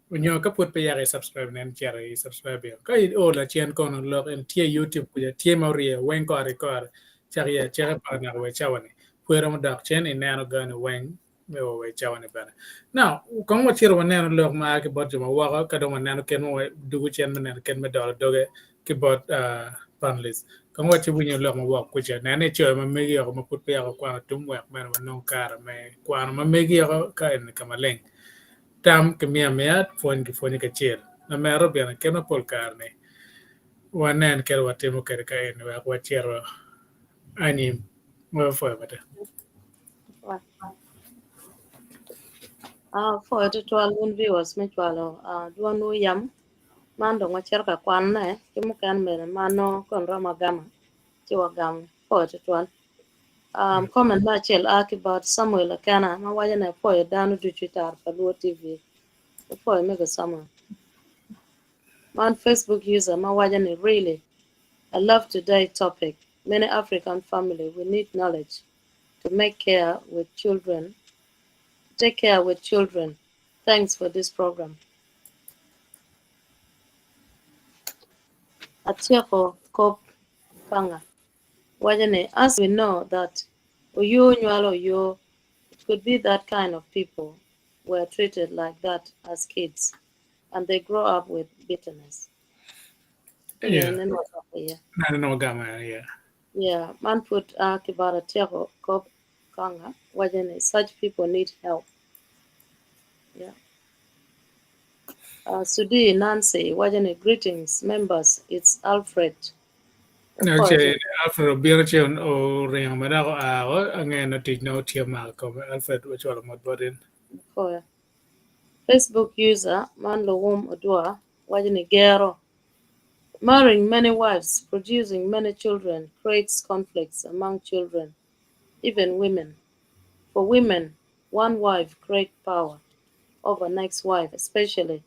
Onyo ka pud peya i subscribe nen cito i subscribe iyo. Ka io lacen kono lok en tye i YouTube kuca tye ma orye weng kore ki kore cak i acaki paka naka wa i cawa ni. Pud iromo dok cen ineno gani weng me o wa i cawa ni bene. Now, kong wacito waneno lok ma a ki bot jo ma woko ka dong waneno kit ma wadugo cen me neno kit me dolo doge ki bot panelists. Kong waci winyo lok ma woko kuca. Nen ni icoyo ma megi oko ma pud peya wakwano tum wek bene wanong kare me kwano ma megi oko ka eni ka maleng. Tam ki miyo amiya, pwony ki pwonyo kacel. Lamero bene kit ma pol kare-ni wanen kit ma watimo kwede ka eni wek wacito anyim. Wapwoyo matek. Apwoyo tutwal wun viewers me cwalo dwonwu yam man dong wacito ka kwanone ki mukene bene ma nongo kon romo agama ci wagamo. Apwoyo tutwal. Um, comment me acel a ki bot Samuel Akena ma waco ni apwoyo dano ducu i tara pa Luo TV. Apwoyo mego Samuel. Man Facebook user ma waco ni really I love today topic. Many African family we need knowledge to make care with children. Take care with children. Thanks for this program. Atyeko kop kanga. Waco ni, as we know that Oyo nywalo Oyo, it could be that kind of people were treated like that as kids and they grow up with bitterness. Yeah. Neno gama, yeah. Yeah, man put ki bot Atyeko kop kanga waco ni such people need help. Yeah. Sudi Nancy waco ni greetings members, it's Alfred. Oce Alfred obino ci oringo ma dok oa o ange no tic nongo tye omako kome Alfred ocwalo mot bot in. Apwoyo. Facebook user man Luwum Odwa waco ni gero. Marrying many wives, producing many children creates conflicts among children, even women. For women, one wife create power over next wife, especially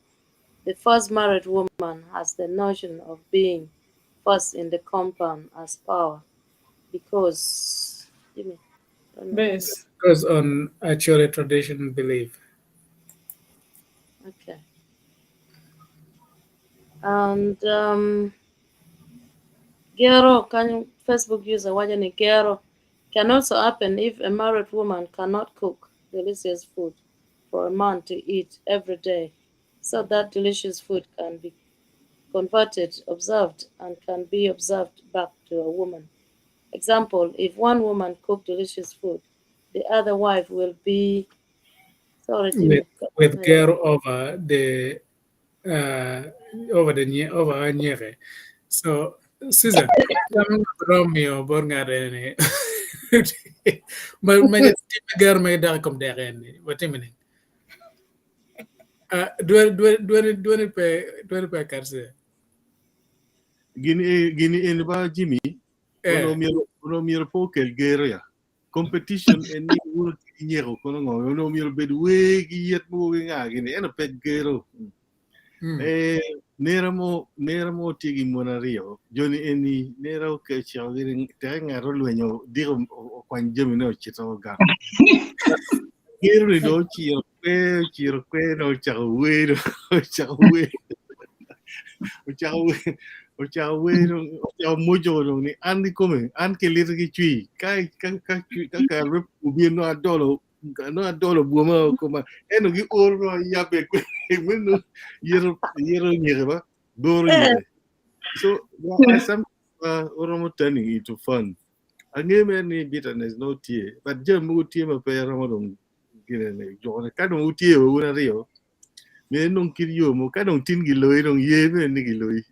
the first married woman has the notion of being first in the compound as power because Jimmy, don't know. Base. Because on actually tradition belief. Okay. And gero can Facebook user waco ni gero can also happen if a married woman cannot cook delicious food for a man to eat every day so that delicious food can be converted, observed, and can be observed back to a woman. Example, if one woman cook delicious food, the other wife will be sorry, Jimmy. With gero over the over the nye over anyere. So Susan, Romeo bot ngat eni. Ma ma timo gero ma dok i kom dek eni. Watimo ni. Dwani dwani dwani pe dwani pe karse. Gini gini eni ba Jimmy Eh. ono myero ono myero pe okel gero ya. Competition en ni wuno tye ki nyeko kono ngo ono myero obed wer ki yet mogo ki nga gini ento pe gero. Eh, nera mo nera mo tye ki mon aryo joni eni nera ociko gini teke ngat olwenyo diko okwany jamine ocito gang. Gero ni dong ociro kwe ociro kwe dong ocako wer ocako wer ocako wer. Ocako wer dong, ocako moco dong ni an kikome, an kiliti ki cwi. Ka ka ka ka kare me pur bino nongo adolo nongo adolo bwoma koma. Ento gioro nongo ayabbe kwede meno yito yito nyeke ba doro nyeke. So there are some oromo turning into fun. Angeyo mere ni bitterness nongo tye, but jami mogo tye ma pe romo dong gine jokone. Ka dong wutye wun aryo, myero inong kit yo mo ka dong tin giloyi dong ye bene ni giloyi.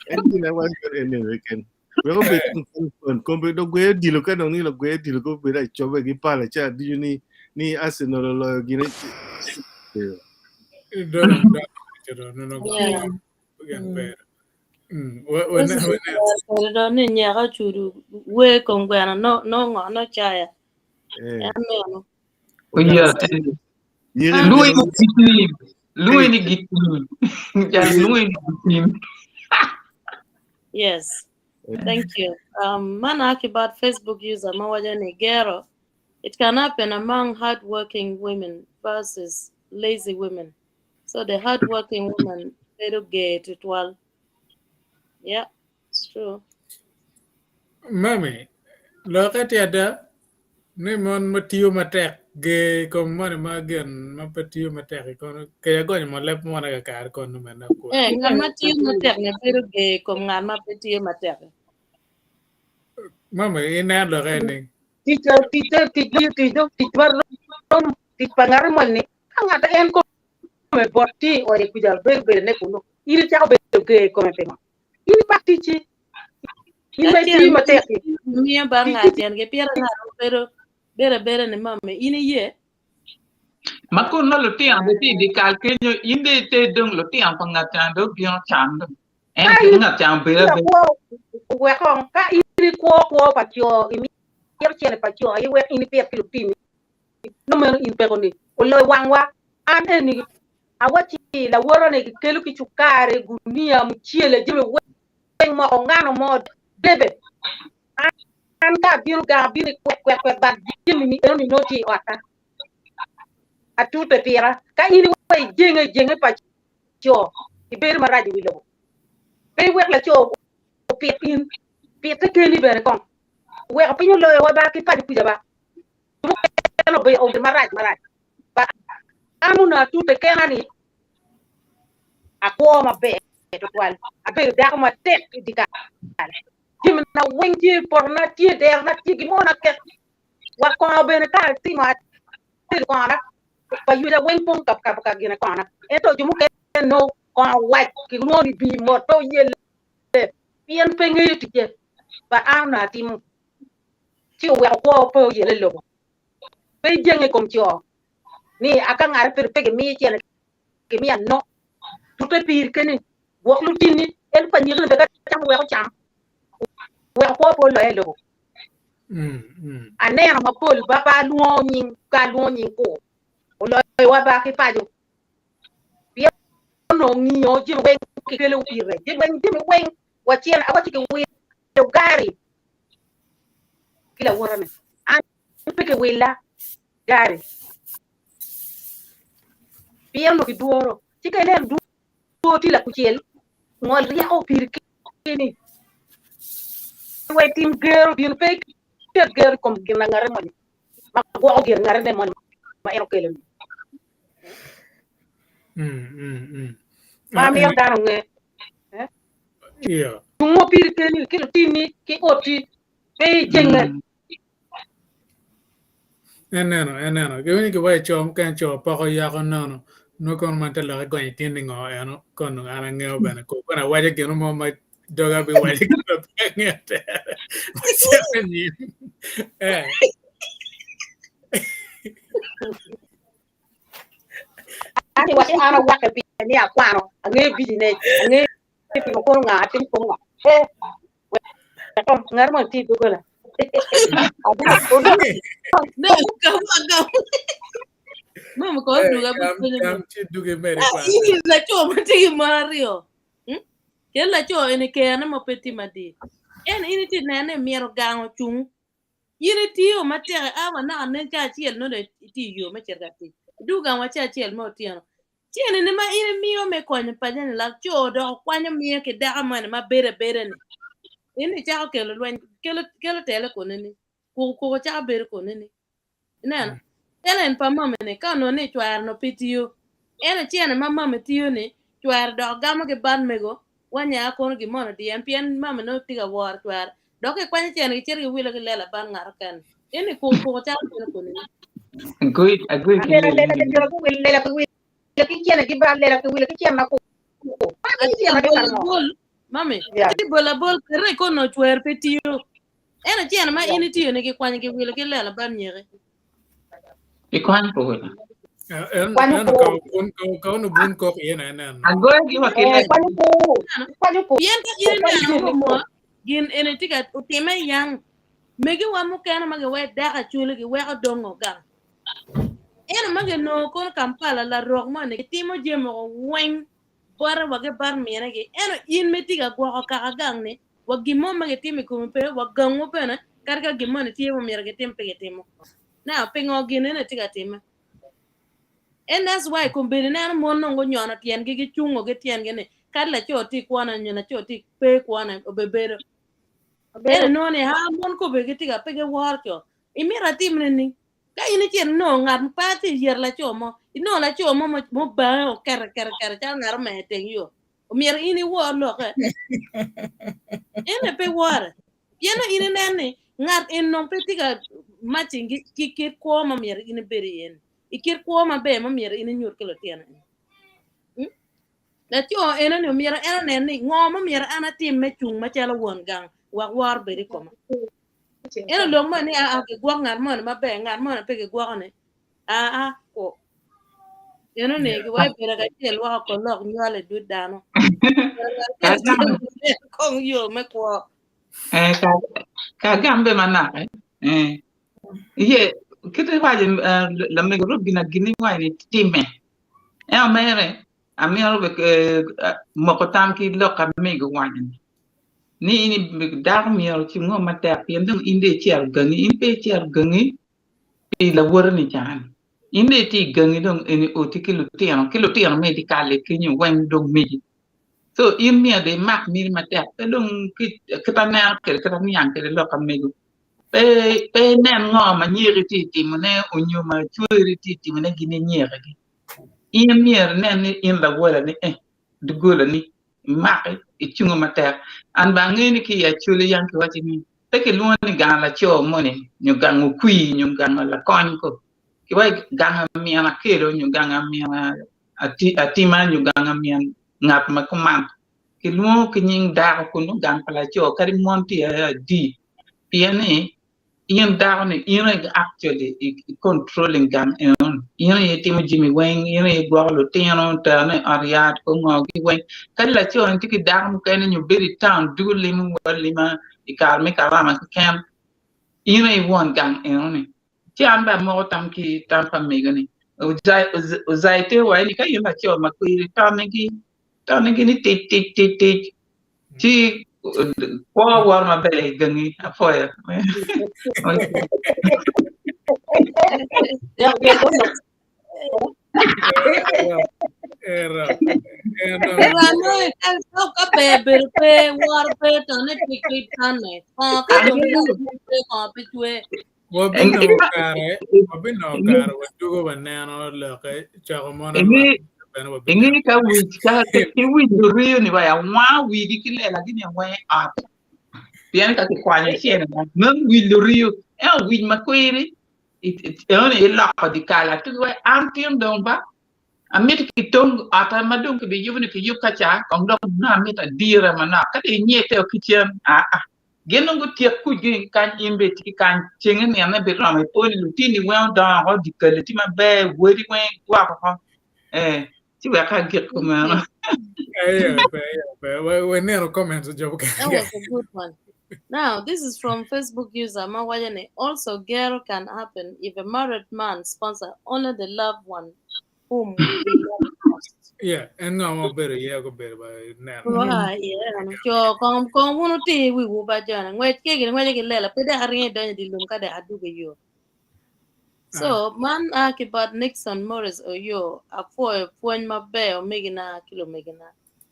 En gin awaco kede en ene keken. Wek obed dong fun fun. Kombe dong gweyo odilo ka dong ni lagwe odilo ko bedo acobe gi pala ca ducu ni ni Arsenal oloyo gine. Dong dong dong dong Yeah. gen ber. We we ne we ne. Kede do ni nyeko cudu we kom gweno no no ngo no caya. Eh. En meno. Oya, Nyere luwe bino ni gitim, luwe ni gitim, jal luwe ni gitim. Yes. Thank you. Man about Facebook user mawaja ni gero. It can happen among hardworking women versus lazy women. So the hardworking woman bedo ger tutwal. Yeah, it's true. Mami, lokke tye ada ni mon ma tiyo matek ger i kom moni ma gin ma pe tiyo matek i kono kec agonyo mo leb mona kakare kono mene akwo. Eh, ngat ma tiyo matek ne bedo ger i kom ngat ma pe tiyo matek. Mami, ineno lokke ni Tic tic tic tic tic ma rom tic pa ngat moni ka ngat en kome bot tye i ode kuca bedo bedo ne kunu in icako bedo ger i kome pingo in ipak ticci in ma itiyo matek-ki Miyo ba ngat tyen gi pire ngat bedo bedo abeda ni mami in iye. Ma kun nongo lutino bene tye i dye kal kenyo, in dong ite dong lutino pa ngat ca dong obino cam dong. En Ka kit in ngat ca obedo abeda. lakwo wek kong ka in ikwo kwo pa co imito cene pa co aye wek in ipit ki lutini nongo meno in pekoni oloyo wangwa an eni awacci lawota-ni kikelo ki cukari gunia mucele jami weng moko ngano mo debe an ka abino gang abino i kwek kwek kwek but jami ni enoni nongo tye i otta atute pira ka in iwe ijenge ijenge pa co ibedo marac i wi lobo pe iwek laco opit in pite keni bene kong weko piny oloyowa ba ki paco kuca ba mukene obedo marac marac but an onongo atute kena ni akwo maber tutwal abedo dako matek i dye kal jamina weng tye potona tye derona tye gin mo na kek wa kongo bene ka atimo atedo kongona pa yuda weng pong ka ka gine kongona ento jo mukene nongo kongo wac kilwongo ni bii mot pe oyelle pien pe ngeyo ticce but an onongo atimo ci oweko kwo pe oyelle i lobo pe ijenge i kom co ni aka ngate pe pe gimiye cene gimiya no tute piri keni gwok lutini en pa nyikini bene ka camo weko cam weko kwo pe oloye i lobo aneno mapol ba pe alwongo nying ka alwongo nying kur oloyowa ba ki paco pien onongo ngiyo jami weng kikelo ire jami weng jami weng wa cen awaci ki wilo gari ki lawota-ni an pe kiwilla gari pien onongo kidworo ci ka ineno dwor tye lakucel ngol ryeko piri keni we tim gero bino pe iket gero i kom gin na ngate moni ma gwoko gin ngate moni ma en okelo ni ma mito dano onge Yeah. Tungo piri keni ki lutini ki oti pe ijenge. Eneno, eneno. Giwinyo giwaco co mukene co poko yako nono. Nongo kono man te lokke gonyo tin ni ngo eno kono an angeo bene ko kono awaco gino mo ma doga biwaco gin ma pe angeyo tere. Wacito anyim. Eh. An iwaco an awake pi ni akwano angeyo bijinec angeyo timo kono nga atim kono nga. Eh. Wek ngat mo tye i doggola. No, gam agam. Mama ko Eh, duga gam, bu gam ci dugi mere Ah, kwa. in laco ma tye ki mon aryo. Hmm? Kel laco eni kene ma pe tye madit. En in itye nene myero gang ocung. In itiyo matek i awa naka nen ca acel nongo dong itye i yo me cito ka tic. Idwogo gang wa ca acel me otyeno. Cene ni ma in imiyo me konyo paco ni laco dok okwanyo miyo ki dako moni ma bedo abeda ni in icako kelo lweny kelo kelo tele kune ni kuku kuku cako bedo kune ni ineno tele pa mami ni ka onongo ni cware no pe tiyo ento cene ma mami tiyo ni cware dok gamo ki bat mego wanya kono gin moni odiye en pien mami nongo tye ka woro cware dok kikwanyo cene gicito giwilo ki lela bat ngat okene en ni kuku kuku cako bedo kune ni Agree, agree ki Lela lela lela ni. ki wil lela ki wil ki cene ki ba lela ki wil ki cene ma kuku. Ma ki Atye cene ka ma bolo kar mo. abol mami Yeah. atye bolo abol kere kono cwer pe tiyo ento cene ma Yeah. in itiyo ni gikwanyo giwilo ki lela bat nyeki Ikwanyo ko wila. En Kwanyo en ku. ka bun ka ka ono bun kok iye na en. Agoye gi wa ki Eh, lela. kwanyo ku. Kwanyo ku. pien ka in Kwanyo ineno cene ku. mo gin eni tye ka otime yang megi wa mukene ma giwe dako acwali giweko dongo gang ento ma ginongo kono Kampala larok moni gitimo jami mogo weng bote wa ki bat minegi ento in ma itye ka gwoko kaka gang ni wa gin mo ma gitimo i komi pe wa gangwu bene kadi ka gin moni tye ma myero gitim pe gitimo now pingo gin eni tye ka time and that's why kombeddi ineno mon dong gunyono tyengi gicungo ki tyengi ni kadi laco tye kwone nyo laco tye pe kwone obebedo ento inongo ni ha mon kombeddi gitye ka pe giworo co imito atim nining ka in icito inongo ngat pe atye yero laco mo inongo laco mo mubange oketo keto keto calo ngat omedo i teng yo omyero in iwor lokke ene pe wore pien in inen ni ngat en dong pe tye ka matching ki kit kwo ma myero in ibed iye ni i kit kwo maber ma myero in inyut ki lutino ni laco eno ni omyero en onen ni ngo ma myero an atim me cung macalo won gang wek woro bed i koma eno lok mo ni aa gigwok ngat moni maber ngat moni pe gigwoko ni aa ko eno ni giwai bedo kacel woko ko lok nywal i dud dano kong yo me kwo Eh, ka ka gambe manake. Eh. Ye kite waco eh, lamego Robina gini waco ni time. En omere amito be eh, moko tam ki lok amego waco ni. Ni in dako myero ocung matek pien dong in dong icito gangi in pe icito gangi pi lawoti ni can. In dong itye i gangi dong eni oti ki lutino ki lutino me dikal-li kenyo weng dong megi. So in myero dong imak miti matek pe dong kit aneno kwede kit aniang kwede lok amego pe pe inen ngo ma nyeki tye itimone onyo ma cweri tye itimone gin inyekigi. In myero inen ni in lawola ni eh doggola ni imaki icungo matek. An bene angeyo ni ki i Acholi yang kiwaco ni pe kilwongo ni gang laco moni nyo gang okwir nyo gang lakony ko kiwaco gang min akelo nyo gang min atima nyo gang min ngat ma kuman kilwongo ki nying dako kun nongo gang pa laco kadi mon tye adi pien ni in dako ni in aye actually i controlling gang eno ni in aye itimo jami weng in aye igwoko lutino terone i ot yat ko ngo gi weng kadi laco ni tye ki dako mukene nyo bedo i town dugo limo wa alima i kare me karama keken in aye won gang eno ni ci an bene amoko tam ki tam pa mego ni ozai te wa ni ka in laco ma kwiri tonigi tonigi ni tic tic tic tic ci kwo woto maber i gangi apwoyo. Era. Era no ka ka ber bedo pe woro pe to ne pik pik tanne. Kongo ka dong pe kongo pe cwe. Wabinongo kare, wabinongo kare wadugo waneno lokke coko mon alwak bene wabineno. Inge ka wic ka ki wic luriyo ni waya wang wigi ki lela gini weng i ot pien ka kikwanyo cene meno wic luriyo ento wic ma kwiri enoni iloko dikal atugi wai an tin dong ba amito ki tong otta ma dong kibiyubo ni kiyub ka ca kong dok nongo amito adira manok ka dong inyete ki cen aa gin dong gutyek kucgi kany in bene itye ki kany cenge nine biromo ipo ni lutini weng odongo oko dikali tye maber wadi weng igwoko oko eh ci wek agik kumeno Aye, pe, aye, pe. Waneno comments jo mukene. That was a good one. Now, this is from Facebook user Mawajane. Also, gero can happen if a married man sponsor only the loved one whom he loves most. Yeah, en ngo ma obedo iye gubedo ba neno. Wah, yeah. Co kong kong wun wuti wi wu ba jone. Ngwec ke gin ngwece ki lela pe dek aringo idonyo i di lum ka dek adugo i yo. So man a ki bot Nixon Morris Oyo apwoyo pwony maber omegina ki lumegina.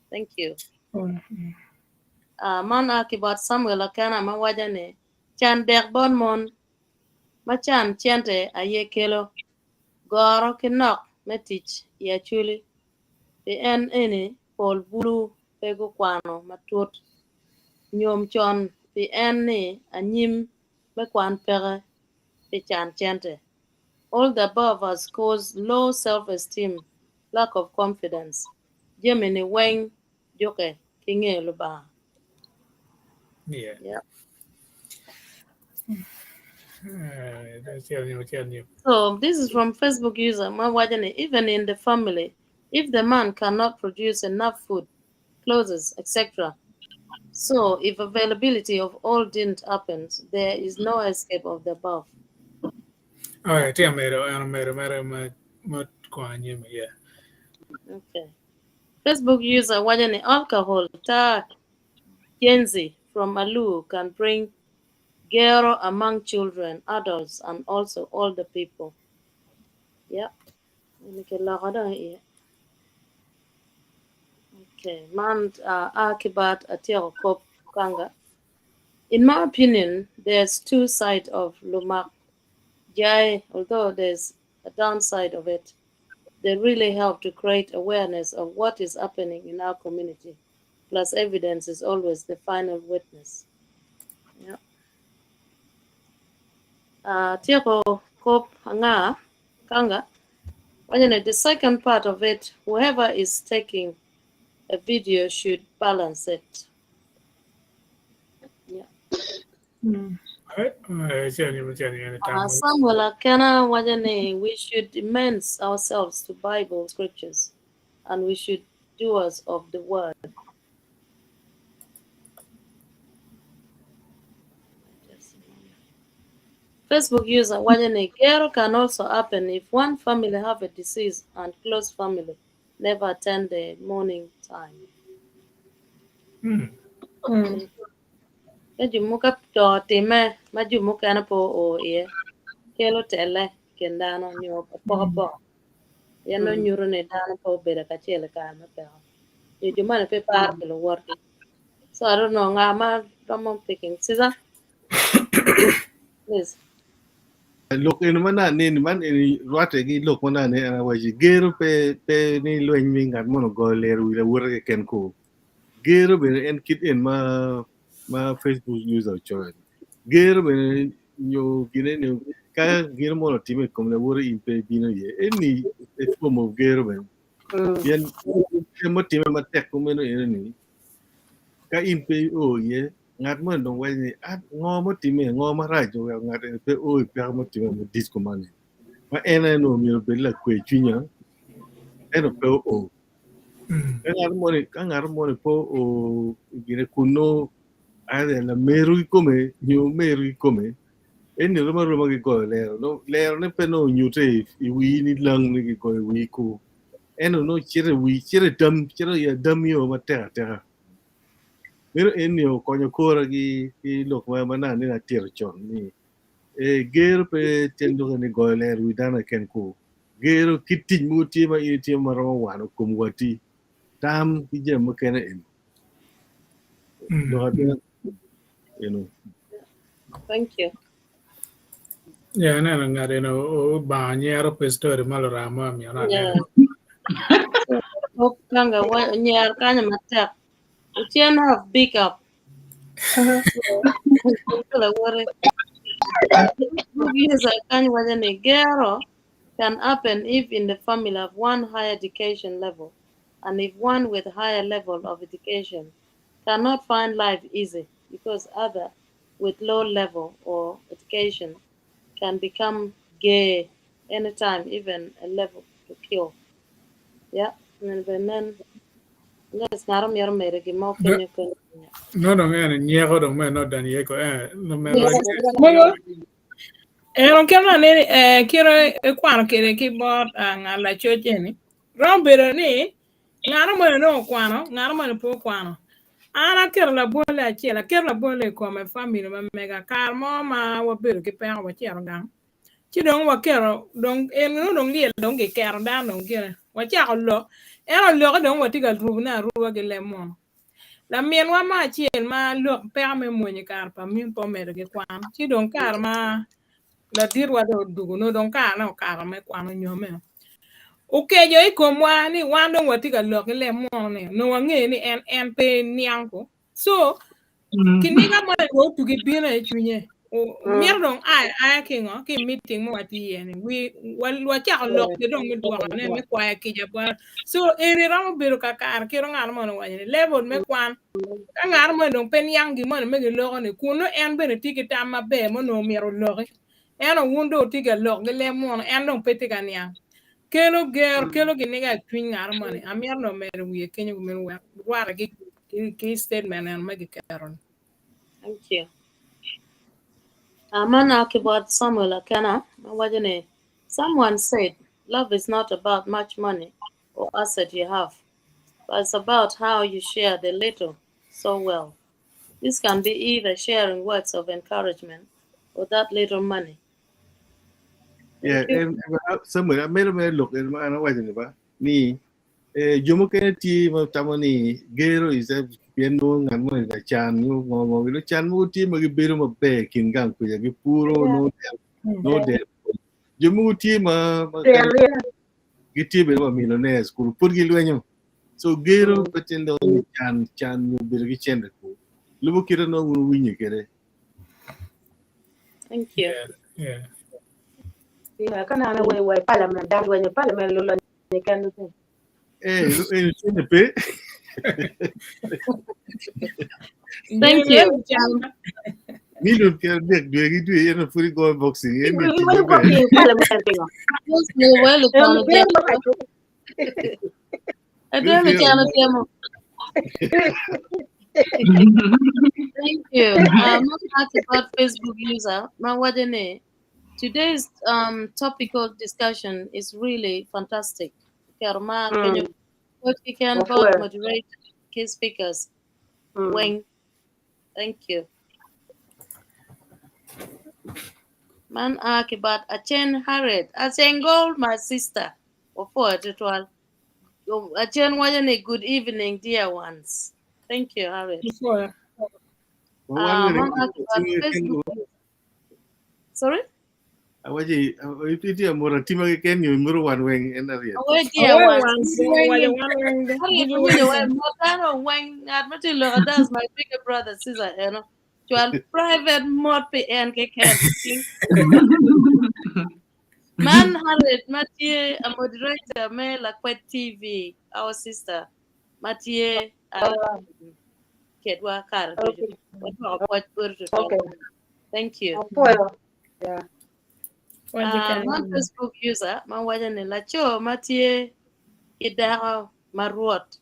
Thank you. Uh, man a ki bot Samuel Akena ma waco ni can dek bot mon ma can cente aye kelo goro ki nok me tic i Acholi pi en eni pol bulu pe gukwano matut nyom con pi en ni anyim me kwan peke pi can cente. All the above has caused low self-esteem, lack of confidence. Jami ni weng juke ki ngeyo Lubanga. Yeah. Yeah. Acel nyo acel nyo. So this is from Facebook user ma waco ni even in the family, if the man cannot produce enough food, clothes, etc. So if availability of all didn't happen, there is no escape of the above. Okay, tye amedo, en omedo mere ma ma kong anyim, yeah. Okay. Facebook user waco ni alcohol, tar, Gen Z from Alur can bring gero among children, adults, and also older people. Yep. Eni kiloko dong iye. Okay, man uh, a ki bat atyeko kop kanga. In my opinion, there's two sides of lumak jai, although there's a downside of it. They really help to create awareness of what is happening in our community. Plus, evidence is always the final witness. Yeah. Uh, Tieko kop anga kanga. Wanyane, The second part of it, whoever is taking a video should balance it. Yeah. Alright, acel nyo acel nyo Uh, Samuel Akena wanyane, we should immerse ourselves to Bible scriptures and we should doers of the word. Facebook user wanyane, Gero can also happen if one family have a disease and close family never attend the morning time. Mm. Ka jo mogo to time ma jo mukene pe oo iye kelo tele i kin dano nyo apokapoka pien nongo nyuto ni dano pe obedo kacel i kare me peko nyo jo moni pe paro pi luwotgi so I don't know nga ma romo picking Caesar please Lok eni ma nani man eni rwatte ki lok ma nani en awaci gero pe pe ni lweny mi ngat mono ogoyo lero wi lawote keken ko. Gero bene en kit en ma ma Facebook user ocoyo ni. Gero bene nyo gine ni ka gino mono otime i kom lawote in pe ibino iye. Eni a form of gero bene. Pien gin mutime matek kumeno eno ni ka in pe io iye ngat moni dong waco ni ah ngo mutime ngo marac oweko ngat eni pe o i peko mutime madit kumani ma en aye onongo myero obed lakwe cwinya ento pe oo. Ka ngat moni ka ngat moni pe oo gine kun nongo either lameru kikome nyo omeru kikome eni rom aroma ki goyo lero nongo lerone pe nongo onyute i wii ni lang ni kigoyo i wii ku ento nongo cito i wii cito i tam cito i adamio matek ateka. Meno eni okonyo kora ki ki lok ma ma nani atito con ni e gero pe tyen lokke ni goyo lero i wi dano keken ku gero kit tic mogo tye ma in itimo ma romo wano kom wati tam ki jami mukene eni lok ada eno. Thank you. Yeah, aneno ngat eno obanga nyero pi story ma luram mo amiyo na Yeah. aneno. Kop kanga wa nyer kanyo matek. Ocen have big up. Lawote. User kanyo waco ni gero can happen if in the family have one higher education level and if one with higher level of education cannot find life easy because other with low level or education can become gay anytime even a level to kill. Yeah, and then yes, ngaro myero mere gin mo kenyo kenyo. No dong en nyeko dong me no dan yeko eh no me Yes. Mogo, en kit ma aneno eh, kite ikwano kwede ki bot ah, ngat lacoc eni, romo bedo ni ngat moni dong okwano, ngat moni pe okwano. An aketo labolle acel, aketo labolle i kome family ma mega. Kare mo ma wabedo ki peko wacito gang. Ci dong waketo dong en nongo dong lyel dong giketo dano dong gire. Wacako lok, ento lokke dong watye ka rubone aruba ki leb munu. Laminwa mo acel ma lok peko me mwony i kare pa min pe omedo ki kwan, ci dong kare ma laditwa dong odwogo nongo dong karene okato me kwan onyome. Okeco i komwa ni wan dong watye ka lok ki leb munu ni onongo wangeyo ni en en pe niang ko. So kiniga mo dong otugi bino i cwinye. Mito dong ai aya ki ngo ki i meeting ma watye iye ni wi wacako lok ki dong me dwokone me kwayo kica bot. So eni romo bedo kakare kit ma ngat moni owaco ni level me kwan ka ngat moni dong pe niang gin moni ma giloko ni kun nongo en bene tye ki tam maber ma onongo myero oloki ento wun dong wutye ka lok ki leb munu en dong pe tye ka niang kelo gero kelo giniga i cwiny ngat moni amito dong medo wiye kenyo kumeno wek rwate ki statement eno ma giketo ni. Thank you. Man a ki bot Samuel Akena ma waco ni someone said love is not about much money or asset you have but it's about how you share the little so well. This can be either sharing words of encouragement or that little money. Yeah, Thank you. en Samuel amedo mere lok en ma an awaco ni ba ni eh, jo mukene tye ma tamo ni gero is a pien nongo ngat moni lacan nyo ngo ngo lucan mogo tye ma gibedo maber i kin gang kuca gipuro nongo del nongo del jo mogo tye ma ma gitye bene wa millionaires kun pud gilwenyo so gero pe tye loko ni can can nyo bedo ki cente ku lubo kite nongo wun wuwinyo kwede. Thank you. Yeah, yeah. Yeah, ka nano we we parliament dan lwenyo parliament lulonyo ken lutin. Eh, eh, cente pe. Thank you. Million piero adek dwe ki dwe en pud igoyo boxing en ni tic Lwenyo maber. boxing parliament pingo. Yes, me well En chano bedo temo. marac. Adwelo chano temo. Thank you. Man about Facebook user, ma waco ni today's topical discussion is really fantastic. Kero ma kenyo coach keken both Opwoyo. moderator ki speakers weng. Thank you. Man a ki bot Achen Harriet. Achen Gold, my sister. Opwoyo tutwal. Achen waco ni good evening dear ones. Thank you Harriet. Opwoyo. Ma wan bene Man a ki bot atingo keken Facebook. go. Sorry? Awaci itye amot atima keken nyo imito wan weng en Harriet. Awe dear Awe ones. wan waco wan weng de. Harriet Ducu winyo weng. we motano weng ngat ma tye loko that's my bigger brother Caesar eno. Cwal private mot pi en keken. Man Harriet ma tye a moderator me Lakwed TV, our sister ma tye kedwa kare ducu. Okay. Watwako pwoc boti tutwal. Okay. Thank you. Opwoyo. Yeah. Pwoc keken. Man Facebook user ma waco ni laco ma tye ki dako ma rwot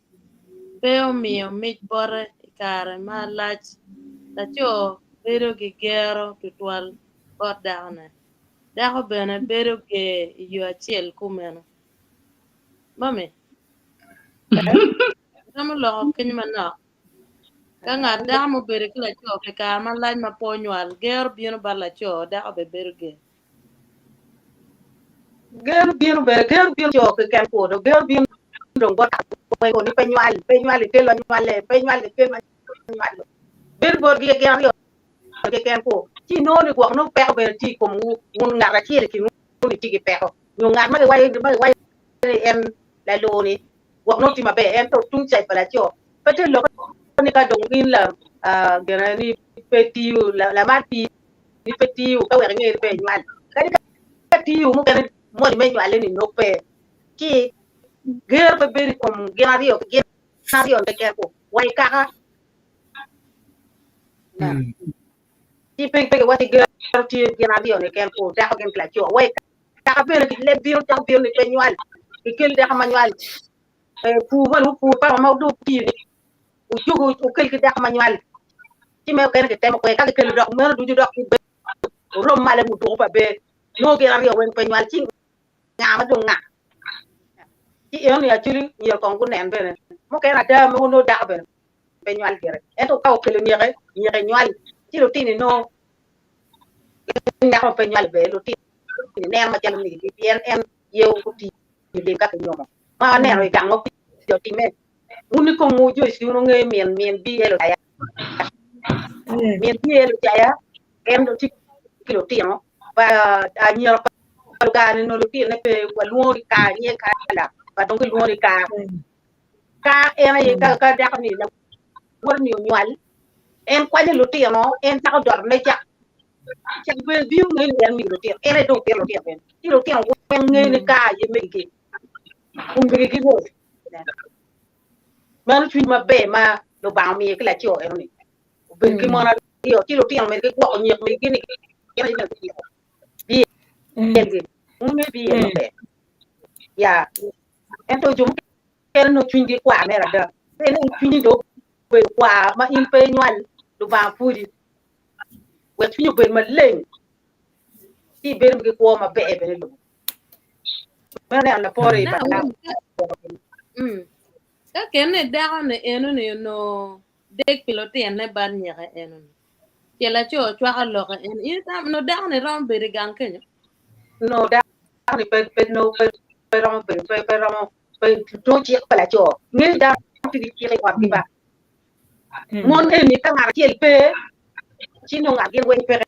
pe omiyo mic bote i kare ma lac laco bedo ki gero tutwal bot dakone. Dako bene bedo ger i yo acel kumeno. Mami, romo loko kenyo manok. Ka ngat dako mubedo ki laco pi kare malac ma pe onywal, gero bino bot laco, dako bene bedo ger. Gero bino bene, gero bino co keken kwo, dong gero bino dong bot weng ni pe nywal, pe nywal ikelo anywale, pe nywal ikelo anywalo. Bedo botgi gin aryo keken kwo. Ci inongo ni gwok nongo peko bene tye i komwu, wun ngat acel i kinwu ni tye ki peko, nyo ngat ma giwaco ma giwaco ni en lalur-ni gwok nongo tye maber ento tung cac pa laco pe tye lok ni ka dong in la gine ni pe tiyo lamat pii ni pe tiyo ka wek inge ni pe inywal kadi ka tiyo mukene moni me nywale ni nongo pe ci gero pe bedo i kom gin aryo gin aryo keken ku wa i kaka ci pe pe giwaci gero tye gin aryo ni keken ku dako gin ki laco wa i kaka bene leb bino cako bino ni pe nywal kikel dako ma nywal pur moni wupur paka ma dong wutiyo ni wujugo wukel ki dako ma nywal ci me okene kitemo kwe ka kikelo dok meno ducu dok wurom malo i muduku pa ber nongo gin aryo weng pe nywal ci nga ma dong nga ci enoni actually myero kong gunen bene mukene ada mogo nongo dako bene pe nywal gire ento ka okelo nyeke nyeke nywal ci lutini nongo dako pe nywal bene lutini. ni neno macalo megi pien en ye otiyo lim ka kinyomo. Ma waneno i gang ma jo time. Wun i komwu Joyce wun wungeyo min min BL Ocaya. Min BL Ocaya en dong tye ki lutino pa anyira pa Luganda ni lutine pe walwongo ni ka nye kala pa dong kilwongo ni ka. Ka en aye ka ka dako ni lawote ni onywal en kwanyo lutino en cako dotone cak cak bene bino ngeyo ni en megi lutino en aye dong pito lutino bene ci lutino weng ngeyo ni ka aye megigi kun megigi rwot meno cwiny maber ma Lubanga omiyo ki laco eno ni obedo ki mon aryo ci lutino megi gwoko nyek megi ni gin aye myero guciko bielgi wun ngeyo biel maber ya ento jo mukene nongo cwinygi kwar mere ada pe ni cwinyi dong obedo kwar ma in pe inywal Lubanga pwodi wek cwinyi obed maleng ci ibedo ki kwo maber bene i lobo. Meno neno lapore i Na, Baibul. Ka kene dako-ni eno-ni onongo dek pi lutinne bad nyeke eno-ni, ce laco cwako lokke en, in itamo nongo dako-ni romo bedo i gang kenyo? Nongo dako-ni pe pe nongo pe pe romo bedo pe pe romo pe too cik pa laco. Ngeyo dano tye ki cik i otgi ba. Mon eni ka ngat acel pe, ci nongo ngat gin weng peke.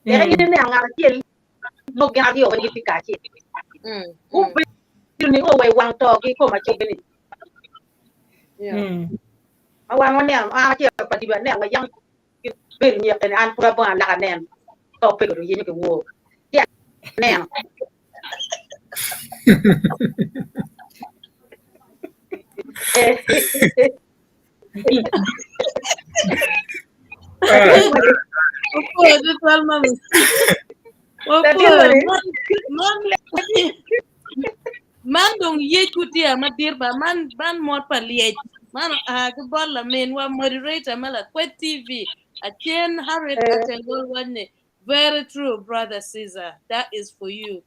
Eka in ineno ngat acel nongo gin aryo weng gitye kacel. Gubedo ni o wa i wang to ki kom acel ni. Ma wan waneno an acel pa dibi aneno wa yam gibedo nyeke ni an pud abongo alaka anen to pe kodo yenyo ki wor. Ci aneno. Opwoyo tutwal mami. Latin Opwoyo. moni. Man, man, man dong yec kutia madit ba man man mot pa lyec. Man oa ki bot laminwa moderator ma Lakwed TV. Acen Harriet Eh. Ategol waco ni very true brother Caesar that is for you.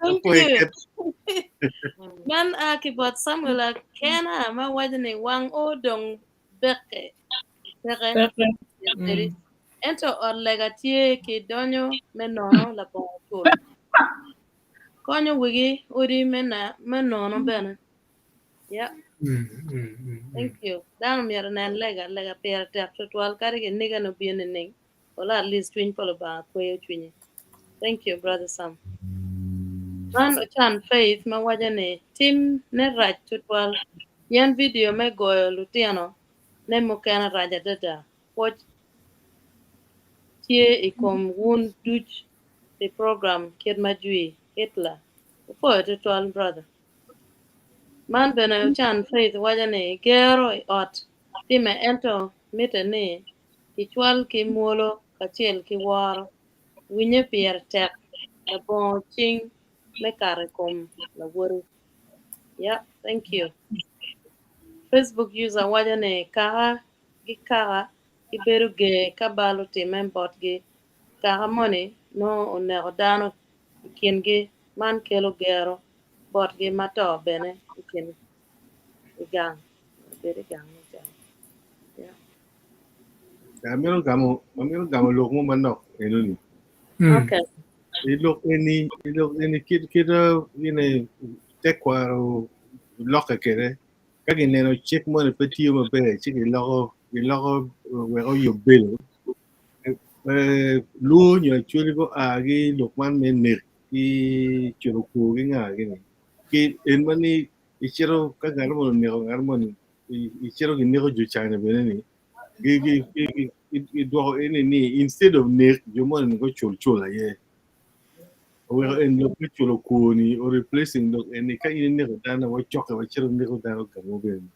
Thank you. Man a ki bot Samuel Akena ma waco ni wang o dong beke peke Peke. peri. Ento ot lega tye ki donyo me nono labongo cul. Konyo wigi odi me na me nono bene. Yeah. Thank you. Dano myero onen lega, lega pire tek tutwal kadi kiniga ni obino nining, wala at least cwiny pa Lubanga kweyo cwinyi. Thank you brother Sam. Man ocan Faith ma waco ni tim ne rac tutwal pien video me goyo lutino ne mukene rac adada. Pwoc tye i kom wun duc pi program kit ma jwi Hitler. Opwoyo tutwal brother. Man bene ocan Faith waco ni gero i ot time ento mitte ni kicwal ki mwolo kacel ki woro. Winye pire tek labongo cing me kato i kom lawoti. Yeah, thank you. Facebook user waco ni kaka ki kaka gibedo ger ka bal otimme botgi. Kaka moni nongo oneko dano i kingi man kelo gero botgi ma to bene i kin i gang bedo i gang me calo. Yeah. Amito gamo amito gamo lok mo manok enoni. Okay. I lok eni i lok eni kit kit gine tekwaro lokke kwede ka gineno cik moni pe tiyo maber ci giloko giloko wek oyub bedo Luo nyo Acholi gua ki i lok man me nek ki culo kwor ki nga gini ki en ma ni icito ka ngat moni oneko ngat moni icito gineko jo China bene ni gidwoko eni ni instead of nek jo moni gucul cul aye oweko en lok me culo kwor ni o replacing lok eni ka in ineko dano wacokke wacito waneko dano gamo bene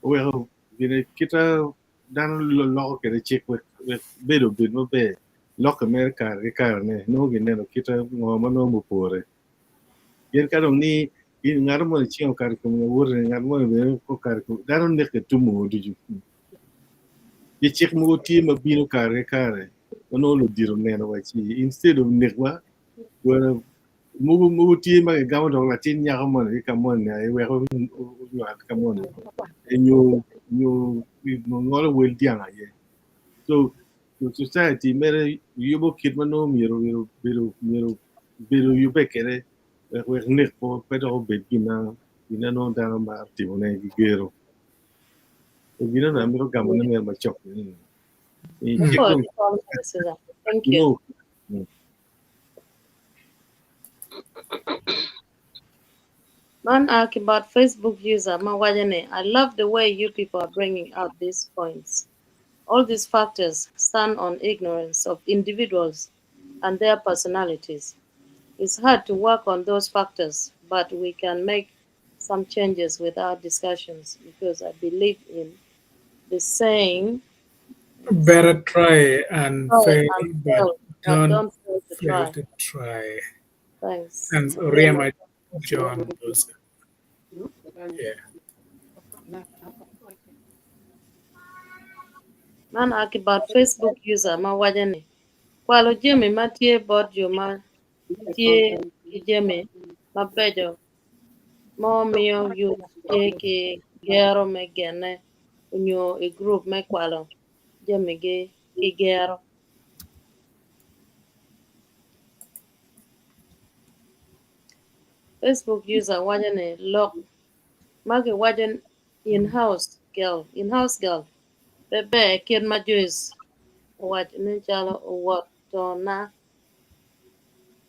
oweko gine kita dano loko kwede cik wek bedo obed maber, lokke mere kare ki karene nongo gineno kite ngo ma nongo mupore. Pien ka dong ni ngat moni cinge okato i kom lawotene, ngat moni bene okato i kom dano neke tumo ducu. Pi cik mogo tye ma bino kare ki kare ma nongo ludito oneno wa ci instead of nekwa mogo mogo tye ma gigamo dok latin nyako moni ki ka moni aye weko onywal ka moni nyo nyo ngolo wel dyang aye. So society mere yubo kit ma nongo myero myero myero bedo yubbe kwede wek wek nek pe dok obed gin ma gin ma nongo dano maro timone ki gero. So gin eno amito gamone mere macok ni ni cik dong Thank you. Man a ki bot Facebook user ma waco ni I love the way you people are bringing out these points. All these factors stand on ignorance of individuals and their personalities. It's hard to work on those factors, but we can make some changes with our discussions because I believe in the saying Better try and try fail, and but fail, but don't don't fail to fail try. to try. Thanks. And Oriema John Bosco. Yeah. Man a ki bot Facebook user ma waco ni kwalo jami ma tye bot jo ma tye ki jami mabeco mo miyo youth tye ki gero me genne onyo i gurup me kwalo jamigi ki gero. Facebook user waco ni lok ma kiwaco in-house girl in-house girl pe ber kit ma Joyce owaco nen calo owotona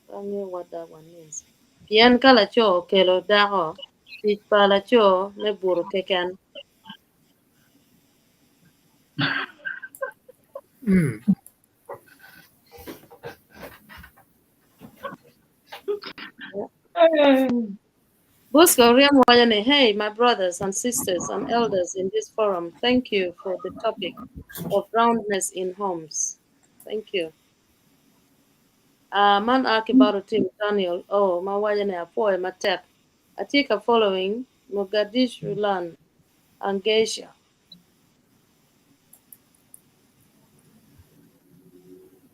Pe angeyo what that one means. Pien ka laco okelo dako, tic pa laco me buto keken. Bosco Oryem waco ni, Hey, my brothers and sisters and elders in this forum, thank you for the topic of roundness in homes. Thank you. Uh, man a ki bot Otim Daniel O ma waco ni apwoyo matek. Atye ka following Mogadishu Land Angesia.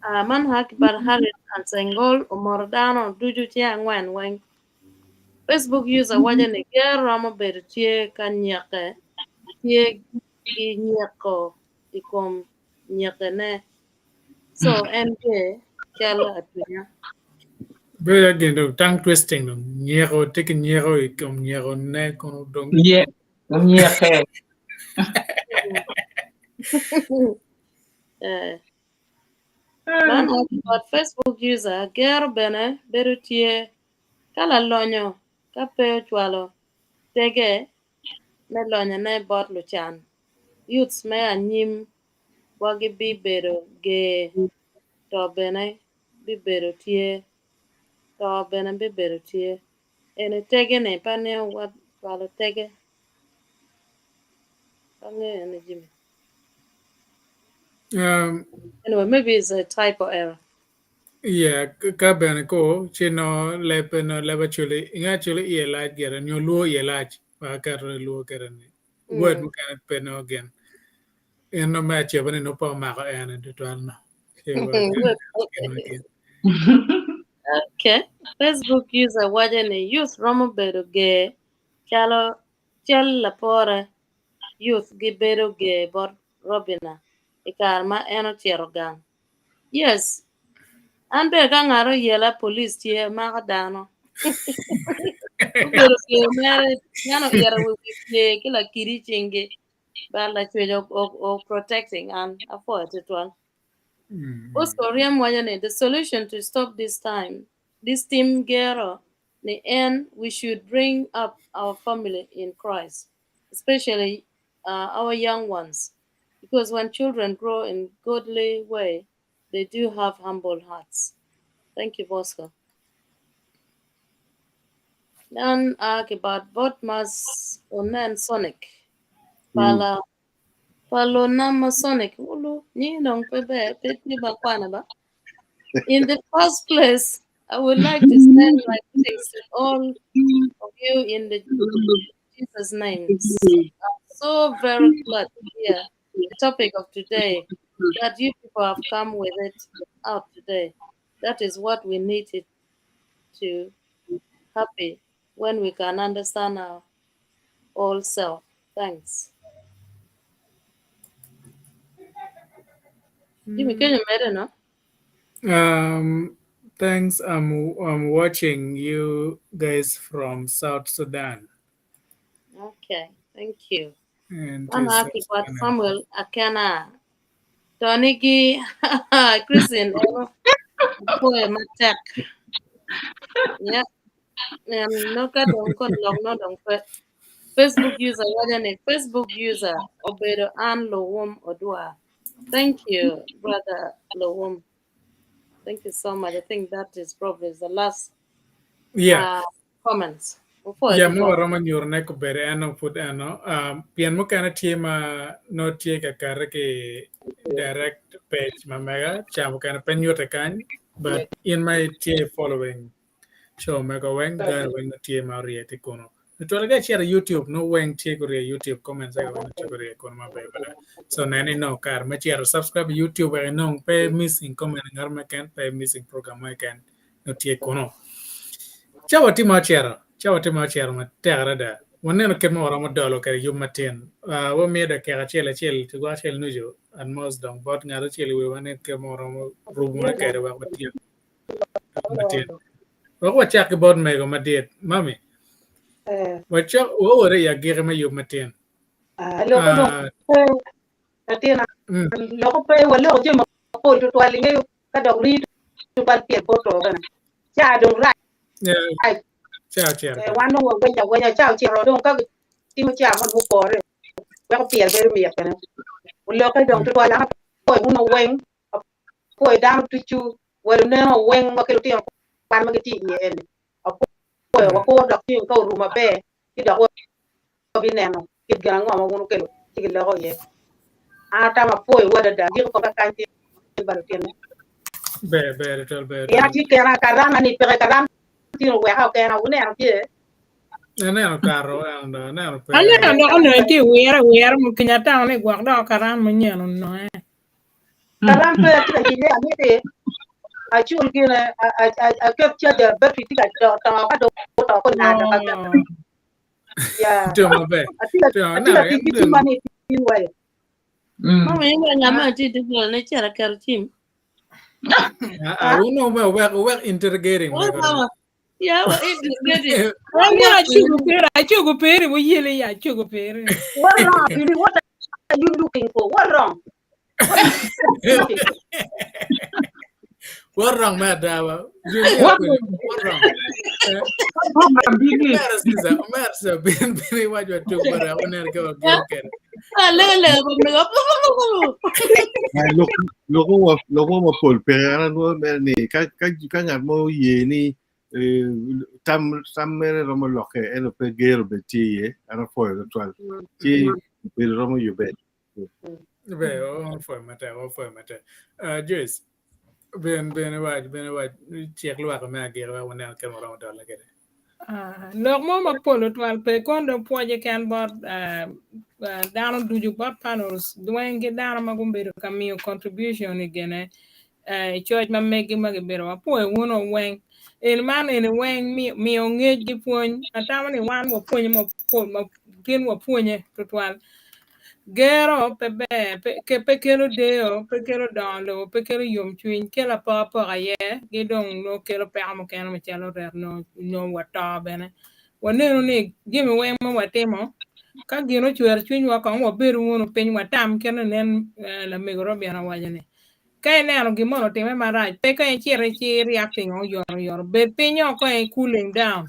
Uh, man a ki bot Harriet Ansengol omoto dano ducu ceng angwen weng. Facebook user waco ni ger romo bedo tye ka nyikke tye ki nyeko i kom nyikkene so en ger calo atunya. Bedo gin dong tongue twisting dong nyeko tye ki nyeko i kom nyeko ne kono dong Nye, nyikke. Eh. Man aye bot Facebook user gero bene bedo tye ka lalonyo ka pe ocwalo tege me lonyone bot lucan. Youths me anyim wa gibibedo ger to bene bibedo tye to bene bibedo tye. Eni tege ni pe angeyo what cwalo tege pe angeyo eni Jimmy. Anyway, maybe it's a typo error. Yeah, ka bene ko ci no leb no leb acholi inge acholi iye lac gire nyo luo iye lac ma aketo ni luo kede ni word mukene pe no gin en no me aceba ni no pe omako en tutwal no ci wa Okay. Facebook user waco ni youth romo bedo ger calo cal lapore youth gibedo ger bot Robina i kare ma en ocito gang. Yes, an bene ka ngat oyela police tye mako dano. Obedo ger mere dano oyero wi wi pye ki lakidi i cingi but lacwec o protecting an apwoyo tutwal. Bosco Oryem waco ni the solution to stop this time this team gero ni en we should bring up our family in Christ especially uh, our young ones because when children grow in godly way they do have humble hearts. Thank you, Bosco. Dan a ki bot Botmas onen Sonic. Pala palo nama Sonic ulu ni dong pe ber pe tye ba kwana ba. In the first place, I would like to send my greetings to all of you in the Jesus name. I'm so very glad to hear the topic of today that you people have come with it out today. That is what we need it to happy when we can understand our all self. Thanks. Jimmy Kenya mere no? Thanks. I'm watching you guys from South Sudan. Okay, thank you. And Mama to South aki kwat Sudan. Samuel Akena. Tony gi Christine eno poe matek. Yeah. No ka dong kon lok no dong pe. Facebook user wacho ni Facebook user obedo an Luwum Odwa. Thank you, brother Luwum. Thank you so much. I think that is probably the last Yeah. comments. Before Yeah, before. mo waromo nyuro ne kobedo eno pud eno. Pien mukene tye ma no tye ka kare ki direct page ma mega, ca mukene pe nyute kany, but in ma itye following show mega weng, gari weng no tye ma orye tye kuno. Tutwal ka icito i YouTube, no weng tye gurye YouTube comments eka weng tye gurye kuno maber bene. So nen inong kare me cito subscribe i YouTube wek inong pe missing comment ngat mo keken, pe missing program mo keken no tye kuno. Cawa tye ma ocito, cawa tye ma ocito matek adada. Waneno kit ma waromo dolo kwede yub matin. Wamiyo dakika acel acel ki gwok acel nucu at most dong bot ngat acel i wiwa ni kit ma waromo rubone kwede wek watyek yub matin. Wek wacak ki bot mego madit, mami. Wacak waore i agikki me yub matin. Loko dong pe latina loko pe waloko jami mapol tutwal ingeyo ka dok rii tutwal pien poto bene ca dong rac Ca ocito. Wan dong wagwenya agwenya ca ocito dong ka gitimo ca mo mupore weko pyel bedo mit bene olokke dong tutwal an apwoyo wun weng apwoyo dano ducu wa luneno weng wa ki lutino kwan ma gitye iye eni apwoyo wakuro dok ceng ka orumo maber ci dok wabineno kit gin ango ma wun wukelo ci giloko iye. An atamo apwoyowu adada agiko kong kakany tin ba lutino. Ber ber tutwal ber Pien tutwal. atye kena karama ni peke karam tino oweka kena wuneno tye. Aneno kato eno do aneno pe. Aneno dok onongo itye wire wire mukinya atamo ni gwok dok karam munyen ononge. Karam pe atye ka yelle amiti acul gine aket charger battery tye ka to ka dong oto kong nado ka keto. Yeah. Timo maber. Atye ka Timo atye ka aneno tic en ki dong cimma ni tin wayo. Mama in wa ngama ti digital ne cera kero cim. Ah, uno me wek wek interrogating Oh mego. mama. Yeah, wa interrogating. An gin acugo piri, acugo piri, wuyele ya acugo piri. What wrong, Billy? What are you looking for? What wrong? What are you looking for? What wrong me adawa? Julia What kwene, what wrong? wrong Abili? Omera siza, omera siza bin bin iwacho tuk bara unen ke wagio kene. Ah, le le ba me go. Ai, loko wa loko mapol pe an anwongo mere ni ka ka ka ngat mo oye ni tam tam mere romo lokke ento pe gero bene tye iye an apwoyo tutwal ci bedo romo yubbe. Be opwoyo matek, opwoyo matek. Joyce, ben ben iwac ben iwac cik lwak me agikki wek wanen kit ma waromo dole kwede. Lok mo mapol tutwal pe kono dong pwoce ken bot dano ducu bot panels dweng ki dano ma gubedo ka miyo contribution i gine i coc ma megi ma gibedo wapwoyo wunu weng en man eni weng miyo ngec ki pwony atamo ni wan wapwonye mapol ma gin wapwonye tutwal gero pe ber pe kelo deyo pe kelo dongo lobo pe kelo yomcwiny kelo apokapoka aye ki dong nongo kelo peko mukene macalo ret nongo wato bene waneno ni jami weng ma watimo ka gin ocwero cwinywa kong wabedo wunu piny watam kit ma nen lamego Robin owaco ni ka ineno gin moni otime marac pe ka icito ci reacting oyotoyot bed piny o kong i cooling down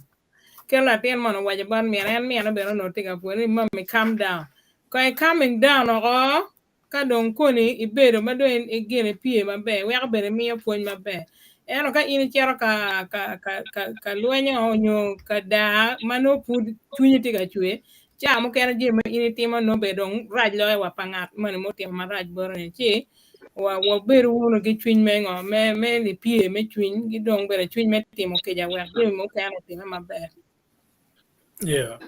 kit latin moni owaco bot mine en mine bene onongo tye ka pwonye ni mummy calm down kong i calming down oko ka dong koni ibedo ma dong gin ipye maber weko bene imiyo pwony maber ento ka in icito ka ka ka ka ka lwenyo nyo ka daa ma nongo pud cwinyi tye ka cwer ca mukene jami ma in itimo nongo bene dong rac loyo wa pa ngat moni mutimo marac boti ni ci wa wabedo wunu ki cwiny me ngo me me lipye me cwiny ki dong bene cwiny me timo kica wek jami mukene otime maber. Yeah.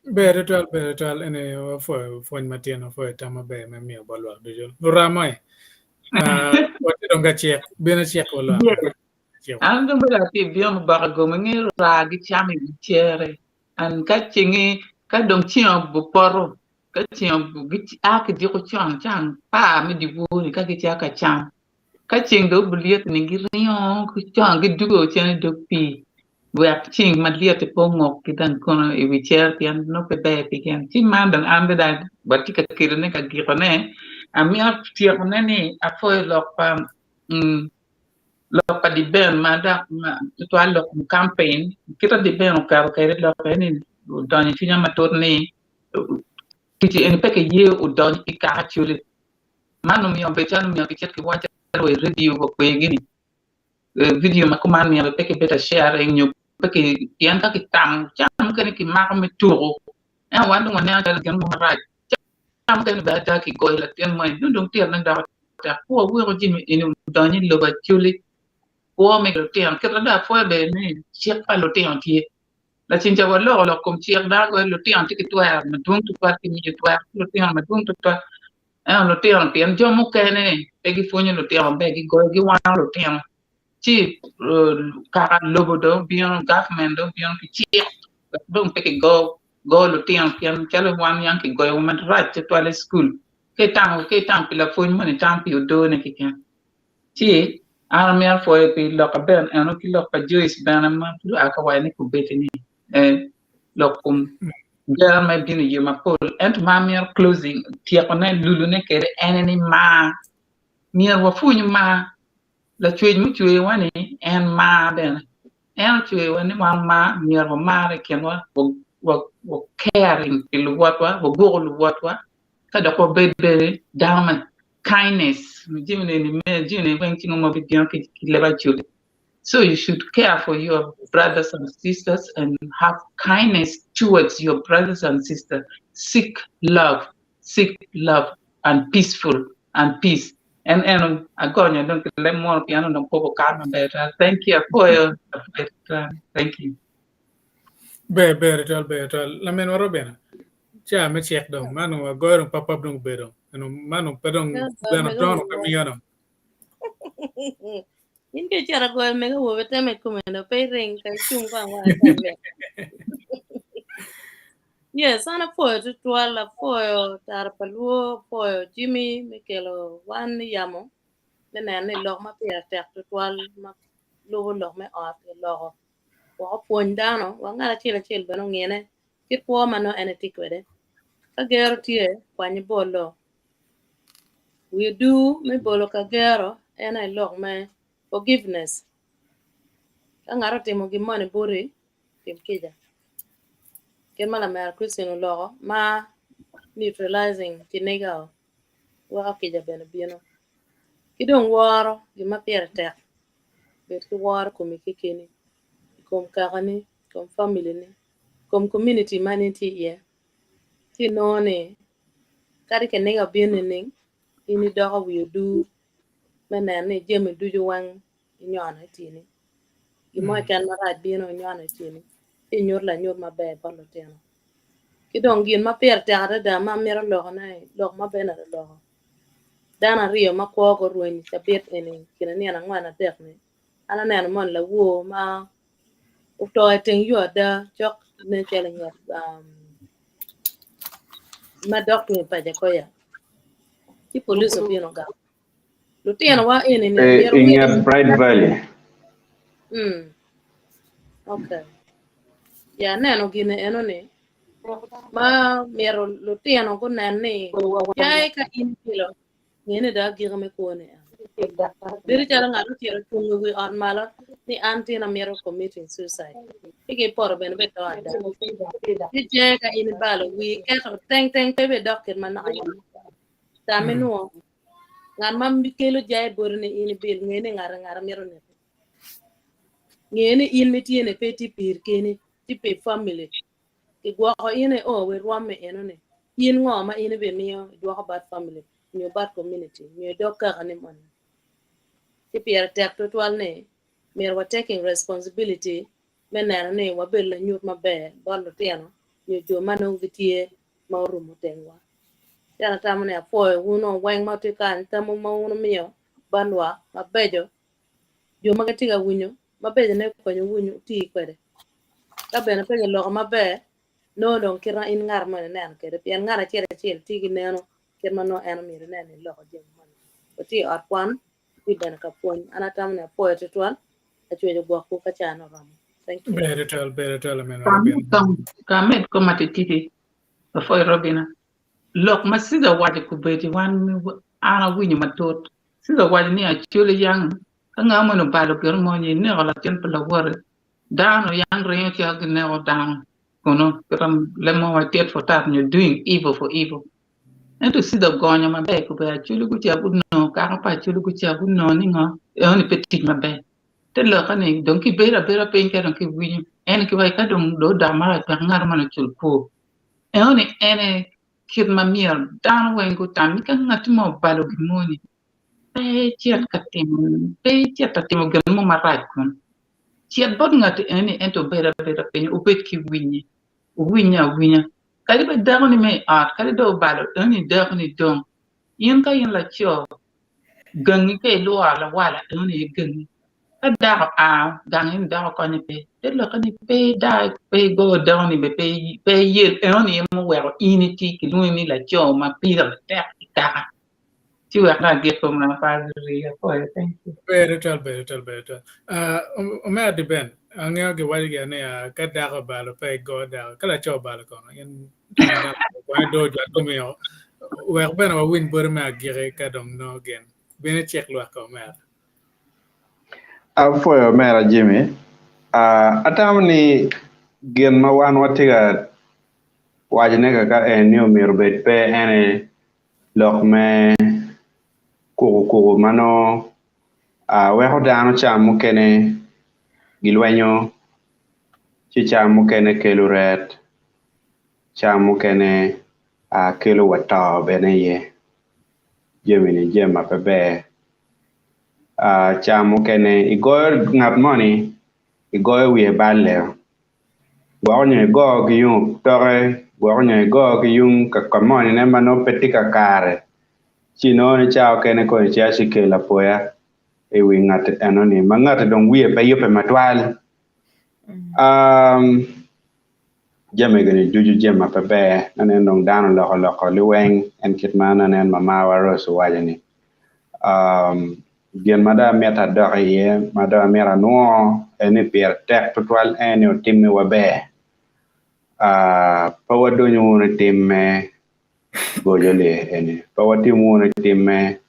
Ber tutwal, ber tutwal. Eni wapwoyo pwony matin, wapwoyo tam maber me miyo bot lwak ducu. Luramo e, watye dong ka cik, bino cik wa lwak. Cik. An dong bedo atye bino baka gom inge raa gicamo i wi cere. An ka cengi ka dong ceng opoto ka ceng a ki diko con ca apar me dyewor-ni ka gicito ka cam. Ka ceng dong obi lyet-ni giringo con gidugo cen i dog pii wek ceng ma lyet-ti pe ongokgi dong kono i wi cere pien nongo pe ber pi gin. Ci man dong an bene watye ka kelone ka gikone, amito tyekone ni apwoyo lok pa lok pa Diben ma dok tutwal lok kom kampen kit ma Diben oketo kwede lokke ni odonyo i cwinya matut ni tic eni pe kiye odony i kaka codi. Man omiyo bed calo myero kicit kiwac calo wa i redio wa kwegi-ni vidio ma kuman myero pe kibed ka sharing nyo pe ki pien ka kitamo ca mukene kimako me tuko ento wan dong waneno calo gin mo marac ca mukene bene ada kigoyo latin moni nongo dong tirone doko tek pe waweko jami eni odony i lobo acholi kwo me lutino kit ma dong apwoyo bene ni cik pa lutino tye. Lacen ca waloko lok kom cik dano goyo lutino tye ki twero madwong tutwal ki miyo twero ki lutino madwong tutwal ento lutino pien jo mukene pe gipwonyo lutino maber gigoyo giwano lutino ci kaka lobo dong obino gavment dong obino ki cik wek dong pe kigo go lutino pien calo wan yang kigoyowa marac tutwal i cukul ka itamo ka itamo pi lapwony moni itamo pi odone keken. Ci an amito pwoyo pi lok pa Ben eno ki lok pa Joyce bene ma pud oa ka waco ni kobeddi ni lok kom gero ma ebino i yo mapol ento ma amito closing tyekone lulune kwede ene ni mar myero wapwonyu mar lacwec mucweyowa ni en mar bene en ocweyowa ni wan mar myero wamar i kinwa wa caring pi luwotwa wagwoko luwotwa ka dok wabed bene dano ma kindness jami eni me jami eni weng ci ngo bibino ki leb acholi so you should care for your brothers and sisters and have kindness towards your brothers and sisters seek love seek love and peaceful and peace en eno agonyo dong ki leb munu pien onongo pok okato maber twatwal thank you apwoyo apwoyo twatwal thank you. Ber ber twatwal ber twatwal laminwa Robina Ca me cik dong, man dong agoyo dong papap dong obedo. Eno man dong pe dong bene otono pe miyo dong. In ka icito agoyo mego awobe teme i kome dong pe iring ka icung kong wa acam Yes, an apwoyo tutwal, apwoyo tara pa luo, apwoyo Jimmy me kelo wan i yamo me neno ni lok ma pire tek tutwal ma lubo lok me ot kiloko wek opwony dano wek ngat acel acel bene ongine Kit kwo ma nongo en etye kwede. Ka gero tye, kwany ibolo. Wi odur me bolo ka gero en aye lok me forgiveness. Ka ngat otimo gin moni boti, tim kica. Kit ma lamera Christine oloko, ma neutralizing kiniga-o weko kica bene bino. Ki dong woro, gin ma pire tek, bed ki woro i komi kekeni, i kom kakani, i kom family-ni. kom community ma in itye iye, ci inongo ni kadi kiniga obino nining, in idoko wi odur me neno ni jami ducu weng inyono i tyeni. Gin mo keken marac bino inyono i tyeni ci inyuto lanyut maber bot lutino. Ki dong gin ma pire tek adada ma amito lokone, lok ma Bernard oloko, dano aryo ma kwogi orweny i cabit eni i kine nino angwen adek-ni, an aneno moni lawor ma oto i teng yo ada cok nen calo i nget ma dok tung i Pajakoya ci police obino ogamo lutinowa eni ni myero I nget Bright Valley. Mm. Okay. Ya aneno gine eno ni ma myero lutino gunen ni jai ka in ipilo Nge ni dong agika me kwoni en. Bedo calo ngat ocito ocung i wi ot malo ni an tin amito committing suicide. Ci ki poto bene be to ada. Ci jenge ka in ibalo wii iketo teng teng pe be dok kit ma naka yam. Tam inwo ngat ma kelo jayi boti ni in ibil nge ni ngat ngat mito neki. Nge ni in mitye ni pe tye piri keni tye pi family. Kigwoko in i o wi rwom me eno ni in ngo ma in ibimiyo idwoko bat family nyo bat community nyo idog kaka ni moni. Ci pire tek tutwal ni myero wa taking responsibility me neno ni wabedo lanyut maber bot lutino nyo jo ma nongo gitye ma orumo tengwa. Ci an atamo ni apwoyo wun o weng ma wutye kany tamwu ma wun wumiyo bot lwak mabeco jo ma gitye ka winyo mabecone okonyo winyo wuti kwede. Ka bene pe giloko maber, nongo dong kit ma in ngat moni ineno kwede, pien ngat acel acel tye ki neno kit ma nongo en omyero inen ni eloko jami moni. Watye i ot kwan, Watye bene ka pwony. An atamo ni apwoyo tutwal, acweco gwokwu ka can oromo. Thank you. Ber tutwal, ber tutwal ominwa Robina. Ka amed koma titidi, apwoyo Robina. Lok ma Ciza owaco kobedi wan an awinyo matut. Ciza owaco ni Acholi yang ka nga moni obalo gin mo nyo ineko latin pa lawote, dano yang ringo cito gineko dano kunu kit ma leb tit for tat nyo doing evil for evil. Ento Ciza ogonyo maber kobedi Acholi gucito gunongo kaka pa Acholi gucito gunongo ni ngo enoni pe tic maber. Te lokke ni dong kibedo abeda piny ka dong kiwinyo en kiwaco ka dong odok marac wek ngat moni ocul kwor. Enoni en aye kit ma myero dano weng gutam ni ka ngati mo obalo gin moni pe icit ka timo pe icit ka timo gin mo marac kun cit bot ngati eni ento obed abeda piny wubed ki winye wuwinye awinya kadi bed dakoni me i ot kadi dong obalo eni dakoni dong in ka in laco gangi ka ilworo lawala enoni aye gangi ka dako oa gang eni dako konye pe te lokke ni pe idaa pe igo dako ni bene pe iyel enoni aye muweko in itye kilwongi ni laco ma pire tek i kaka ci wek dong agik koma pe abiri apwoyo thank you. Ber tutwal, ber tutwal, ber tutwal. Ah, omera di Ben, angeyo giwaco gire ni ah, ka dako obalo pe igo dako, ka laco obalo kono in kwan idoo jwat komio wek bene wawiny boti me agiki ka dong nongo gin. Bin icik lwak ka omera. Apwoyo omera Jimmy. Uh, atamo ni gin ma wan watye ka wacone kaka en ni omyero obed pe ene lok me kukukuku ma nongo uh, weko dano ca mukene gilwenyo ci ca mukene kelo ret ca mukene uh, kelo wa to bene iye. Jami-ni jami ma pe ber. Ca mukene igoyo ngat moni igoyo wiye balle gwoko nyo igo ki yung otoke gwoko nyo igo ki yung ka monine ma nongo pe tye kakare ci inongo ni ca okene kong icito ci ikelo apoya i wi ngat enoni ma ngati dong wiye pe yubbe matwal. Jami eni ducu jami ma pe ber aneno dong dano oloko loko liweng en kit ma aneno mamawa Rose owaco ni gin ma dong amito adok iye ma dong amito anwo en ni pire tek tutwal en ni otimme wa ber pe wadonyo wunu i tim me goco li eni pe watim wunu i tim me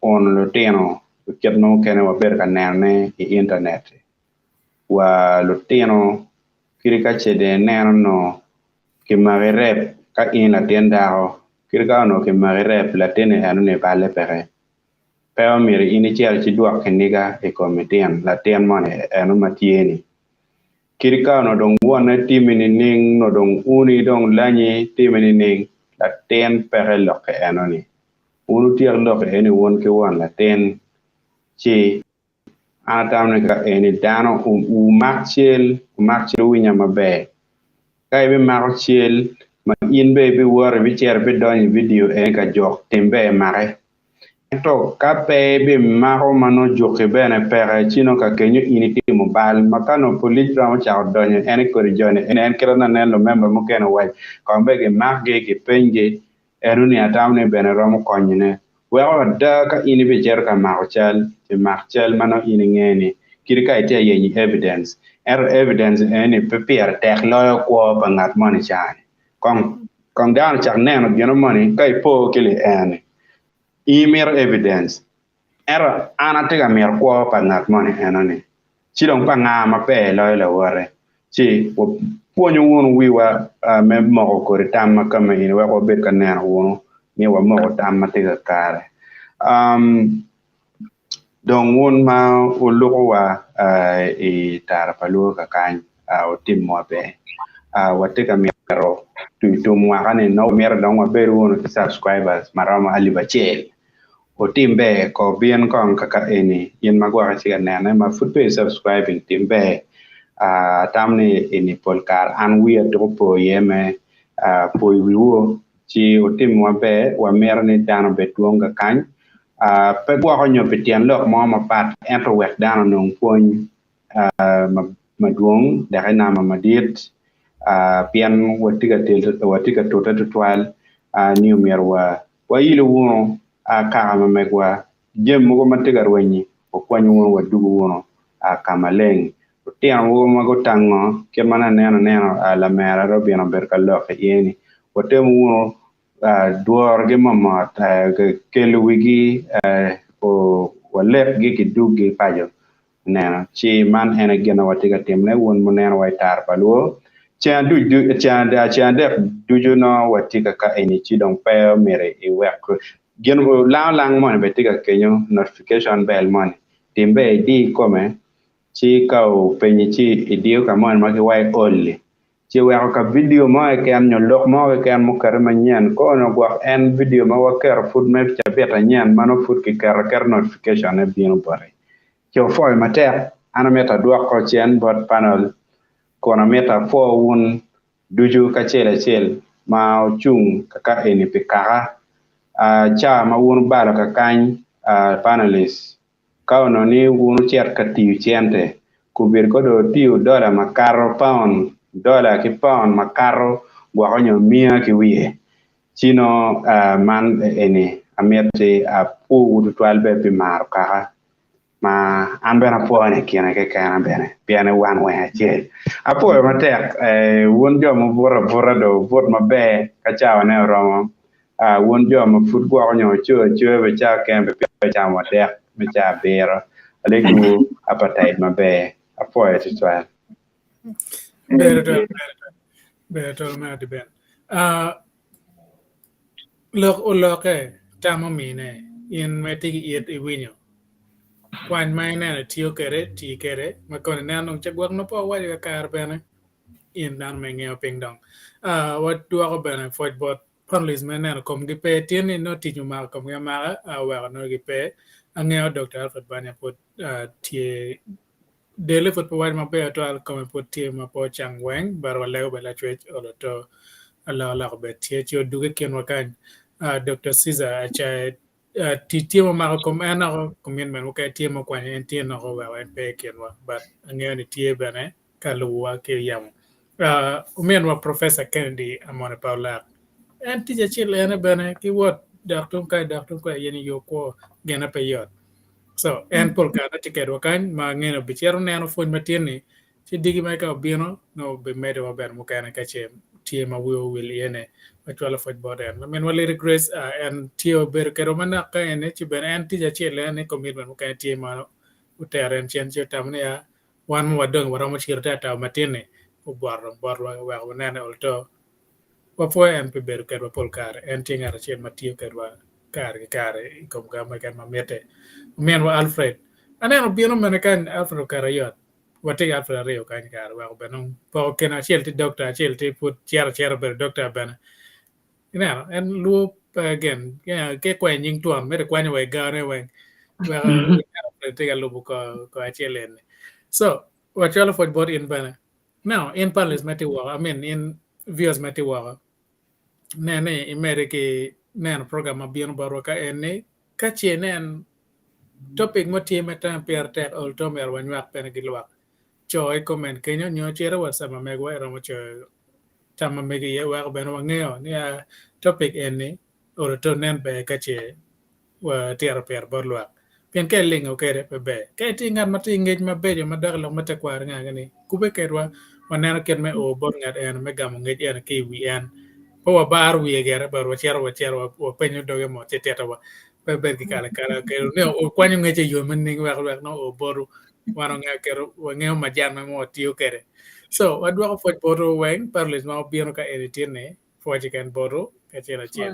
uno lutino kit ma mukene wabedo ka nenone i intanet. wa lutino kadi ka ce dong ineno nongo kimaki rep ka in latin dako kadi ka onongo kimaki rep latinni enoni balle peke pe omyero in icit ci dwok kiniga i kom itin latin moni eno ma tye ni kadi ka onongo dong wonne timi nining nongo dong uni dong lanyi timi nining latin peke lokke enoni wun wutyek lok eni wun ki won latin ci An atamo ni ka eni dano wumak cel, wumak cel wuwinya maber. Ka ibimako cel ma in bene ibiwoto ibicito ibidonyo i vidio eni ka juk tim ber imake. Ento ka pe ibimako ma nongo juki bene peke ci nongo ka kenyo in itimo bal ma ka nongo polic romo cako donyo en kodi joni eni en kite ma nen lumemba mukene owaco kong bene gimakgi kipenygi Enoni atamo ni bene romo konyone. Weko ada ka in ibicito ka mako cal, ci mak cal ma nongo in inge ni kadi ka itye ka yenyo evidence, ento evidence eni pe pire tek loyo kwo pa ngat moni ca-ni. Kong kong dano ocak neno gino moni ka ipo ki li eni, in imito evidence, ento an atye ka mito kwo pa ngat moni enoni. Ci dong pa nga maber loyo lawote? Ci wapwonyo wunu wiwa me moko kodi tam ma kama eni wek wabed ka neno wunu ni wamoko tam ma tye kakare. Dong wun ma wulukowa i tara pa luo kakany wutimwa ber. Watye ka mito tum mwaka-ni nongo wamito dong wabed wunu ki subscribers ma romo alip acel. Wutim ber ko bin kong kaka eni in ma gwok itye ka nene ma pud pe i subscribing tim ber atamo ni eni pol kare an wiya tuko po iye me poyo wiwu ci wutim maber wamito ni dano obed dwong kakany pe gwoko nyo pi tyen lok mo mapat ento wek dano onong pwony madwong dok i namba madit pien watye ka tute tutwal ni omyero wa Wailo wunu kaka ma megwa Jami mogo ma tye ka rwenyi wakwanyo wunu wadugu wunu ka maleng. Lutino mogo ma gutango kit ma aneno neno lamera Robin obedo ka lok iye ni watemo wunu dworogi mot kelo wigi walekgi ki duggi paco neno ci man en aye gin ma watye ka timone wun muneno wa i tara pa lwor ceng adek ducu nongo watye ka ka eni ci dong pe omyero iwek gin lango lang moni bene tye ka kenyo notification bell moni tim bene idi kome ci ka openyi ci idiyo ka moni ma kiwaco all-li ci weko ka vidio mo keken nyo lok mo keken mukete manyen kono gwok en vidio ma waketo pud me cabit anyen ma nongo pud kiketo aketa notification ne bino boti. Ci opwoyo matek an amito adwoko cen bot panel kun amito apwo wun ducu kacel acel ma ocung kaka eni pi kaka ca ma wun wubalo kakany panelist Ka onongo ni wun wucit ka tiyo cente, kubit ko dong wutiyo dola makato paun, dola ki paun makato gwoko nyo miya ki wiye, ci nongo man eni amiti apwowu tutwal bene pi maro kaka ma an bene apwone i kine kekena bene pien ni wan weng acel. Apwoyo matek wun jo mubuto abuta dong wubut maber ka cawane oromo. Wun jo ma pud gwoko nyo wucoyo acoya bene cawa kene bene peya wucamo adek me cawa abiro. Alegi-wu appetite maber. Apwoyo tutwal. Ber twal, ber twal, ber twal me odi ben. Ah, lok olokke, tam omine, in ma itye ki it iwinyo. Kwany ma ineno itiyo kwede, tii kwede, ma koni ineno dong ca gwok nongo pe wawaco kakare bene. In dano ma ingeyo piny dong. Ah, wadwoko bene pwoc bot panelists ma ineno komgi pe tye ni nongo tic omako komgi amaka oweko nongo gipe. Angeyo Dr. Alfred Banya pud ah, tye dele pud pe waco maber twal kome pud tye ma pe ocang weng but walego bene lacwec olo to alokaloka obed tye ci oduge i kinwa kany. Ah, Dr. Caesar Acaye ah, tic tye ma omako kom en oko commitment mukene tye ma okwanyo en tye noko oweko en pe i kinwa but angeyo ni tye bene ka lubuwa ki yamo. Ominwa Professor Kennedy Amone Paulak, en tic acel ene bene ki wot dok tung kai dok tung kai yenyo yo kwo gine pe yot. So en pol kare tye kedwa kany ma angeyo ni obicito neno pwony ma tye ni ci diki ma ka obino nongo obimedowa bene mukene ka ce tye ma wiwa owil iye ne wacwalo pwoc bot en. Laminwa Lady Grace en tye obedo kedwa manok ka eni ci bene en tic acel ene commitment mukene tye ma otero en cen ci otamo ni ya Wan ma wadongo waromo ciro te atabo matin-ni obwoto dong botwa wek wanene ol to. Wapwoyo en pi bedo kedwa pol kare. En tye ngat acel ma tiyo kedwa kare ki kare i kom gam keken ma mitte. Ominwa Alfred, aneno obino mene kany, Alfred oketo ayot. Watye ki Alfred aryo kany kare weko bene dong poko kine acel tye dokta acel tye pud cito acita obedo dokta bene. Ineno, en lubo pe gin, ka ikwanyo nying twon myero ikwanyo wa i gane weng wek Alfred tye ka lubo ko acel eni. So, wacwalo pwoc bot in bene. Now, in panelist ma itye woko, I mean in viewers ma itye woko, nen ni imedde ki neno program ma bino botwa ka en ni ka ce inen topic mo tye ma itamo pire tek ol to myero wanywak bene ki lwak. Co i comment kenyo nyo cit i WhatsApp ma megwa iromo coyo tam ma megi iye weko bene wangeyo ni a topic eni olo to nen ber ka ce watito pire bot lwak. Pien ka ilingo kede pe ber. Ka itye ngat ma tye ki ngec mabeco madok i lok me tekwaro nga ni kubbe kedwa waneno kit me o bot ngat eno me gamo ngec eno ki i wi en. Pe wabaro wiye gire but wacito wacito wapenyo doge mot ci titowa. Pe bed ki kala kala kede ni okwanyo ngec i yo ma nining wek wek nongo o botwu wan wangeyo keto wangeyo majan ma watiyo kede. So wadwoko pwoc botwu weng panelist ma obino ka eni tin ni pwoc keken botwu kacel acel.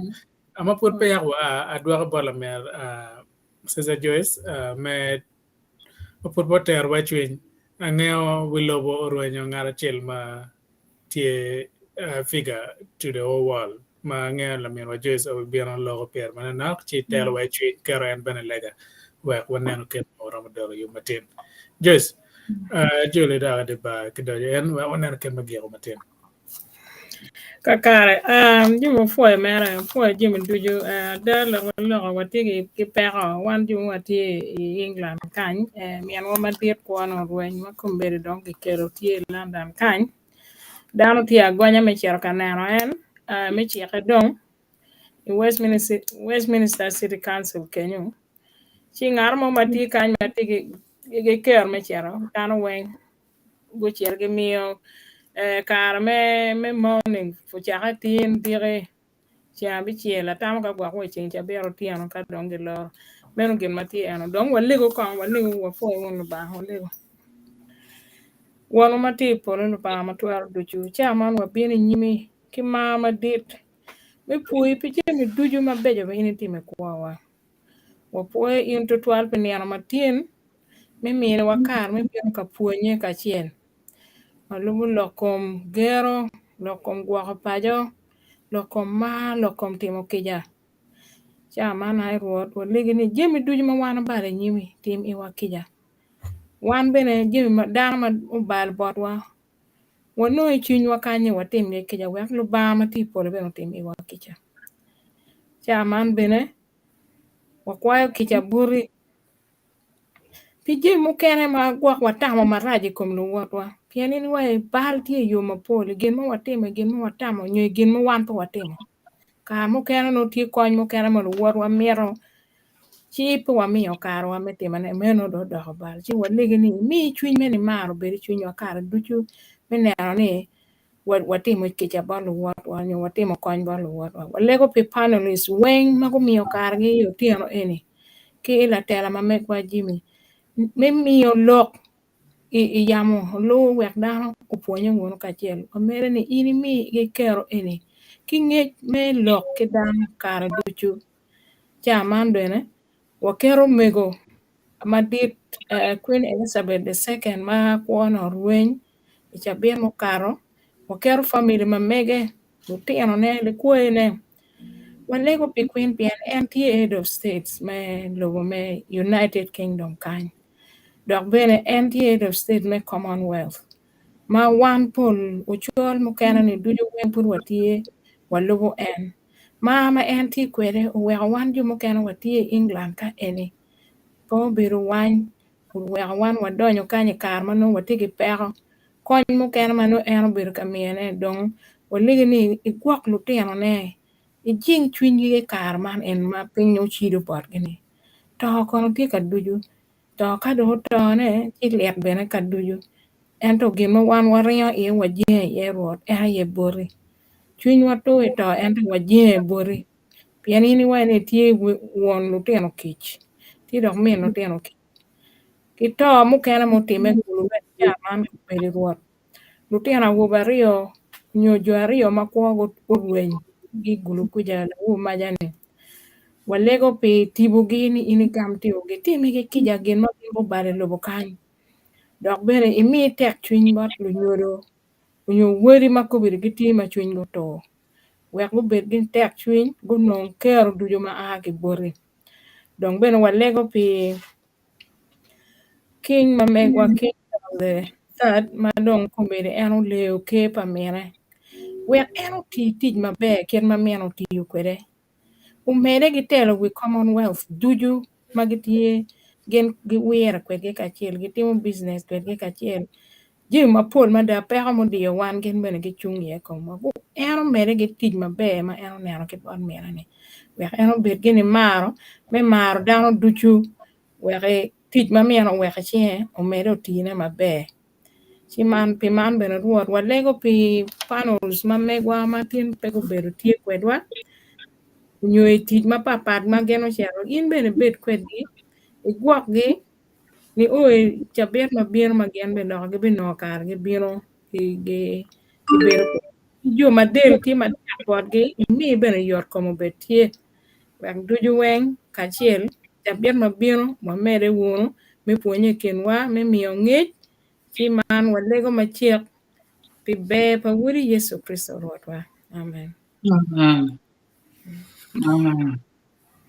Ama pud peya wa adwoko bot lamer Sister Joyce me ma pud pe oterowa i cwiny. Angeyo wi lobo orwenyo ngat acel ma tye figure to the whole world ma angeyo laminwa Joyce obibino loko pire manonok ci terowa i cwiny keto en bene lega wek waneno kit ma waromo doko i yo matin. Joyce, Julie dok adi ba ki donyo en wek waneno kit me giko matin. Kakare, jami opwoyo mere, opwoyo jami ducu. Ada lok waloko watye ki peko, wan jo ma watye i England kany, minwa madit kwone orweny ma kombeddi dong kikelo tye i London kany. Dano tye agonya me cito ka neno en, me cike dong i Westminster City Council kenyo. Ci ngat mo ma tye kany ma tye ki kero me cito dano weng gucito gimiyo kare me morning ocake tin diki ceng abicel atamo ka gwok wa i ceng cabit otyeno ka dong giloro meno gin ma tye eno dong walego kong walego wapwoyo wun Lubanga walego. Wonwa ma tye i polo Lubanga ma twero ducu ca man wabino i nyimi ki mar madit me pwoyi pi jami ducu mabeco ma in itimo i kwowa. Wapwoyo in tutwal pi nino matin me miniwa kare me bino ka pwonye kacel. Walubo lok kom gero, lok kom gwoko paco, lok kom mar, lok kom timo kica. Ca man aye Rwot walegi ni jami ducu ma wan obalo i nyimi tim iwa kica. Wan bene jami ma dano ma obalo botwa wanongo i cwinywa kany ni watimgi kica wek Lubanga ma tye i polo bene otim iwa kica. Ca man bene wakwayo kica boti pi jami mukene ma gwok watamo marac i kom luwotwa pien in iwaco ni bal tye i yo mapol i gin ma watimo i gin ma watamo nyo i gin ma wan pe watimo. Kare mukene nongo tye kony mukene ma luwotwa mito ci pe wamiyo karewa me timone meno dong odoko bal ci walegi ni imi cwiny me nimaro obed i cwinywa kare ducu me neno ni watimo kica bot luwotwa nyo watimo kony bot luwotwa. Walego pi panelist weng ma gumiyo karegi i otyeno eni ki latela ma megwa Jimmy me miyo lok i yamo oluu wek dano opwonye wunu kacel. Wamede ni in imi kero eni ki ngec me lok ki dano kare ducu. Ca man bene waketo mego madit Queen Elizabeth the second ma kwone orweny i cabit mukato, waketo famili ma mege, lutinone, likwayine. Walego pi Queen pien en tye head of states me lobo me United Kingdom kany dok bene en tye head of state me Commonwealth ma wan pol ocol mukene-ni ducu weng pud watye walubo en. Mar ma en tye kwede oweko wan jo mukene watye i England ka eni pe obedo wany oweko wan wadonyo kany i kare ma nongo watye ki peko kony mukene ma nongo en obedo ka miyone dong walegi ni igwok lutinone ijing cwinygi i kare man eni ma piny ocido botgi-ni to kono tye ka ducu To ka dong otone, ci lit bene ka ducu. Ento gin ma wan waringo iye wajenge iye Rwot, en aye boti. Cwinywa tur i to, ento wajenge boti, pien in iwaco ni itye won lutino kic, tye dok min lutino kic. Ki to mukene mutimme kulu wek ca man obed Rwot. Lutino awobe aryo nyo jo aryo ma kwogi orweny ki i gulu kuca lawu maca-ni, walego pi tibogi ni in igam tibogi, timigi kica gin ma gin gubalo i lobo kany, dok bene imi tekcwiny bot lunyodo nyo wadi ma kobedi gitye ma cwinygi otur wek gubed ki tekcwiny gunong kero ducu ma a ki boti. Dong bene walego pi King ma megwa King the Third ma dong kombeddi en oleyo ker pa mine wek en oti tic maber kit ma mine otiyo kwede. Omede ki telo wi Commonwealth ducu ma gitye gin giwire kwedgi kacel, gitimo business kwedgi kacel, jami mapol mada peko mudiyo wan gin bene gicung iye i komwa. En omede ki tic maber ma en oneno ki bot mine-ni wek en obed gin nimaro me maro dano ducu wek tic ma mine oweko i cinge omedde otine maber. Ci man pi man bene Rwot walego pi panels ma megwa ma tin pe gubedo tye kwedwa nyo i tic mapatpat ma gin ocito in bene ibed kwedgi igwokgi nio i cabit ma bino ma gin bene dok gibinongo kare gibino gibedo kwedgi. Jo ma del tye matek botgi imi bene yot kom obed tye wek ducu weng kacel cabit ma bino wamedde wunu me pwonye i kinwa me miyo ngec ci man walego macek pi ber pa Wodi Yecu Kricito Rwotwa. Amen. Amen. Amen.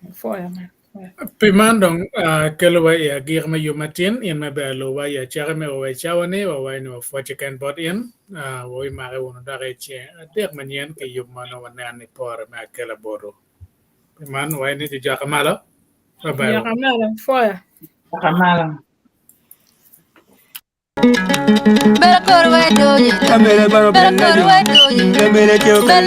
Apwoyo man. Apwoyo. Pi man dong kelowa i agik me yub matin, in me ber luwa i acaki me wa i cawa-ni, wawaco ni wapwoc keken bot in, wabimake wunu dok i ceng adek manyen ki yub ma nongo waneno ni pore me akela botwu. Pi man wawaco ni jojok malo. Bye bye. Jojok malo. Apwoyo. Jojok malo. Bella